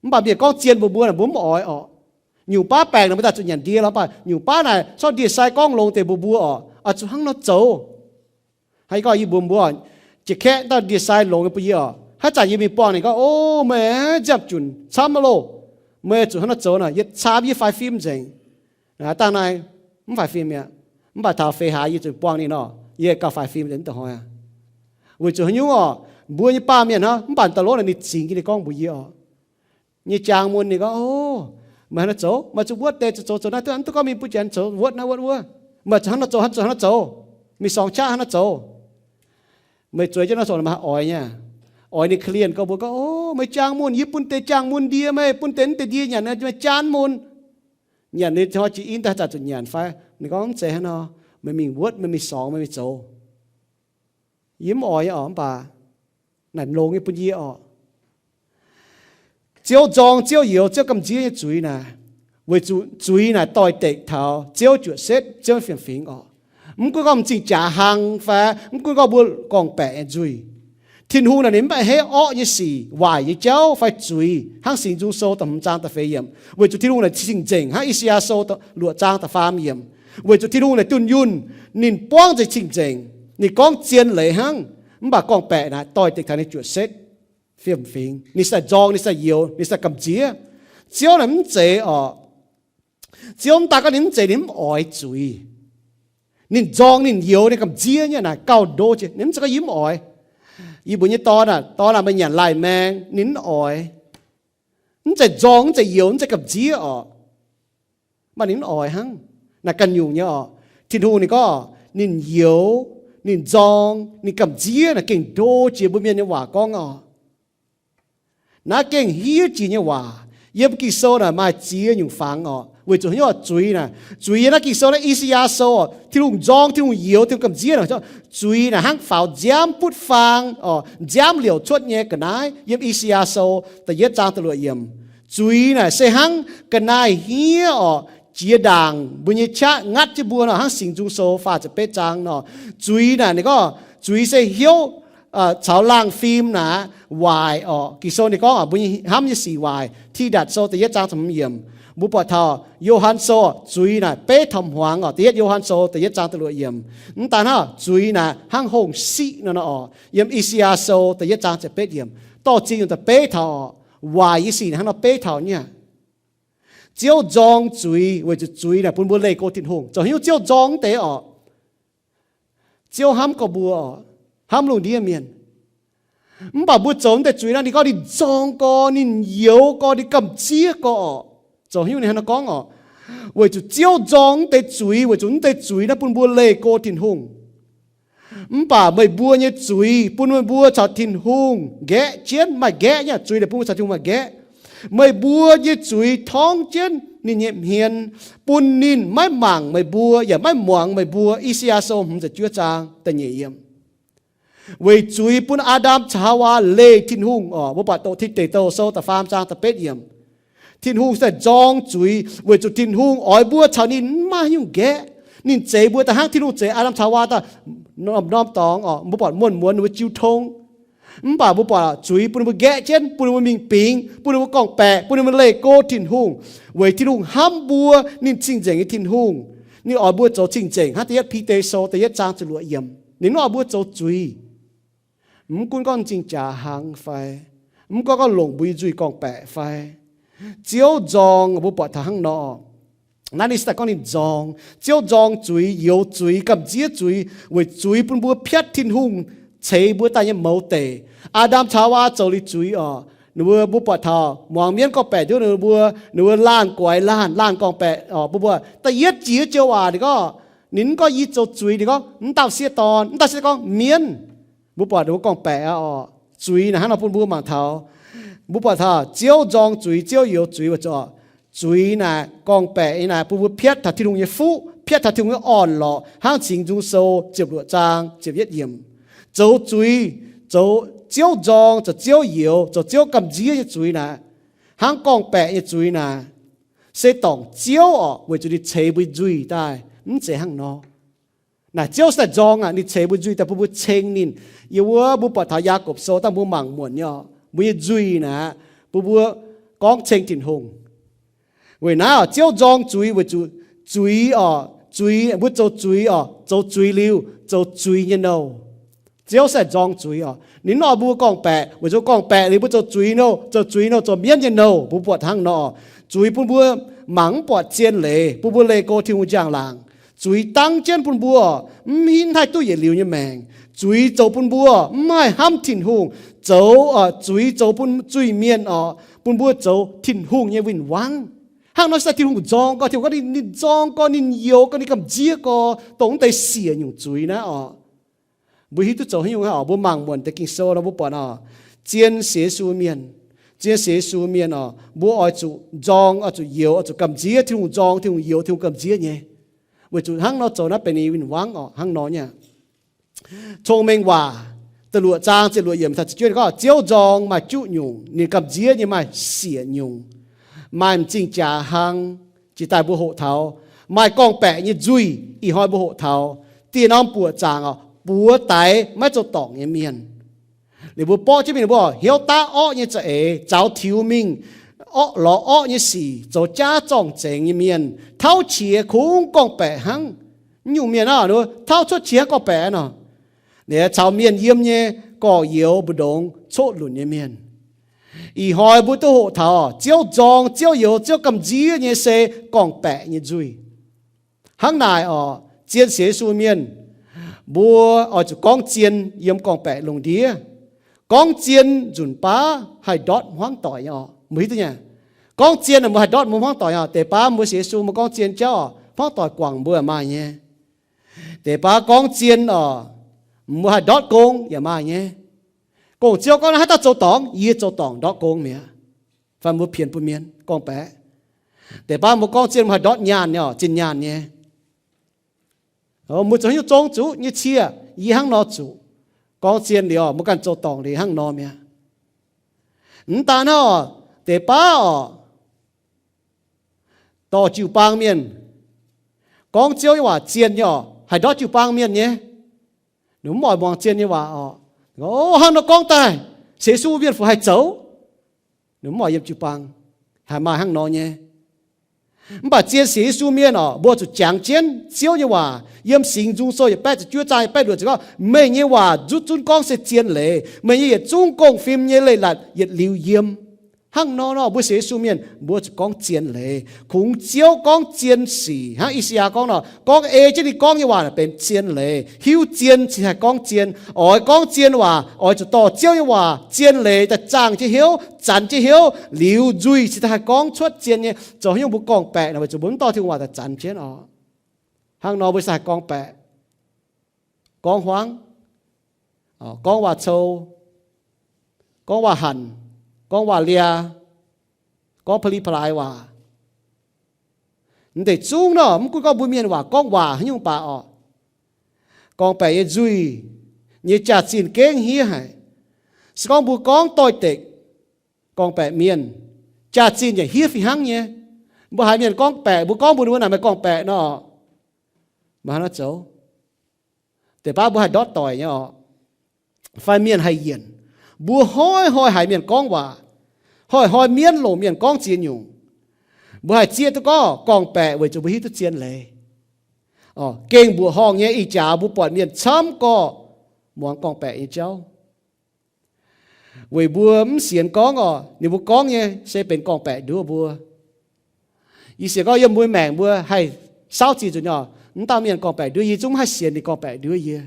Mv baac mienh gorngv zien mbuox mbuo naaic, mbuo mv oix oc. Nyungc baav baengc naaic mbuo daaih zuqc nyanc ndie lorz, mv baac nyungc baav naaic corc ndie-sai gorngv longx deix mbuox mbuo oc, oix zuqc hnangv nor zoux. Hnangv yie gorngv yie mbuox mbuo, jiex kaeqv dauh ndie-sai longx nyei bun yie oc. Haaix zanc yie mingh buangh ninh gorngv, o, meih nziaamv-junc camv aqv loh. Meih zuqc hnangv nor zoux nor, yietc caamx yie faix fim nzengc. Dangh naaiv mv faix fim mi'aqv. Mv baac taux feix hlaax yie zuqc buangh ninh nor, yie gauh faix fim nzengc mv deix hnoi aqv. Weic zuqc haaix nyungc oc, mbuo nyei baamh mienh hnangv, mv baac da'lov naaic ninh zingx jienv ninh gorngv mbuox yie oc. Nyei jaang mun ninh gorngv, o, meih hnangv nor zoux, meih zuqc wuotv deix, zuqc zoux, zoux naaiv duqv, mv duqv gorngv mingh bun janx zoux wuotv naaiv wuotv wuov. Meih zuqc hnangv nor zoux, hnangv zoux, hnangv nor zoux. Mingh sorng qaqv hnangv nor zoux. Meih zueiz jienv nor, sou maaih oix nyei. Oix ninh client gorngv mbuox gorngv, o, meih jaang mun, yie bun deix jaang mun ndie meih, bun deix naaiv deix ndie nyanc, meih jaan mun. Nyanc liuz hnoi jiex in daaih zanc zuqc nyanc fai? Ninh gorngv, mv zeiz hnangv nor. Meih mingh wuotv, meih mingh sorng, meih mingh zoux. Yie mv oix nyei oc, mv baac naaic longx nyei bun yie oc. Ziouv nzorng, Ziouv youx, Ziouv gamh nziev nyei zuiz naaic, weic zuqc zuiz naaic doix-dekc taux Ziouv juoqc setv, Ziouv fiem-fingx oc. Mv gunv gorngv m'zing jaax hlang fai mv gunv gorngv mbuo gorngv-baeqc nyei nzuih, Tin-Hungh naaic ninh mv baac a'hneiv orqv nyei sic, waaic nyei jauv fai zuiz, hnangv Singx Nzung Sou da'hmz zaang da'feix yiemc. Weic zuqc Tin-Hungh naaic cing-nzengc, hnangv I^saa^yaa Sou luoqc zaang da'faam yiemc. Weic zuqc Tin-Hungh naaic dunh yunh, ninh buangv nzengc cing-nzengc, ninh gorngv zien leiz hnangv. Mv baac gorngv-baeqc naaic doix-dekc taux ninh juoqc setv fiem-fingx. Ninh se daaih nzorng, ninh se daaih youx, ninh se daaih gamh nziev. Ziouv naaic mv zeiz oc. Ziouv mv daaih gorngv ninh mv zeiz ninh mv oix zuiz. Ninh nzorng, ninh youx, ninh gamh nziev nyei naaic gauh ndo jiex. Ninh mv zeiz gorngv yie mv oix. Yie mbuo nyei dorn aah, dorn aah, meih nyanc lai-maeng, ninh mv oix. Mv zeiz nzorng, mv zeiz youx, mv zeiz gamh nziev oc. Mv baac ninh mv oix hnangv. Naaic ganh nyungc nyei oc. Tin-Hungh ninh gorngv ninh youx, ninh nzorng, ninh gamh nziev naaic gengh ndo jiex mbuo mienh nyei waac gorngv oc. Naaiv gengh hiev jiex nyei waac. Yiem Ging-Sou naaic maaih ziex nyungc fangx oc. Weic zuqc haaix nyungc oc? Zuiz naaic, zuiz yiem naaiv Ging-Sou naaiv, I^saa^yaa Sou oc, Tin-Hungh nzorng, Tin-Hungh youx, Tin-Hungh gamh nziev naaic, zuiz naaic hnangv faaux nziaamv butv-faang oc, nziaamv liouc cuotv nyei ga'naaiv. Yiem I^saa^yaa Sou da'yietv zaang da'luoqc yiemc, zuiz naaic se hnangv ga'naaiv hniev oc, jiex ndaangc mbuo nyei qaqv ngatv jienv mbuo nor, hnangv Singx Nzung Sou faah ziepc betv zaang nor. Zuiz naaic ninh gorngv zuiz se hnyouv caux laangh fim naaic waaic oc. Ging-Sou ninh gorngv mbuo hnamv nyei sic waaic. Tidatc Sou da'yietv zaang ziepc hmz yiemc, mbuo buatc taux Yo^han Sou, zuiz naaic beiv taux hmuangx oc. Da'yietv Yo^han Sou da'yietv zaang da'luoqc yiemc. Mv daan hnangv, zuiz naaic hnangv hongh siqv nor nor oc. Yiem I^saa^yaa Sou da'yietv zaang ziepc betv yiemc, dorh ziex nyungc daaih beiv taux oc. Waaic nyei sic naaic hnangv nor beiv taux nyei aqv. Ziouv nzorng zuiz weic zuqc zuiz naaic bun mbuo leih go Tin-Hungh. Zoux haaix nyungc Ziouv nzorng mv deix oc? Ziouv hnamv gorx mbuo oc, hnamv lungh ndiev mienh. Mv baac mbuo zoux mv deix zuiz naaic ninh gorngv ninh nzorng gorx, ninh youx gorx, ninh gamh nziev gorx oc. Zoux haaix nyungc ninh hnangv nor gorngv oc? Weic zuqc Ziouv nzorng mv deix zuiz weic zuqc mv deix zuiz naaiv bun mbuo leih go Tin-Hungh. Mv baac meih mbuo nyei zuiz bun meih mbuo caux Tin-Hungh nqaeqv jienv, maaih nqaeqv nyei. Zuiz naaic bun mbuo caux Tin-Hungh maaih nqaeqv. Meih mbuo nyei zuiz torngv jienv ninh nyei hmien, bun ninh maiv mangc meih mbuo yaac maiv muangx meih mbuo. I^saa^yaa Sou hmz ziepc juov zaang da'nyeic yiemc. Weic zuiz bun Aa^ndam caux Haawaa leih Tin-Hungh oc. Mbuo buatc doqc Tin Deic Douh Sou da'faam zaang da'betv yiemc. Tin-Hungh se daaih nzorng zuiz weic zuqc Tin-Hungh oix mbuo caux ninh mv maaih haaix nyungc nqaeqv. Ninh zeix mbuo daaih hnangv Tin-Hungh zeix Aa^ndam caux Haawaa daaih norm-norm dorngx oc. Mbuo buatc muonh muonz ninh mbuo jiu tong. Mv baac mbuo buatc zuiz bun ninh mbuo nqaeqv jienv, bun ninh mbuo mingh bingx, bun ninh mbuo gorngv-baeqc, bun ninh mbuo leih go Tin-Hungh. Weic Tin-Hungh hnamv mbuo, ninh cing-nzengc nyei Tin-Hungh. Ninh oix mbuo zoux cing-nzengc hnangv da'yietv Bide Sou da'yietv zaang ziepc luoqc yiemc. Ninh mv oix mbuo zoux zuiz. Mv gunv gorngv m'zing jaax hlang fai, mv gunv gorngv longc mbuo nyei nzuih gorngv-baeqc fai, Ziouv nzorng mbuo buatc taux hnangv nor. Naaiv ninh se daaih gorngv ninh nzorng. Ziouv nzorng zuiz, youx zuiz, gamh nziev zuiz, weic zuiz bun mbuo piatv Tin-Hungh ceix mbuo daaih nyei mouz deic. Aa^ndam caux Haawaa zoux liuz zuiz oc. Ninh mbuo, mbuo buatc taux muangx mienv gorngv-baeqc nduov ninh mbuo, ninh mbuo laanh guaix laanh, laanh gorngv-baeqc oc. Mbuo buatc da'yietv jiex joux waac ninh gorngv, ninh mv gorngv yie zoux zuiz, ninh gorngv mv dauh sieqv dorn, mv dauh sieqv gorngv mienv. Mbuo buatc ninh mbuo gorngv-baeqc aqv oc. Zuiz naaic hnangv nor bun mbuo mangc taux, mbuo buatc taux Ziouv nzorng zuiz, Ziouv youx zuiz weic zuqc zuiz naaic, gorngv-baeqc nyei naaic bun mbuo piatv taux Tin-Hungh nyei fuqv, piatv taux Tin-Hungh nyei orn-lorqc, hnangv Singx Nzung Sou ziepc luoqc zaang ziepc yietv yiemc. Zoux zuiz, zoux Ziouv nzorng, zoux Ziouv youx, zoux Ziouv gamh nziev nyei zuiz naaic, hnangv gorngv-baeqc nyei zuiz naaic, se dorngc Ziouv oc, weic zuqc ninh ceix mbuo nzuih daaih, mv zeiz hnangv nor. Naaic Ziouv se daaih nzorng aqv, ninh ceix mbuo nzuih daaih bun mbuo ceng ninh. Yiem wuov mbuo buatc taux Yaagorpc Sou daaih mbuo mangc muonc nyei oc, mbuo nyei nzuih naaic, bun mbuo gorngv ceng Tin-Hungh. Weic naaiv oc, Ziouv nzorng zuiz weic zuqc zuiz oc, zuiz, mbuo zoux zuiz oc, zoux zuiz liuz zoux zuiz nyei nouh. Ziouv se daaih nzorng zuiz oc. Ninh mv oix mbuo gorngv-baeqc, weic zuqc gorngv-baeqc liuz mbuo zoux zuiz nouh, zoux zuiz nouh zoux mienv nyei nouh. Mbuo buatc hnangv nor, zuiz bun mbuo mangc mv buatc zien leiz, bun mbuo leih go Tin-Hungh njang-laangc. Zuiz dangv jienv bun mbuo mv hinv haih duqv yietc liuz nyei maengc. Zuiz zoux bun mbuo mv haih hnamv Tin-Hungh, zoux, zuiz zoux bun zuiz-mienh oc, bun mbuo zoux Tin-Hungh nyei win-wangv. Hnangv nor se daaih Tin-Hungh nzorng gorx, Tin-Hungh gorngv ninh nzorng gorx, ninh youx gorx, ninh gamh nziev gorx, dongh mv deix siec nyungc zuiz naaiv oc. Mbuo hiuv duqv zoux haaix nyungc oc? Mbuo mangc muonc deix Ging-Sou nor mbuo buatc oc, zien sienx Yesu mienh, zien sienx Yesu mienh oc, mbuo oix zuqc nzorng, oix zuqc youx, oix zuqc gamh nziev. Tin-Hungh nzorng, Tin-Hungh youx, Tin-Hungh gamh nziev nyei. Weic zuqc hnangv nor zoux naaiv benx ninh win-wangv oc, hnangv nor nyei. Cong-Mengh Waac da'luoqc zaang ziepc luoqc yiemc taux ziepc juov gorngv, Ziouv nzorng maaih juqv nyungc, ninh gamh nziev nyei maaih siec nyungc. Maaih m'zing jaax hlang jiex daaih mbuo hoqc taux, maaih gorngv-baeqc nyei nzuih ih hnoi mbuo hoqc taux, dieh norm buoqc zaangc oc, buoz daix maiv zoux dorngc nyei mienh. Liuz mbuo borqv jienv mingh, mbuo hnyouv daav orqv nyei za'eix, zaux tiux mingh, orqv, lorz orqv nyei sic, zoux jaav zorng-zengx nyei mienh, tauv qiex kungx gorngv-baeqc hnangv. Nyungc mienh aah, tauv cuotv qiex hnangv gorngv-baeqc nor. Ninh caux mienh yiem nyei gorx-youz mbu'ndongx coqv lunc nyei mienh. Ih hnoi mbuo duqv hoqc taux Ziouv nzorng, Ziouv youz, Ziouv gamh nziev nyei se gorngv-baeqc nyei nzuih. Hnangv naaic oc, zien sienx Yesu mienh, mbuo oix zuqc gorngv zien yiem gorngv-baeqc lungh ndiev. Gorngv zien nzunc baav haih ndortv hmuangv doic nyei oc. Mbuo hiuv duqv nyei. Gorngv zien mbuo haih ndortv mbuo hmuangv doic oc. Deix baav mbuo sienx Yesu mbuo gorngv zien jauv oc, hmuangv doic guangc mbuo maaih nyei. Deix baav gorngv zien oc, mbuo haih ndortv gong yaac maaih nyei. Gong-ziouv gorngv haaix dauh zoux dorngc, yie zoux dorngc ndortv gong mi'aqv. Fai mbuo pienx bun mienh gorngv-baeqc. Deix baav mbuo gorngv zien mbuo haih ndortv nyaanh nyei oc, zinh nyaanh nyei. Mbuo zoux haaix nyungc zong zuqc nyei cie, yie hnangv nor zuqc. Gorngv zien liuz mbuo ganh zoux dorngc liuz hnangv nor mi'aqv. Mv daan hnangv oc, deix baav oc, dorh jiu-baang mienh gorngv Ziouv nyei waac zien nyei oc, haih ndortv jiu-baang mienh nyei. Ninh mv oix muangx zien nyei waac oc. O, hnangv nor gorngv daaih, sienx Yesu mienh fu haih zoux? Ninh mv oix yiem jiu-baang. Haih maaih hnangv nor nyei. Mv baac zien sienx Yesu mienh oc, mbuo zuqc jangx jienv Ziouv nyei waac. Yiem Singx Nzung Sou yietc baeqv ziepc juov zaang yietc baeqv luoqc ziepc gorngv, meih nyei waac nzuqc zunv gorngv se zien leiz. Meih nyei yietc zungv gong-fim nyei leiz-latc yietc liuz yiem. Hnangv nor nor, mbuo sienx Yesu mienh mbuo zuqc gorngv zien leiz. Kungx Ziouv gorngv zien sic. Hnangv I^saa^yaa gorngv nor, gorngv ei jienv ninh gorngv nyei waac naaic benx zien leiz. Hiuv zien cingx haih gorngv zien. Oix gorngv zien waac oix zuqc dorh Ziouv nyei waac zien leiz daaih zaangh jienv hnyouv, zanx jienv hnyouv, liuz nzuih cingx daaih haih gorngv cuotv zien nyei. Zoux haaix nyungc mbuo gorngv-baeqc naaic weic zuqc mbuo mv dorh Tin-Hungh waac daaih zanx jienv oc. Hnangv nor mbuo se haih gorngv-baeqc, gorngv hmuangv, gorngv waac-cou, gorngv waac-hanc, gorngv waac-liaa, gorngv pa'li pa'laaix waac. Mv deix zungv nor, mv gunv gorngv mbuo mienh waac, gorngv waac haaix nyungc baac oc, gorngv-baeqc nyei nzuih nyei jaax-zinh gengh hniev haic. Se gorngv mbuo gorngv doix-dekc gorngv-baeqc mienh, jaax-zinh yaac hniev fih hnangv nyei. Mbuo haiz mienh gorngv-baeqc, mbuo gorngv mbuox ninh mbuo naaic meih gorngv-baeqc nor, maaih hnangv nor zoux. Deix baav mbuo haih ndortv doic nyei oc, fai mienh haih yienc. Mbuo hnoi-hnoi haiz mienh gorngv waac, hnoi-hnoi mienv longc mienh gorngv ziex nyungc. Mbuo haih zieqv duqv gorngv gorngv-baeqc weic zuqc mbuo hiuv duqv zien leiz. Gengh mbuoqc horngh nyei ih jaax mbuo buatc mienh camv gorqv muangx gorngv-baeqc nyei jauv. Weic mbuo mv sienx gorngv oc, ninh mbuo gorngv nyei se benx gorngv-baeqc nduov mbuo. Yie sienx gorngv yiem mbuo maengc mbuo haih saauv ziex nzunc nyei oc, mv dauh mienh gorngv-baeqc nduov yie, zungv mv haih sienx ninh gorngv-baeqc nduov yie.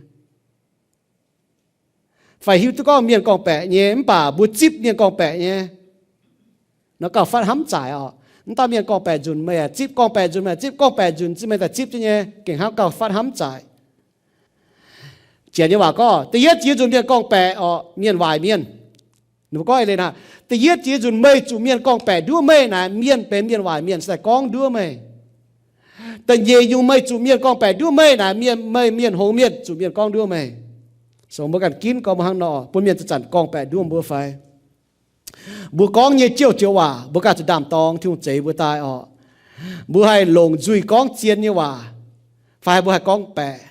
Fai hiuv duqv gorngv mienh gorngv-baeqc nyei, mv baac mbuo zipv mienh gorngv-baeqc nyei, nor gauh fatv hnamv zaaic oc. Mv dauh mienh gorngv-baeqc nzunc meih zipv, gorngv-baeqc nzunc meih zipv, gorngv-baeqc nzunc meih daaih zipv jienv nyei, gengh hnamv gauh fatv hnamv zaaic. Janx nyei waac gorngv, da'yietv jiex nzunc mienh gorngv-baeqc oc, mienh waaic mienh. Ninh mbuo gorngv eix leiz aqv, da'yietv jiex nzunc meih zuqc mienh gorngv-baeqc nduov meih naaic, mienh benx mienh waaic mienh, se daaih gorngv nduov meih. Da'nyeic nyungc meih zuqc mienh gorngv-baeqc nduov meih naaic, mienh, meih mienh hngongx mienh zuqc mienh gorngv nduov meih. So mbuo ganh ginv gorngv mbuo hnangv nor, bun mienh zanc-zanc gorngv-baeqc nduov mbuo fai? Mbuo gorngv nyei jouh joux waac mbuo ganh zuqc ndaam-dorng, Tin-Hungh zeix mbuo daaih oc. Mbuo haih longc nzuih gorngv zien nyei waac, fai mbuo haih gorngv-baeqc?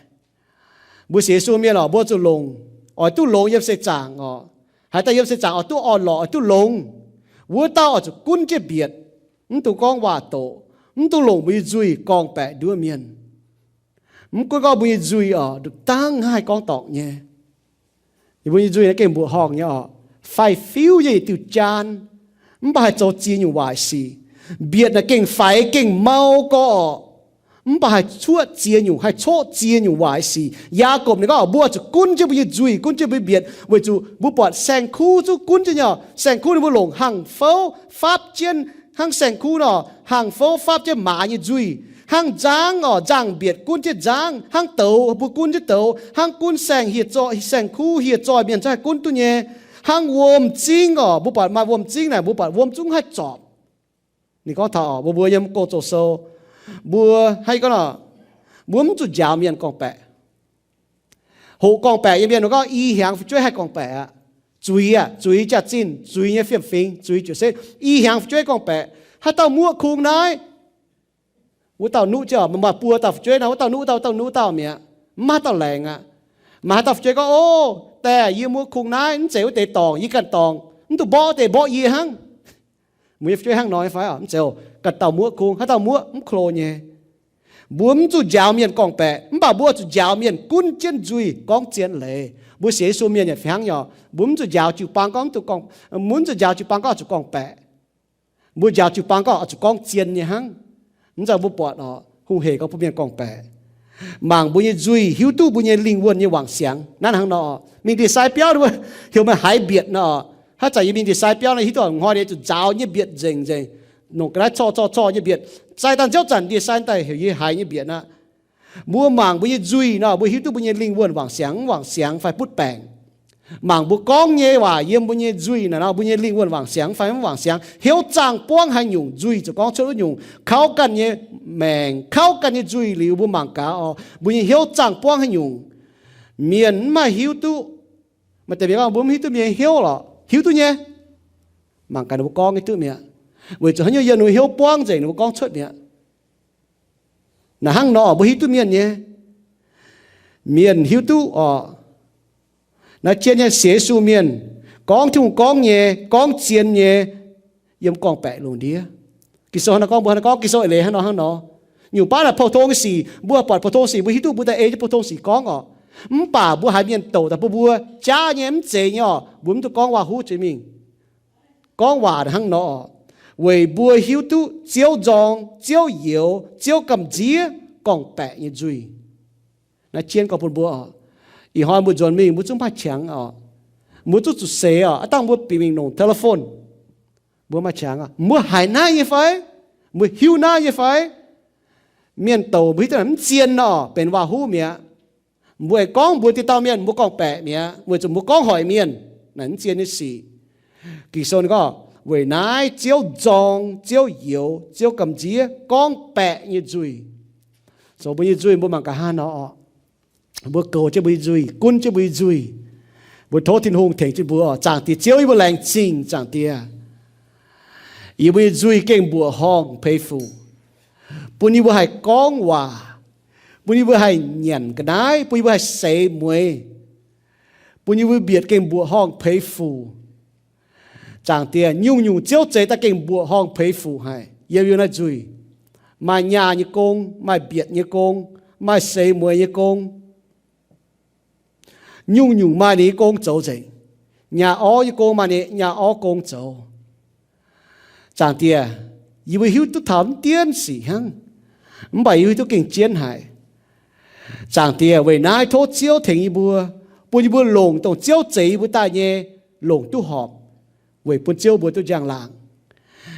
Mbuo sienx Yesu mienh oc, mbuo zuqc longc, oix duqv longx yiem seix zaangc oc. Haaix dauh yiem seix zaangc oix duqv orn-lorqc, oix duqv longx, wuov dauh oix zuqc gunv jienv mbietc, mv dungx gorngv waac-doqc, mv dungx longc mbuo nyei nzuih gorngv-baeqc nduov mienh. Mv gunv gorngv mbuo nyei nzuih oc, nduqc dangv haih gorngv dorngc nyei. Ninh mbuo nyei nzuih naaiv gengh mbuoqc horngh nyei oc, faix-fiuv nyei yietc diuh jaan, mv baac haih zoux ziex nyungc waaic sic. Mbietc naaic gengh faix gengh mau gorqv oc, mv baac haih cuoqv ziex nyungc, haih coqv ziex nyungc waaic sic. Yaagorpc ninh gorngv mbuo zuqc gunv jienv mbuo nyei nzuih, gunv jienv mbuo mbietc, weic zuqc mbuo buatc saeng-kuv zungv gunv jienv nyei oc. Saeng-kuv ninh mbuo longc hangx fouv fapv jienv hnangv saeng-kuv nor, hangx fouv fapv jienv maaz nyei nzuih. Hnangv nzangv oc, nzangv-mbietc gunv jienv nzangv, hnangv douz mbuo gunv jienv douz, hnangv gunv saeng hieh zoih, saeng-kuv hieh zoih mienh zungv haih gunv duqv nyei. Hnangv wuom-zingv oc, mbuo buatc maaih wuom-zingv naaic, mbuo buatc wuom zungv haih zorpc. Ninh gorngv taux oc, mbuo mbuo yiem Gong-Zoh sou, mbuo hnangv gorngv nor, mbuo mv zuqc njaaux mienh gorngv-baeqc. Hoqc gorngv-baeqc nyei mienh mbuo gorngv i hnyangx fu'jueiv haih gorngv-baeqc aqv. Zuiz aqv, zuiz jaax-zinh, zuiz nyei fiem-fingx, zuiz jiouc setv, i hnyangx fu'jueiv gorngv-baeqc. Haaix dauh muoqv kungx naaiv, wuov dauh nuqv jienv, maaih buo dauh fu'jueiv nor, wuov dauh nuqv wuov dauh, wuov dauh nuqv wuov dauh mi'aqv. Mv maaih haaix dauh laengz aqv. Maaih haaix dauh fu'jueiv gorngv, o, daeh, yie muoqv kungx naaiv, mv zeiz wuov deix dorngc, yie ganh dorngc, mv dungx mborqv wuov deix, mborqv yie hnangv. Mbuo nyei fu'jueiv hnangv nor nyei fai? Mv zeiz, ganh dauh muoqv kungx, haaix dauh muoqv mv klo nyei. Mbuo mv zuqc njaaux mienh gorngv-baeqc, mv baac mbuo zuqc njaaux mienh gunv jienv nzuih gorngv zien leiz. Mbuo sienx Yesu mienh yaac fih hnangv nyei. Mbuo mv zuqc njaaux jiu-baang gorngv, mv zuqc njaaux jiu-baang gorngv zuqc gorngv-baeqc. Mbuo njaaux jiu-baang gorngv zuqc gorngv zien nyei hnangv. Mv zeiz mbuo buatc oc, hungh hec gorngv bun mienh gorngv-baeqc. Mangc mbuo nyei nzuih hiuv duqv mbuo nyei lingh wuonh nyei wangc siangx. Naaiv hnangv nor, mingh ndie-sai biauv, heuc meih haiz mbietc nor. Hnangv zanc yie mingh ndie-sai biauv nor, hiuv duqv hnoi ninh zuqc nzaaux nyei mbietc nzengc nzengc, nongc ga'naaiv corc corc corc nyei mbietc. Zaih dangh nziouv zanc ndie-sai daaih heuc yie haiz nyei mbietc aqv. Mbuo mangc mbuo nyei nzuih nor, mbuo hiuv duqv mbuo nyei lingh wuonh wangc siangx, wangc siangx fai butv baengc. Mangc mbuo gorngv nyei waac yiem mbuo nyei nzuih naaic nor, mbuo nyei lingh wuonh wangc siangx fai mv wangc siangx. Hnyouv zaangh buangv haaix nyungc, nzuih ziouc gorngv cuotv wuov nyungc. Kauv ganh nyei maengc, kauv ganh nyei nzuih liuz mbuo mangc gaax oc, mbuo nyei hnyouv zaangh buangv haaix nyungc, mienh mv maaih hiuv duqv. Maaih deix mienh gorngv mbuo mv hiuv duqv mienh nyei hnyouv lorqc. Hiuv duqv nyei. Mangc gaax ninh mbuo gorngv hiuv duqv mi'aqv. Weic zuqc haaix nyungc yiem ninh mbuo hnyouv buangv nzengc ninh mbuo gorngv cuotv mi'aqv. Naaiv hnangv nor mbuo hiuv duqv mienh nyei. Mienh hiuv duqv oc. Naaiv jienv nyei sienx Yesu mienh, gorngv Tin-Hungh gorngv nyei, gorngv zien nyei, yiem gorngv-baeqc lungh ndiev. Ging-Sou hnangv nor gorngv, mbuo hnangv nor gorngv, Ging-Sou eix leiz hnangv nor, hnangv nor. Nyungc baav naaic pou-tong sic, mbuo buatc pou-tong sic, mbuo hiuv duqv mbuo daaih ei jienv pou-tong sic gorngv oc. Mv baac mbuo haiz mienh douc daaih bun mbuo jaav nyei, mv zeiz nyei oc, mbuo mv duqv gorngv waac-huv jiex mingh. Gorngv waac hnangv nor oc, weic mbuo hiuv duqv Ziouv nzorng, Ziouv youx, Ziouv gamh nziev gorngv-baeqc nyei nzuih. Naaiv jienv gorngv bun mbuo oc, ih hnoi mbuo nzuonx mingh mbuo zungv maaih qangx oc, mbuo zungv zuqc seix oc. Aav dangh mbuo bieqc mingh longc telephone, mbuo maaih qangx oc, mbuo haiz naaiv nyei fai? Mbuo hiuv naaiv nyei fai? Mienh douc mbuo hiuv duqv naaic mv zien nor, benx waac-huv mi'aqv. Mbuo aengx gorngv mbuox dieh dauh mienh mbuo gorngv-baeqc mi'aqv, weic zuqc mbuo gorngv hoic mienh. Naaiv mv zien nyei sic. Ging-Sou gorngv, weic naaiv Ziouv nzorng, Ziouv youx, Ziouv gamh nziev gorngv-baeqc nyei nzuih. Zoux mbuo nyei nzuih mbuo mangc gaax hnangv nor oc. Mbuo goux jienv mbuo nyei nzuih, gunv jienv mbuo nyei nzuih. Mbuo tov Tin-Hungh tengx jienv mbuo oc. Zaangc Diex Ziouv, yie mbuo laengz zingh, Zaangc Diex. Yie mbuo nyei nzuih gengh mbuoqc horngh peix fuc, bun yie mbuo haih gorngv waac, bun yie mbuo haih nyanc ga'naaiv, bun yie mbuo haih seix mueiz, bun yie mbuo mbietc gengh mbuoqc horngh peix fuc. Zaangc Diex, nyungc-nyungc Ziouv zeix daaih gengh mbuoqc horngh peix fuc haic yiem yie mbuo naaiv nzuih. Maaih nyaah nyei gong, maaih mbietc nyei gong, maaih seix mueiz nyei gong. Nyungc-nyungc maaih ninh nyei gong zoux nzengc. Nyaah orv nyei gong maaih ninh nyaah orv gong zoux. Zaangc Diex, yie mbuo hiuv duqv taux mv dienv sic hnangv, mv baac yie mbuo hiuv duqv gengh jienv haic. Zaangc Diex, weic naaiv tov Ziouv tengx yie mbuo, bun yie mbuo longc dongh Ziouv zeix yie mbuo daaih nyei longc duqv horpc, weic bun Ziouv mbuo duqv njang-laangc.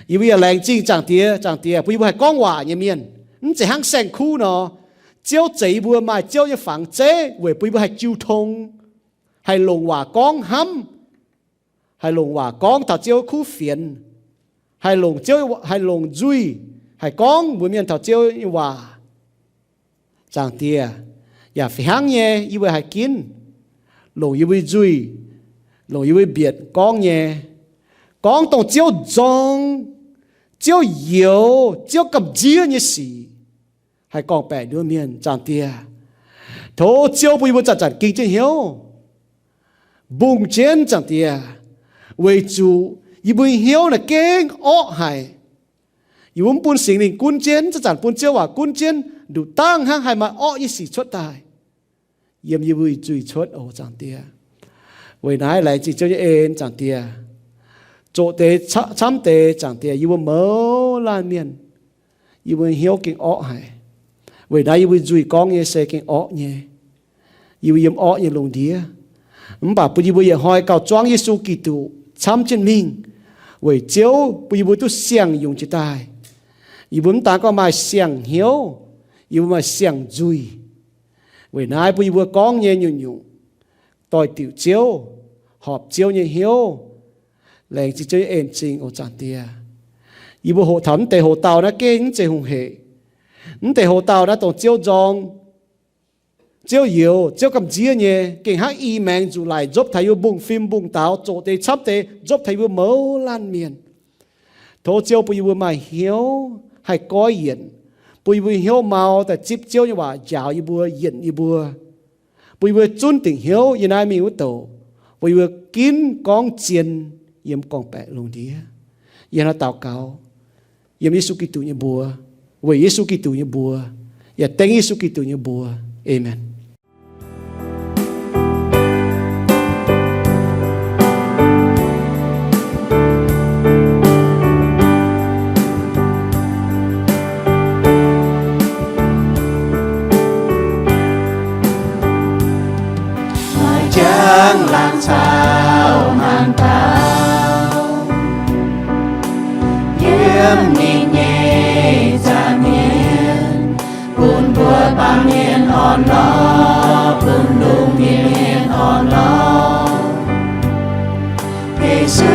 Yie mbuo yaac laengz zingh Zaangc Diex, Zaangc Diex, bun yie mbuo haih gorngv waac nyei mienh, mv zeiz hnangv saeng-kuv nor. Ziouv zeix yie mbuo maaih Ziouv nyei fangx zeiv weic bun yie mbuo haih jiu tong, haih longc waac gorngv hnamv, haih longc waac gorngv taux Ziouv kuv fienx, haih longc Ziouv, haih longc nzuih, haih gorngv mbuox mienh taux Ziouv nyei waac. Zaangc Diex, yaac fih hnangv nyei, yie mbuo haih ginv longc yie mbuo nyei nzuih, longc yie mbuo nyei mbietc gorngv nyei, gorngv dongh Ziouv nzorng, Ziouv youx, Ziouv gamh nziev nyei sic, haih gorngv-baeqc nduov mienh. Zaangc Diex, tov Ziouv bun yie mbuo zanc-zanc ging jienv hnyouv, mbungh jienv, Zaangc Diex, weic zuqc yie mbuo nyei hnyouv naaic gengh orqv haic. Yie mbuo mv bun Singx Lingh gunv jienv, zanc-zanc bun Ziouv waac gunv jienv, nduqc dangv hnangv haih maaih orqv nyei sic cuotv daaih yiem yie mbuo nyei nzuih cuotv oc, Zaangc Diex. Weic naaiv laengz zingh Ziouv nyei en, Zaangc Diex. Zoqc deix camv deix, Zaangc Diex, yie mbuo mouz laanh mienh, yie mbuo nyei hnyouv gengh orqv haic. Weic naaiv yie mbuo nzuih gorngv nyei se gengh orqv nyei. Yie mbuo yiem orqv nyei lungh ndiev. Mv baac bun yie mbuo yietc hnoi gauh zuangv Yesu Giduc camv jienv mingh, weic Ziouv bun yie mbuo duqv siang-yungz jiex daaih. Yie mbuo mv daan gorngv maaih siang-hnyouv, yie mbuo maaih siang-nzuih. Weic naaiv bun yie mbuo gorngv nyei nyungc-nyungc doix-diuc Ziouv, horpc Ziouv nyei hnyouv. Laengz zingh Ziouv nyei en-zingh oc, Zaangc Diex. Yie mbuo hoqc taux mv deix hoc-dauh naaiv gengh mv zeiz hungh hec. Mv deix hoc-dauh naaiv dongh Ziouv nzorng, Ziouv youx, Ziouv gamh nziev nyei, gengh hnangv i maengx nzuqc laic nzopv taux yie mbuo mbungv-fim mbungv-daaux, zoqc deix camv deix nzopv taux yie mbuo mouz laanh mienh. Tov Ziouv bun yie mbuo maaih hnyouv haih goiv yienc, bun yie mbuo hnyouv mau daaih zipv Ziouv nyei waac njaaux yie mbuo, yienc yie mbuo, bun yie mbuo zunv dingc hnyouv yiem naaiv mingh wuov douc, bun yie mbuo ginv gorngv zien yiem gorngv-baeqc lungh ndiev. Yie hnangv naaiv daux gaux yiem Yesu Giduc nyei mbuox, weic Yesu Giduc nyei mbuox. Yaac dengv Yesu Giduc nyei mbuox. Aamen. Maaih jangx laangz caux maanc dauh, yiem ninh nyei nza'hmien, bun mbuo baamh mienh orn-lorqc, bun lungh ndiev mienh orn-lorqc. Yesu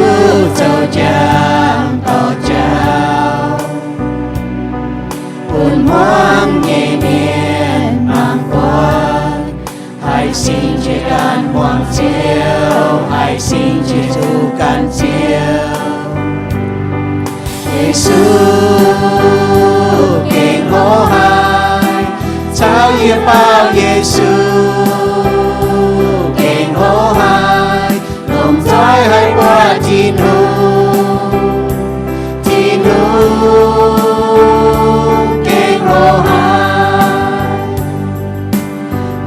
zoux jangx dorh jauv, bun hmuangv nyei mienh mangc buatc, haih singx jiex ganh hmuangx Ziouv, haih singx jiex zuqc ganh Ziouv. Yesu gengh hlo haic, caux yie baaux Yesu gengh hlo haic, lomh nzoih haih buatc Tin-Hungh. Tin-Hungh gengh hlo haic,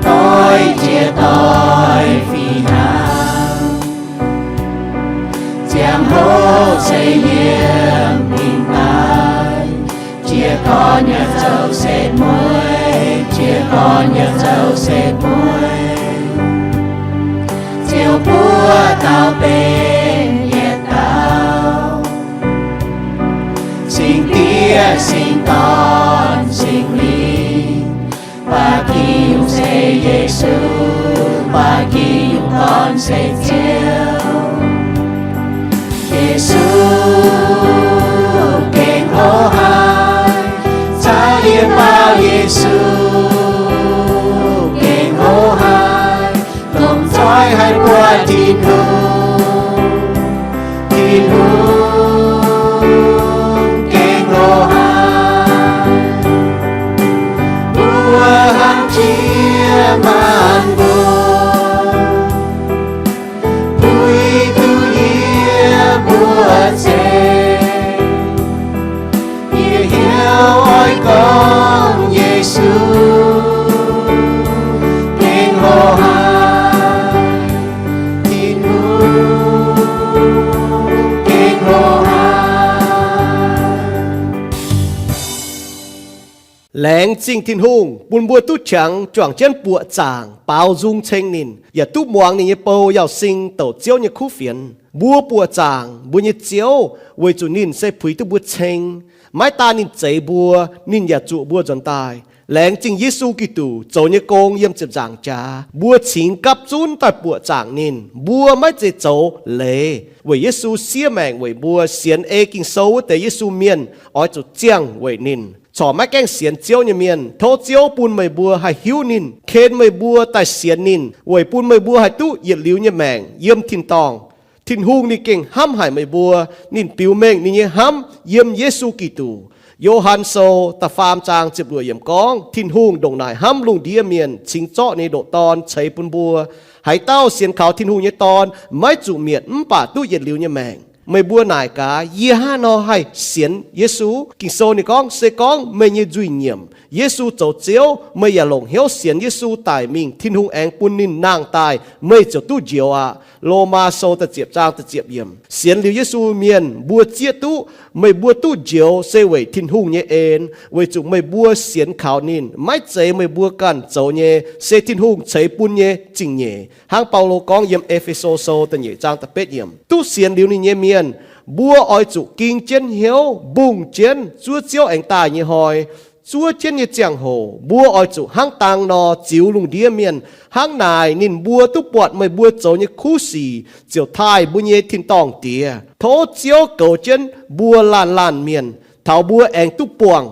doix jiex doix fih hnangv. Ziangh hoc se yiem mingh daaih, jiez gorn yaac zoux setv mueiz, jiez gorn yaac zoux setv mueiz. Ziouv buov taux benx yietc dauh, Singx Diex, Singx Dorn, Singx Lingh, baac Ging-Sou se Yesu, baac Ging-Dorn se Ziouv. Yesu gengh hlo haic, caux yie baaux Yesu gengh hlo haic, lomh nzoih haih buatc Tin-Hungh. Tin-Hungh gengh hlo haic, mbuo hnamv jiex maanc mbuo, puix duqv yie mbuo ceng. Yie hnyouv oix gorngv Yesu gengh hlo haic, Tin-Hungh gengh hlo haic. Laengz zingh Tin-Hungh bun mbuo duqv qangx juangc jienv buoqc zaangc baaux nzung ceng ninh, yaac duqv muangx ninh nyei bou Yauz Sing douc Ziouv nyei kuv fienx. Mbuo buoqc zaangc mbuo nyei Ziouv weic zuqc ninh se puix duqv mbuo ceng. Maiv daan ninh zeix mbuo, ninh yaac zuoqc mbuo nzuonx daaih. Laengz zingh Yesu Giduc zoux nyei gong yiem ziepc nzaangc jaax, mbuo cingx gapv zunv daaih buoqc zaangc ninh. Mbuo maiv zeiz zoux leiz, weic Yesu siev maengc weic mbuo, sienx ei Ging-Sou wuov deix Yesu mienh oix zuqc ziangh weic ninh. Corc maiv gaengh sienx Ziouv nyei mienh, tov Ziouv bun meih mbuo haih hiuv ninh, ken meih mbuo daaih sienx ninh, weic bun meih mbuo haih duqv yietc liuz nyei maengc yiem tin-dorngh. Tin-Hungh ninh gengh hnamv haic meih mbuo. Ninh biux mengh ninh nyei hnamv yiem Yesu Giduc. Yo^han Sou da'faam zaang ziepc luoqc yiemc gorngv, Tin-Hungh ndongc naaic hnamv lungh ndiev mienh, cingx zorqv ninh nyei ndoqc Dorn ceix bun mbuo. Haaix dauh sienx kaux Tin-Hungh nyei Dorn maiv zuqc mietc mv baac duqv yietc liuz nyei maengc. Meih mbuo naaic gaax, yie hnangv haaix nor haih sienx Yesu? Ging-Sou ninh gorngv, se gorngv meih nyei nzuih nyiemc, Yesu zoux Ziouv, meih yaac longc hnyouv sienx Yesu daic mingh, Tin-Hungh aengx bun ninh nangh daaih, meih ziouc duqv njoux aqv. Lomaa Sou da'ziepc zaang da'ziepc yiemc. Sienx liuz Yesu mienh mbuo zieqv duqv, meih mbuo duqv njoux se weic Tin-Hungh nyei en, weic zuqc meih mbuo sienx kaux ninh. Maiv zeiz meih mbuo ganh zoux nyei, se Tin-Hungh ceix bun nyei zingh nyeic. Hnangv Baulo gorngv yiem E^fe^so Sou da'nyeic zaang da'betv yiemc, duqv sienx liuz ninh nyei mienh, mbuo oix zuqc ging jienv hnyouv, mbungh jienv zuov Ziouv aengx daaih nyei hnoi. Zuov jienv nyei ziangh hoc mbuo oix zuqc hnangv dang nor ziux lungh ndiev mienh. Hnangv naaic ninh mbuo duqv buatc meih mbuo zoux nyei kuv sic, ziouc taaih mbuo nyei tin-dorngh Diex. Tov Ziouv goux jienv mbuo laanh laanh mienh, taux mbuo aengx duqv buangh